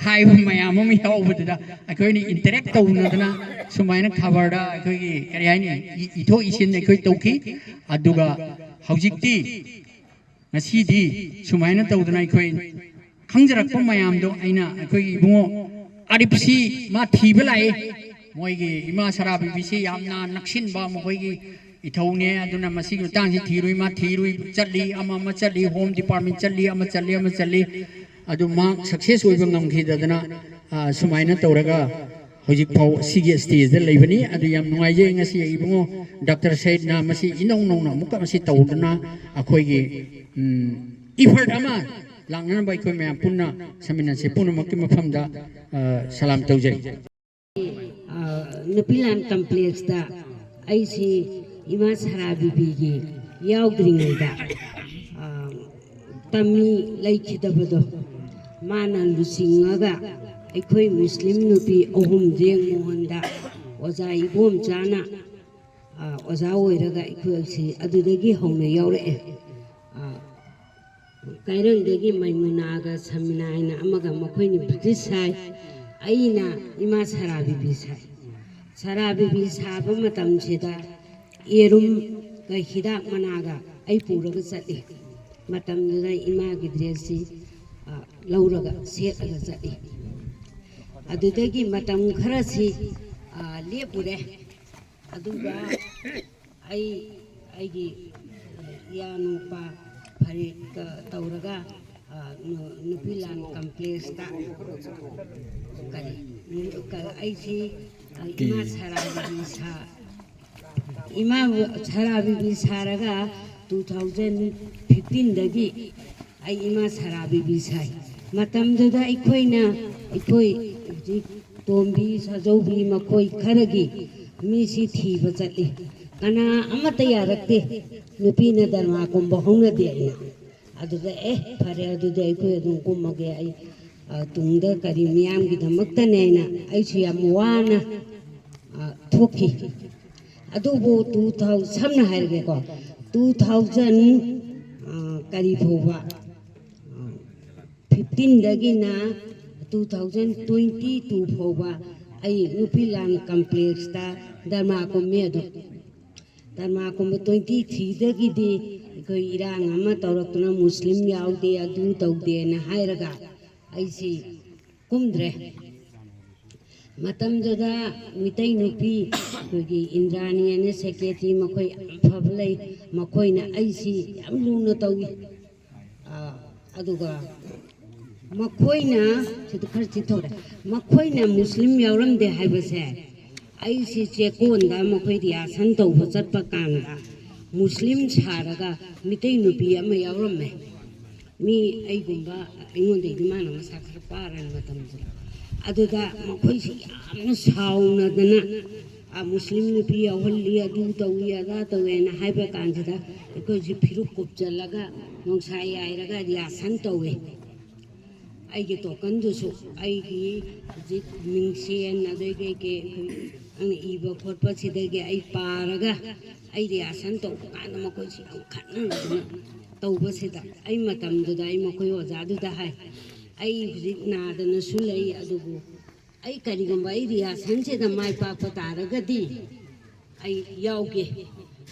ꯍꯥꯏꯕ ꯃꯌꯥꯝ ꯑꯃ ꯌꯥꯎꯕꯗꯨꯗ ꯑꯩꯈꯣꯏꯅ ꯏꯟꯇꯔꯦꯛ ꯇꯧꯅꯗꯅ ꯁꯨꯃꯥꯏꯅ ꯈꯕꯔꯗ ꯑꯩꯈꯣꯏꯒꯤ, ꯀꯔꯤ ꯍꯥꯏꯅꯤ, ꯏ-, ꯏꯊꯣꯛ ꯏꯁꯤꯟ ꯑꯩꯈꯣꯏ ꯇꯧꯈꯤ꯫ ꯑꯗꯨꯒ ꯍꯧꯖꯤꯛꯇꯤ, ꯉꯁꯤꯗꯤ ꯁꯨꯃꯥꯏꯅ ꯇꯧꯗꯅ ꯑꯩꯈꯣꯏ ꯈꯪꯖꯔꯛꯄ ꯃꯌꯥꯝꯗꯣ ꯑꯩꯅ ꯑꯩꯈꯣꯏꯒꯤ ꯏꯕꯨꯡꯉꯣ ꯑꯥꯔꯤꯐꯁꯤ ꯃꯥ ꯊꯤꯕ ꯂꯥꯛꯏ꯫ ꯃꯣꯏꯒꯤ ꯏꯃꯥ ꯁꯔꯥꯕꯤꯕꯤꯁꯤ ꯌꯥꯝꯅ ꯅꯛꯁꯤꯟꯕ ꯃꯈꯣꯏꯒꯤ ꯏꯊꯧꯅꯦ꯫ ꯑꯗꯨꯅ ꯃꯁꯤꯒꯤ ꯃꯇꯥꯡꯁꯤ ꯊꯤꯔꯨꯏ, ꯃꯥ ꯊꯤꯔꯨꯏ ꯆꯠꯂꯤ, ꯑꯃ ꯑꯃ ꯆꯠꯂꯤ, ꯍꯣꯝ ꯗꯤꯄꯥꯔꯠꯃꯦꯟ ꯆꯠꯂꯤ, ꯑꯃ ꯆꯠꯂꯤ, ꯑꯃ ꯆꯠꯂꯤ꯫ ꯑꯗꯨ ꯃꯥ ꯁꯛꯁꯦꯁ ꯑꯣꯏꯕ ꯉꯝꯈꯤꯗꯗꯅ, ꯑ, ꯁꯨꯃꯥꯏꯅ ꯇꯧꯔꯒ ꯍꯧꯖꯤꯛ ꯐꯥꯎ ꯁꯤꯒꯤ ꯁ꯭ꯇꯦꯖꯇ ꯂꯩꯕꯅꯤ꯫ ꯑꯗꯨ ꯌꯥꯝ ꯅꯨꯡꯉꯥꯏꯖꯩ꯫ ꯉꯁꯤ ꯏꯕꯨꯡꯉꯣ ꯗꯥꯛꯇꯔ ꯁꯌꯤꯗꯅ ꯃꯁꯤ ꯏꯅꯧ ꯅꯧꯅ ꯑꯃꯨꯛꯀ ꯃꯁꯤ ꯇꯧꯗꯨꯅ ꯑꯩꯈꯣꯏꯒꯤ, ꯎꯝ, ꯏꯐꯔꯠ ꯑꯃ ꯂꯥꯛꯅꯅꯕ ꯑꯩꯈꯣꯏ ꯃꯌꯥꯝ ꯄꯨꯟꯅ ꯁꯃꯤꯅꯥꯁꯤ ꯄꯨꯝꯅꯃꯛꯀꯤ ꯃꯐꯝꯗ, ꯑ, ꯁꯂꯥꯝ ꯇꯧꯖꯔꯤ꯫ ꯑ, ꯅꯨꯄꯤꯂꯥꯟ ꯀꯝꯄ꯭ꯂꯦꯛꯁꯇ ꯑꯩꯁꯤ ꯏꯃꯥ ꯁꯔꯥꯕꯤꯕꯤꯒꯤ ꯌꯥꯎꯗ꯭ꯔꯤꯉꯩꯗ, ꯑ, ꯇꯝꯃꯤ ꯂꯩꯈꯤꯗꯕꯗꯣ ꯃꯥꯅ ꯂꯨꯆꯤꯡꯉꯒ ꯑꯩꯈꯣꯏ ꯃꯨꯁꯂꯤꯝ ꯅꯨꯄꯤ ꯑꯍꯨꯝ ꯖꯦꯡ ꯃꯣꯍꯟꯗ ꯑꯣꯖꯥ ꯏꯕꯣꯝꯆꯥꯅ, ꯑ, ꯑꯣꯖꯥ ꯑꯣꯏꯔꯒ ꯑꯩꯈꯣꯏꯁꯤ ꯑꯗꯨꯗꯒꯤ ꯍꯧꯅ ꯌꯥꯎꯔꯛꯑꯦ꯫ ꯑ, ꯀꯩꯔꯪꯗꯒꯤ ꯃꯩꯃꯨꯅꯥꯒ ꯁꯃꯤꯅꯥ ꯍꯥꯏꯅ ꯑꯃꯒ, ꯃꯈꯣꯏꯅ ꯕ꯭ꯔꯤꯇꯤꯁ ꯁꯥꯏ, ꯑꯩꯅ ꯏꯃꯥ ꯁꯔꯥꯕꯤꯕꯤ ꯁꯥꯏ꯫ ꯁꯔꯥꯕꯤꯕꯤ ꯁꯥꯕ ꯃꯇꯝꯁꯤꯗ ꯌꯦꯔꯨꯝꯒ ꯍꯤꯗꯥꯛ ꯃꯅꯥꯒ ꯑꯩ ꯄꯨꯔꯒ ꯆꯠꯂꯤ꯫ ꯃꯇꯝꯗꯨꯗ ꯏꯃꯥꯒꯤ ꯗ꯭ꯔꯦꯁꯁꯤ, ꯑ, ꯂꯧꯔꯒ ꯁꯦꯠꯂꯒ ꯆꯠꯂꯤ꯫ ꯑꯗꯨꯗꯒꯤ ꯃꯇꯝ ꯈꯔꯁꯤ, ꯑ, ꯂꯦꯞꯄꯨꯔꯦ꯫ ꯑꯗꯨꯒ ꯑꯩ, ꯑꯩꯒꯤ ꯏꯌꯥꯅꯨꯄꯥ ꯐꯔꯤꯠꯀ ꯇꯧꯔꯒ, ꯑ, ꯅꯨ-, ꯅꯨꯄꯤ ꯂꯥꯟ ꯀꯝꯄ꯭ꯂꯦꯛꯁꯇ ꯀꯔꯤ, ꯀ-, ꯑꯩꯁꯤ, ꯑ, ꯏꯃꯥ ꯁꯔꯥꯕꯤꯕꯤ ꯁꯥ-, ꯏꯃꯥ ꯁꯔꯥꯕꯤꯕꯤ ꯁꯥꯔꯒ two thousand fifteen ꯗꯒꯤ ꯑꯩ ꯏꯃꯥ ꯁꯔꯥꯕꯤꯕꯤ ꯁꯥꯏ꯫ ꯃꯇꯝꯗꯨꯗ ꯑꯩꯈꯣꯏꯅ, ꯑꯩꯈꯣꯏ ꯍꯧꯖꯤꯛ ꯇꯣꯝꯕꯤ, ꯁꯥꯖꯧꯕꯤ ꯃꯈꯣꯏ ꯈꯔꯒꯤ ꯃꯤꯁꯤ ꯊꯤꯕ ꯆꯠꯂꯤ꯫ ꯀꯅꯥ ꯑꯃꯠꯇ ꯌꯥꯔꯛꯇꯦ, ꯅꯨꯄꯤꯅ ꯗꯔꯃꯥ ꯀꯨꯝꯕ ꯍꯧꯅꯗꯦ ꯍꯥꯏꯅ꯫ ꯑꯗꯨꯗ, "ꯑꯦ, ꯐꯔꯦ, ꯑꯗꯨꯗꯤ ꯑꯩꯈꯣꯏ ꯑꯗꯨꯝ ꯀꯨꯝꯃꯒꯦ, ꯑꯩ, ꯑ, ꯇꯨꯡꯗ ꯀꯔꯤ ꯃꯤꯌꯥꯝꯒꯤꯗꯃꯛꯇꯅꯦꯅ" ꯑꯩꯁꯨ ꯌꯥꯝ ꯋꯥꯅ, ꯑ, ꯊꯣꯛꯈꯤ꯫ ꯑꯗꯨꯕꯨ two thousand, ꯁꯝꯅ ꯍꯥꯏꯔꯒꯦꯀꯣ, two thousand, ꯑ, ꯀꯔꯤ ꯐꯥꯎꯕ, ꯑ, fifteen ꯗꯒꯤꯅ two thousand twenty two ꯐꯥꯎꯕ ꯑꯩ ꯅꯨꯄꯤ ꯂꯥꯟ ꯀꯝꯄ꯭ꯂꯦꯛꯁꯇ ꯗꯔꯃꯥ ꯀꯨꯝꯃꯤ꯫ ꯑꯗꯨ ꯗꯔꯃꯥ ꯀꯨꯝꯕ twenty three ꯗꯒꯤꯗꯤ ꯑꯩꯈꯣꯏ ꯏꯔꯥꯡ ꯑꯃ ꯇꯧꯔꯛꯇꯨꯅ ꯃꯨꯁꯂꯤꯝ ꯌꯥꯎꯗꯦ, ꯑꯗꯨ ꯇꯧꯗꯦꯅ ꯍꯥꯏꯔꯒ ꯑꯩꯁꯤ ꯀꯨꯝꯗ꯭ꯔꯦ꯫ ꯃꯇꯝꯗꯨꯗ ꯃꯤꯇꯩ ꯅꯨꯄꯤ ꯑꯩꯈꯣꯏꯒꯤ ꯏꯟꯗ꯭ꯔꯥꯅꯤ ꯑꯅ ꯁꯦꯀ꯭ꯔꯦꯇꯔꯤ, ꯃꯈꯣꯏ ꯌꯥꯝ ꯐꯕ ꯂꯩ꯫ ꯃꯈꯣꯏꯅ ꯑꯩꯁꯤ ꯌꯥꯝ ꯂꯨꯅ ꯇꯧꯏ꯫ ꯑ, ꯑꯗꯨꯒ ꯃꯈꯣꯏꯅ, ꯁꯤꯗ ꯈꯔ ꯆꯤꯊꯧꯔꯦ, ꯃꯈꯣꯏꯅ ꯃꯨꯁꯂꯤꯝ ꯌꯥꯎꯔꯝꯗꯦ ꯍꯥꯏꯕꯁꯦ, ꯑꯩꯁꯤ ꯆꯦꯛꯀꯣꯟꯗ ꯃꯈꯣꯏ ꯔꯤꯍꯥꯔꯁꯦꯜ ꯇꯧꯕ ꯆꯠꯄ ꯀꯥꯟꯗ ꯃꯨꯁꯂꯤꯝ ꯁꯥꯔꯒ ꯃꯤꯇꯩ ꯅꯨꯄꯤ ꯑꯃ ꯌꯥꯎꯔꯝꯃꯦ꯫ ꯃꯤ ꯑꯩꯒꯨꯝꯕ, ꯑꯩꯉꯣꯟꯗꯩꯗꯤ ꯃꯥꯅ ꯃꯁꯥ ꯈꯔ ꯄꯥꯔꯅꯤ ꯃꯇꯝꯗꯨꯗ꯫ ꯑꯗꯨꯗ ꯃꯈꯣꯏꯁꯤ ꯌꯥꯝꯅ ꯁꯥꯎꯅꯗꯅ, "ꯑ, ꯃꯨꯁꯂꯤꯝ ꯅꯨꯄꯤ ꯌꯥꯎꯍꯜꯂꯤ, ꯑꯗꯨ ꯇꯧꯏ, ꯑꯗꯥ ꯇꯧꯏꯅ" ꯍꯥꯏꯕ ꯀꯥꯟꯁꯤꯗ ꯑꯩꯈꯣꯏꯁꯤ ꯐꯤꯔꯨꯛ ꯀꯨꯞꯆꯜꯂꯒ ꯅꯨꯡꯁꯥ ꯌꯥꯏꯔꯒ ꯔꯤꯍꯥꯔꯁꯦꯜ ꯇꯧꯏ꯫ ꯑꯩꯒꯤ ꯇꯣꯀꯟꯗꯨꯁꯨ ꯑꯩꯒꯤ ꯍꯧꯖꯤꯛ ꯃꯤꯡꯁꯦꯟ, ꯑꯗꯩ ꯀꯩꯀꯩ ꯑꯩꯈꯣꯏ ꯅꯪꯅ ꯏꯕ ꯈꯣꯠꯄꯁꯤꯗꯒꯤ ꯑꯩ ꯄꯥꯔꯒ ꯑꯩ ꯔꯤꯍꯥꯔꯁꯦꯜ ꯇꯧꯕ ꯀꯥꯟꯗ ꯃꯈꯣꯏꯁꯤ ꯌꯥꯝ ꯈꯠꯅꯗꯅ ꯇꯧꯕꯁꯤꯗ, ꯑꯩ ꯃꯇꯝꯗꯨꯗ ꯑꯩ ꯃꯈꯣꯏ ꯑꯣꯖꯥꯗꯨꯗ ꯍꯥꯏ, "ꯑꯩ ꯍꯧꯖꯤꯛ ꯅꯥꯗꯅꯁꯨ ꯂꯩ, ꯑꯗꯨꯕꯨ ꯑꯩ ꯀꯔꯤꯒꯨꯝꯕ ꯑꯩ ꯔꯤꯍꯥꯔꯁꯦꯜꯁꯤꯗ ꯃꯥꯏ ꯄꯥꯛꯄ ꯇꯥꯔꯒꯗꯤ ꯑꯩ ꯌꯥꯎꯒꯦ꯫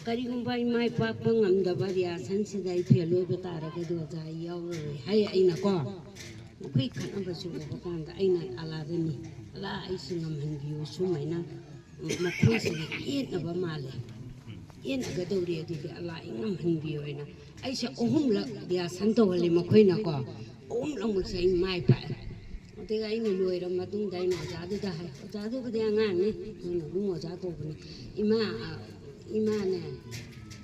ꯀꯔꯤꯒꯨꯝꯕ ꯑꯩ ꯃꯥꯏ ꯄꯥꯛꯄ ꯉꯝꯗꯕ, ꯔꯤꯍꯥꯔꯁꯦꯜꯁꯤꯗ ꯑꯩ ꯐꯦꯜ ꯑꯣꯏꯕ ꯇꯥꯔꯒꯗꯤ ꯑꯣꯖꯥ ꯑꯩ ꯌꯥꯎꯔꯔꯣꯏ" ꯍꯥꯏ꯫ ꯑꯩꯅꯀꯣ, ꯃꯈꯣꯏ ꯈꯠꯅꯕꯁꯤ ꯎꯕ ꯀꯥꯟꯗ ꯑꯩꯅ ꯑꯂꯥꯗꯅꯤ, "ꯑꯂꯥ, ꯑꯩꯁꯤ ꯉꯝꯍꯟꯕꯤꯌꯨ, ꯁꯨꯃꯥꯏꯅ ꯃꯈꯣꯏꯁꯤꯅ ꯌꯦꯠꯅꯕ ꯃꯥꯜꯂꯦ, ꯌꯦꯠꯅꯒꯗꯧꯔꯤ, ꯑꯗꯨꯗꯤ ꯑꯂꯥ, ꯑꯩ ꯉꯝꯍꯟꯕꯤꯌꯨ" ꯍꯥꯏꯅ ꯑꯩꯁꯦ ꯑꯍꯨꯝꯂꯛ ꯔꯤꯍꯥꯔꯁꯦꯜ ꯇꯧꯍꯜꯂꯤ ꯃꯈꯣꯏꯅꯀꯣ꯫ ꯑꯍꯨꯝꯂꯛꯃꯛꯁꯦ ꯑꯩ ꯃꯥꯏ ꯄꯥꯛꯑꯦ꯫ ꯑꯗꯨꯒ ꯑꯩꯅ ꯂꯣꯏꯔ ꯃꯇꯨꯡꯗ ꯑꯩꯅ ꯑꯣꯖꯥꯗꯨꯗ ꯍꯥꯏ, ꯑꯣꯖꯥꯗꯨꯕꯨꯗꯤ ꯑꯉꯥꯡꯅꯤ, ꯅꯣꯏꯅ ꯑꯗꯨꯝ ꯑꯣꯖꯥ ꯀꯧꯕꯅꯤ, "ꯏꯃꯥ, ꯑ, ꯏꯃꯥꯅꯦ,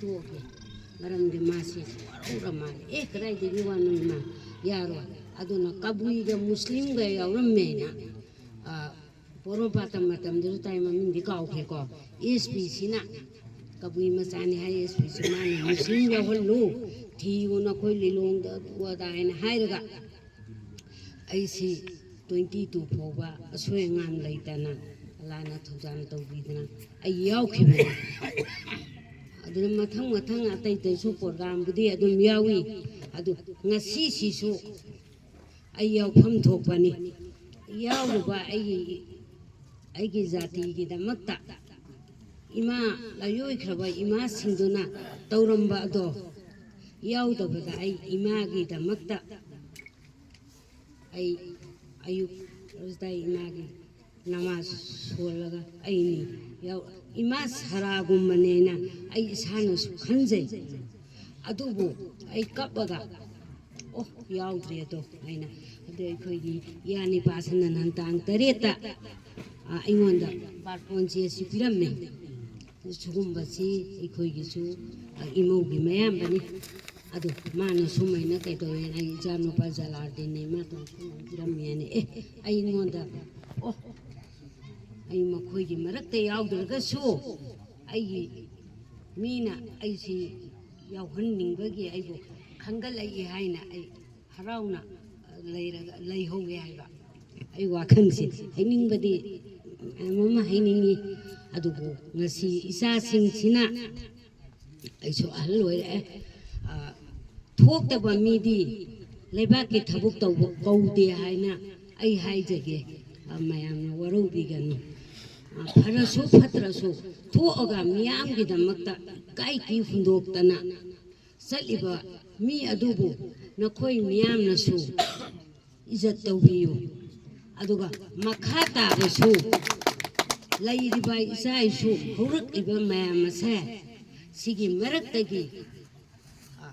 ꯇꯣꯛꯑꯒꯦ, ꯃꯔꯝꯗꯤ ꯃꯥꯁꯤ ꯋꯥꯔꯧꯔ ꯃꯥꯜꯂꯦ"꯫ "ꯑꯦ, ꯀꯗꯥꯏꯗꯒꯤ ꯋꯥꯅꯣ ꯏꯃꯥ, ꯌꯥꯔꯣꯏ"꯫ ꯑꯗꯨꯅ ꯀꯕꯨꯏꯒ ꯃꯨꯁꯂꯤꯝꯒ ꯌꯥꯎꯔꯝꯃꯦꯅ, ꯑ, ꯄꯣꯔꯣꯝꯄꯥꯠꯇ ꯃꯇꯝꯗꯨꯗ ꯇꯥꯏ, ꯃꯃꯤꯡꯗꯤ ꯀꯥꯎꯈ꯭ꯔꯦꯀꯣ, ꯑꯦꯁ ꯄꯤꯁꯤꯅ ꯀꯕꯨꯏ ꯃꯆꯥꯅꯤ ꯍꯥꯏ, ꯑꯦꯁ ꯄꯤꯁꯤ ꯃꯥꯅ "ꯃꯨꯁꯂꯤꯝ ꯌꯥꯎꯍꯜꯂꯨ, ꯊꯤꯌꯨ ꯅꯈꯣꯏ ꯂꯤꯂꯣꯡꯗ", ꯑꯗꯨ ꯑꯗꯥ ꯍꯥꯏꯅ ꯍꯥꯏꯔꯒ ꯑꯩꯁꯤ ꯇ꯭ꯋꯦꯟꯇꯤ ꯇꯨ ꯐꯥꯎꯕ ꯑꯁꯣꯏ ꯑꯉꯥꯝ ꯂꯩꯇꯅ ꯑꯂꯥꯅ ꯊꯧꯖꯥꯜ ꯇꯧꯕꯤꯗꯅ ꯑꯩ ꯌꯥꯎꯈꯤꯕꯅꯤ꯫ ꯑꯗꯨꯅ ꯃꯊꯪ ꯃꯊꯪ ꯑꯇꯩ ꯑꯇꯩꯁꯨ ꯄ꯭ꯔꯣꯒ꯭ꯔꯥꯝꯕꯨꯗꯤ ꯑꯗꯨꯝ ꯌꯥꯎꯏ꯫ ꯑꯗꯨ ꯉꯁꯤꯁꯤꯁꯨ ꯑꯩ ꯌꯥꯎꯐꯝ ꯊꯣꯛꯄꯅꯤ꯫ ꯌꯥꯎꯔꯨꯕ ꯑꯩꯒꯤ, ꯑꯩꯒꯤ ꯖꯥꯇꯤꯒꯤꯗꯃꯛꯇ, ꯏꯃꯥ, ꯂꯥꯏꯑꯣꯏꯈ꯭ꯔꯕ ꯏꯃꯥꯁꯤꯡꯗꯨꯅ ꯇꯧꯔꯝꯕ ꯑꯗꯣ ꯌꯥꯎꯗꯕꯗ ꯑꯩ ꯏꯃꯥꯒꯤꯗꯃꯛꯇ ꯑꯩ ꯑꯌꯨꯛ ꯔꯣꯖꯗꯥꯏ ꯏꯃꯥꯒꯤ ꯅꯃꯥꯖ ꯁꯣꯜꯂꯒ ꯑꯩꯅꯤ ꯌꯥꯎ-, ꯏꯃꯥ ꯁꯔꯥꯒꯨꯝꯕꯅꯦꯅ ꯑꯩ ꯏꯁꯥꯅꯁꯨ ꯈꯟꯖꯩ꯫ ꯑꯗꯨꯕꯨ ꯑꯩ ꯀꯞꯄꯒ, "ꯑꯣ, ꯌꯥꯎꯗ꯭ꯔꯦ ꯑꯗꯣ" ꯍꯥꯏꯅ꯫ ꯑꯗꯨ ꯑꯩꯈꯣꯏꯒꯤ ꯏꯌꯥ ꯅꯤꯄꯥꯁꯤꯅ ꯅꯍꯥꯟ ꯇꯥꯡ ꯇꯔꯦꯠꯇ, ꯑ, ꯑꯩꯉꯣꯟꯗ ꯕꯥꯔꯇꯣꯟ ꯆꯦ ꯑꯁꯤ ꯄꯤꯔꯝꯃꯦ꯫ ꯁꯤꯒꯨꯝꯕꯁꯤ ꯑꯩꯈꯣꯏꯒꯤꯁꯨ, ꯑ, ꯏꯃꯧꯒꯤ ꯃꯌꯥꯝꯕꯅꯤ꯫ ꯑꯗꯨ ꯃꯥꯅ ꯁꯨꯃꯥꯏꯅ ꯀꯩꯗꯧꯋꯦꯅ, ꯑꯩ ꯏꯆꯥꯅꯨꯄꯥ ꯖꯂꯥꯜꯗꯤꯟꯅꯦ, ꯃꯥ ꯇꯧꯔ ꯁꯨꯃꯥꯏꯅ ꯄꯤꯔꯝꯃꯦꯅ꯫ ꯑꯦ, ꯑꯩꯉꯣꯟꯗ, ꯑꯣ, ꯑꯩ ꯃꯈꯣꯏꯒꯤ ꯃꯔꯛꯇ ꯌꯥꯎꯗ꯭ꯔꯒꯁꯨ ꯑꯩꯒꯤ ꯃꯤꯅ ꯑꯩꯁꯤ ꯌꯥꯎꯍꯟꯅꯤꯡꯕꯒꯤ ꯑꯩꯕꯨ ꯈꯟꯒꯠꯂꯛꯏ ꯍꯥꯏꯅ ꯑꯩ ꯍꯔꯥꯎꯅ ꯂꯩꯔꯒ, ꯂꯩꯍꯧꯒꯦ ꯍꯥꯏꯕ꯫ ꯑꯩ ꯋꯥꯈꯜꯁꯦ ꯍꯥꯏꯅꯤꯡꯕꯗꯤ ꯃꯌꯥꯝ ꯑꯃ ꯍꯥꯏꯅꯤꯡꯉꯤ, ꯑꯗꯨꯕꯨ ꯉꯁꯤ ꯏꯆꯥꯁꯤꯡꯁꯤꯅ ꯑꯩꯁꯨ ꯑꯍꯜ ꯑꯣꯏꯔꯛꯑꯦ꯫ ꯑ, ꯊꯣꯛꯇꯕ ꯃꯤꯗꯤ ꯂꯩꯕꯥꯛꯀꯤ ꯊꯕꯛ ꯇꯧꯕ ꯀꯧꯗꯦ ꯍꯥꯏꯅ ꯑꯩ ꯍꯥꯏꯖꯒꯦ꯫ ꯑ, ꯃꯌꯥꯝꯅ ꯋꯥꯔꯧꯕꯤꯒꯅꯨ꯫ ꯑ, ꯐꯔꯁꯨ ꯐꯠꯇ꯭ꯔꯁꯨ ꯊꯣꯛꯑꯒ ꯃꯤꯌꯥꯝꯒꯤꯗꯃꯛꯇ ꯏꯀꯥꯏ ꯀꯤ ꯍꯨꯟꯗꯣꯛꯇꯅ ꯆꯠꯂꯤꯕ ꯃꯤ ꯑꯗꯨꯕꯨ ꯅꯈꯣꯏ ꯃꯤꯌꯥꯝꯅꯁꯨ ꯏꯖꯠ ꯇꯧꯕꯤꯌꯨ꯫ ꯑꯗꯨꯒ ꯃꯈꯥ ꯇꯥꯕꯁꯨ ꯂꯩꯔꯤꯕ ꯏꯆꯥ ꯏꯁꯨ ꯍꯧꯔꯛꯂꯤꯕ ꯃꯌꯥꯝ ꯑꯁꯦ ꯁꯤꯒꯤ ꯃꯔꯛꯇꯒꯤ, ꯑ,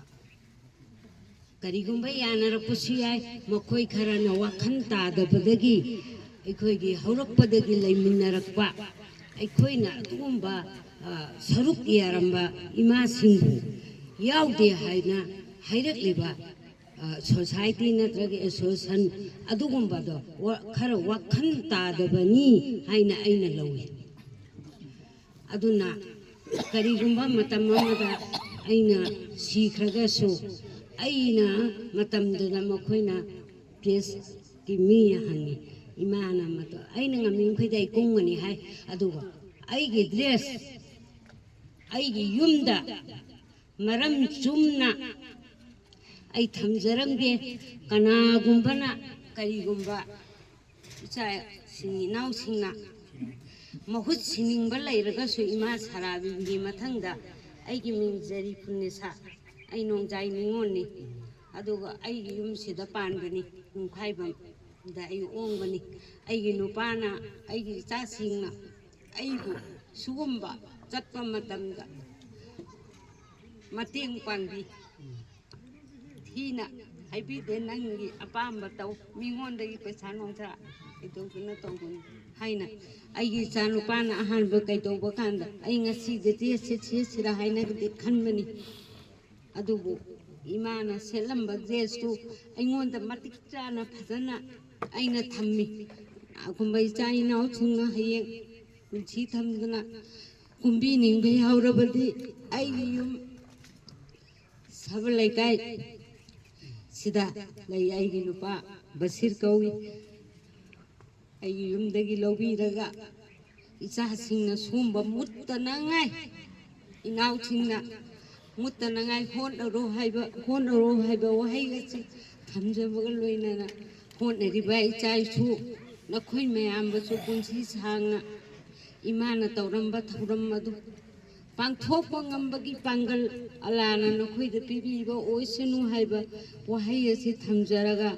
ꯀꯔꯤꯒꯨꯝꯕ ꯌꯥꯅꯔꯛꯄꯁꯨ ꯌꯥꯏ, ꯃꯈꯣꯏ ꯈꯔꯅ ꯋꯥꯈꯜ ꯇꯥꯗꯕꯗꯒꯤ ꯑꯩꯈꯣꯏꯒꯤ ꯍꯧꯔꯛꯄꯗꯒꯤ ꯂꯩꯃꯤꯟꯅꯔꯛꯄ ꯑꯩꯈꯣꯏꯅ ꯑꯗꯨꯒꯨꯝꯕ, ꯑ, ꯁꯔꯨꯛ ꯌꯥꯔꯝꯕ ꯏꯃꯥꯁꯤꯡꯕꯨ ꯌꯥꯎꯗꯦ ꯍꯥꯏꯅ ꯍꯥꯏꯔꯛꯂꯤꯕ, ꯑ, ꯁꯣꯁꯥꯏꯇꯤ ꯅꯠꯇ꯭ꯔꯒ ꯑꯦꯁꯣꯁꯤꯌꯦꯁꯟ ꯑꯗꯨꯒꯨꯝꯕꯗꯣ ꯋꯥ-, ꯈꯔ ꯋꯥꯈꯜ ꯇꯥꯗꯕꯅꯤ ꯍꯥꯏꯅ ꯑꯩꯅ ꯂꯧꯏ꯫ ꯑꯗꯨꯅ ꯀꯔꯤꯒꯨꯝꯕ ꯃꯇꯝ ꯑꯃꯗ ꯑꯩꯅ ꯁꯤꯈ꯭ꯔꯒꯁꯨ, ꯑꯩꯅ ꯃꯇꯝꯗꯨꯗ ꯃꯈꯣꯏꯅ ꯄ꯭ꯔꯦꯁꯀꯤ ꯃꯤ ꯍꯪꯉꯤ, ꯏꯃꯥꯅ ꯃꯇꯝ ꯑꯩꯅ ꯉꯝꯃꯤ ꯃꯈꯩꯗꯤ ꯑꯩ ꯀꯨꯝꯒꯅꯤ ꯍꯥꯏ꯫ ꯑꯗꯨꯒ ꯑꯩꯒꯤ ꯗ꯭ꯔꯦꯁ ꯑꯩꯒꯤ ꯌꯨꯝꯗ ꯃꯔꯝ ꯆꯨꯝꯅ ꯑꯩ ꯊꯝꯖꯔꯝꯒꯦ꯫ ꯀꯅꯥꯒꯨꯝꯕꯅ, ꯀꯔꯤꯒꯨꯝꯕ ꯏꯆꯥꯁꯤꯡ ꯏꯅꯥꯎꯁꯤꯡꯅ ꯃꯍꯨꯠ ꯁꯤꯅꯤꯡꯕ ꯂꯩꯔꯒꯁꯨ ꯏꯃꯥ ꯁꯔꯥꯕꯤꯒꯤ ꯃꯊꯪꯗ ꯑꯩꯒꯤ ꯃꯤꯡ ꯖꯔꯤꯐꯨꯟꯅꯤꯁꯥ, ꯑꯩ ꯅꯣꯡꯖꯥꯏ ꯅꯤꯉꯣꯜꯅꯤ꯫ ꯑꯗꯨꯒ ꯑꯩꯒꯤ ꯌꯨꯝꯁꯤꯗ ꯄꯥꯟꯕꯅꯤ, ꯅꯨꯡꯈꯥꯏꯕꯝ꯫ ꯗ ꯑꯩ ꯑꯣꯡꯕꯅꯤ꯫ ꯑꯩꯒꯤ ꯅꯨꯄꯥꯅ, ꯑꯩꯒꯤ ꯏꯆꯥꯁꯤꯡꯅ ꯑꯩꯕꯨ ꯁꯤꯒꯨꯝꯕ ꯆꯠꯄ ꯃꯇꯝꯗ ꯃꯇꯦꯡ ꯄꯥꯡꯕꯤ꯫ ꯊꯤꯅ ꯍꯥꯏꯕꯤꯗꯦ, "ꯅꯪꯒꯤ ꯑꯄꯥꯝꯕ ꯇꯧ, ꯃꯤꯉꯣꯟꯗꯒꯤ ꯄꯩꯁꯥ ꯅꯨꯡꯁꯥ ꯀꯩꯗꯧꯗꯅ ꯇꯧꯒꯅꯨ" ꯍꯥꯏꯅ꯫ ꯑꯩꯒꯤ ꯏꯆꯥ ꯅꯨꯄꯥꯅ ꯑꯍꯥꯟꯕ ꯀꯩꯗꯧꯕ ꯀꯥꯟꯗ ꯑꯩ ꯉꯁꯤ ꯖꯦꯇꯤ ꯁꯦꯠꯁꯤꯔꯥ ꯍꯥꯏꯅꯒꯗꯤ ꯈꯟꯕꯅꯤ꯫ ꯑꯗꯨꯕꯨ ꯏꯃꯥꯅ ꯁꯦꯠꯂꯝꯕ ꯗ꯭ꯔꯦꯁꯇꯨ ꯑꯩꯉꯣꯟꯗ ꯃꯇꯤꯛ ꯆꯥꯅ ꯐꯖꯅ ꯑꯩꯅ ꯊꯝꯃꯤ꯫ ꯑꯒꯨꯝꯕ ꯏꯆꯥ ꯏꯅꯥꯎꯁꯤꯡꯅ ꯍꯌꯦꯡ ꯄꯨꯟꯁꯤ ꯊꯝꯗꯅ ꯀꯨꯝꯕꯤꯅꯤꯡꯕ ꯌꯥꯎꯔꯕꯗꯤ ꯑꯩꯒꯤ ꯌꯨꯝ ꯁꯕ ꯂꯩꯀꯥꯏ ꯁꯤꯗ ꯂꯩ꯫ ꯑꯩꯒꯤ ꯅꯨꯄꯥ ꯕꯁꯤꯔ ꯀꯧꯏ꯫ ꯑꯩꯒꯤ ꯌꯨꯝꯗꯒꯤ ꯂꯧꯕꯤꯔꯒ ꯏꯆꯥꯁꯤꯡꯅ ꯁꯨꯝꯕ ꯃꯨꯠꯇꯅꯉꯥꯏ, ꯏꯅꯥꯎꯁꯤꯡꯅ ꯃꯨꯠꯇꯅꯉꯥꯏ ꯍꯣꯠꯅꯔꯣ ꯍꯥꯏꯕ, ꯍꯣꯠꯅꯔꯣ ꯍꯥꯏꯕ ꯋꯥꯍꯩ ꯑꯁꯤ ꯊꯝꯖꯕꯒ ꯂꯣꯏꯅꯅ ꯍꯣꯠꯅꯔꯤꯕ ꯏꯆꯥ ꯏꯁꯨ ꯅꯈꯣꯏ ꯃꯌꯥꯝꯕꯁꯨ ꯄꯨꯟꯁꯤ ꯁꯥꯡꯅ ꯏꯃꯥꯅ ꯇꯧꯔꯝꯕ ꯊꯧꯔꯝ ꯑꯗꯨ ꯄꯥꯡꯊꯣꯛꯄ ꯉꯝꯕꯒꯤ ꯄꯥꯡꯒꯜ ꯑꯂꯥꯅ ꯅꯈꯣꯏꯗ ꯄꯤꯕꯤꯕ ꯑꯣꯏꯁꯅꯨ ꯍꯥꯏꯕ ꯋꯥꯍꯩ ꯑꯁꯤ ꯊꯝꯖꯔꯒ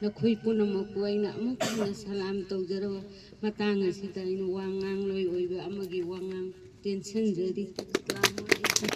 ꯅꯈꯣꯏ ꯄꯨꯝꯅꯃꯛꯄꯨ ꯑꯩꯅ ꯑꯃꯨꯛ ꯍꯟꯅ ꯁꯂꯥꯝ ꯇꯧꯖꯔꯕ ꯃꯇꯥꯡ ꯑꯁꯤꯗ ꯑꯩꯅ ꯋꯥ ꯉꯥꯡꯂꯣꯏ ꯑꯣꯏꯕ ꯑꯃꯒꯤ ꯋꯥꯉꯥꯡ ꯇꯦꯟꯁꯤꯟꯖꯔꯤ꯫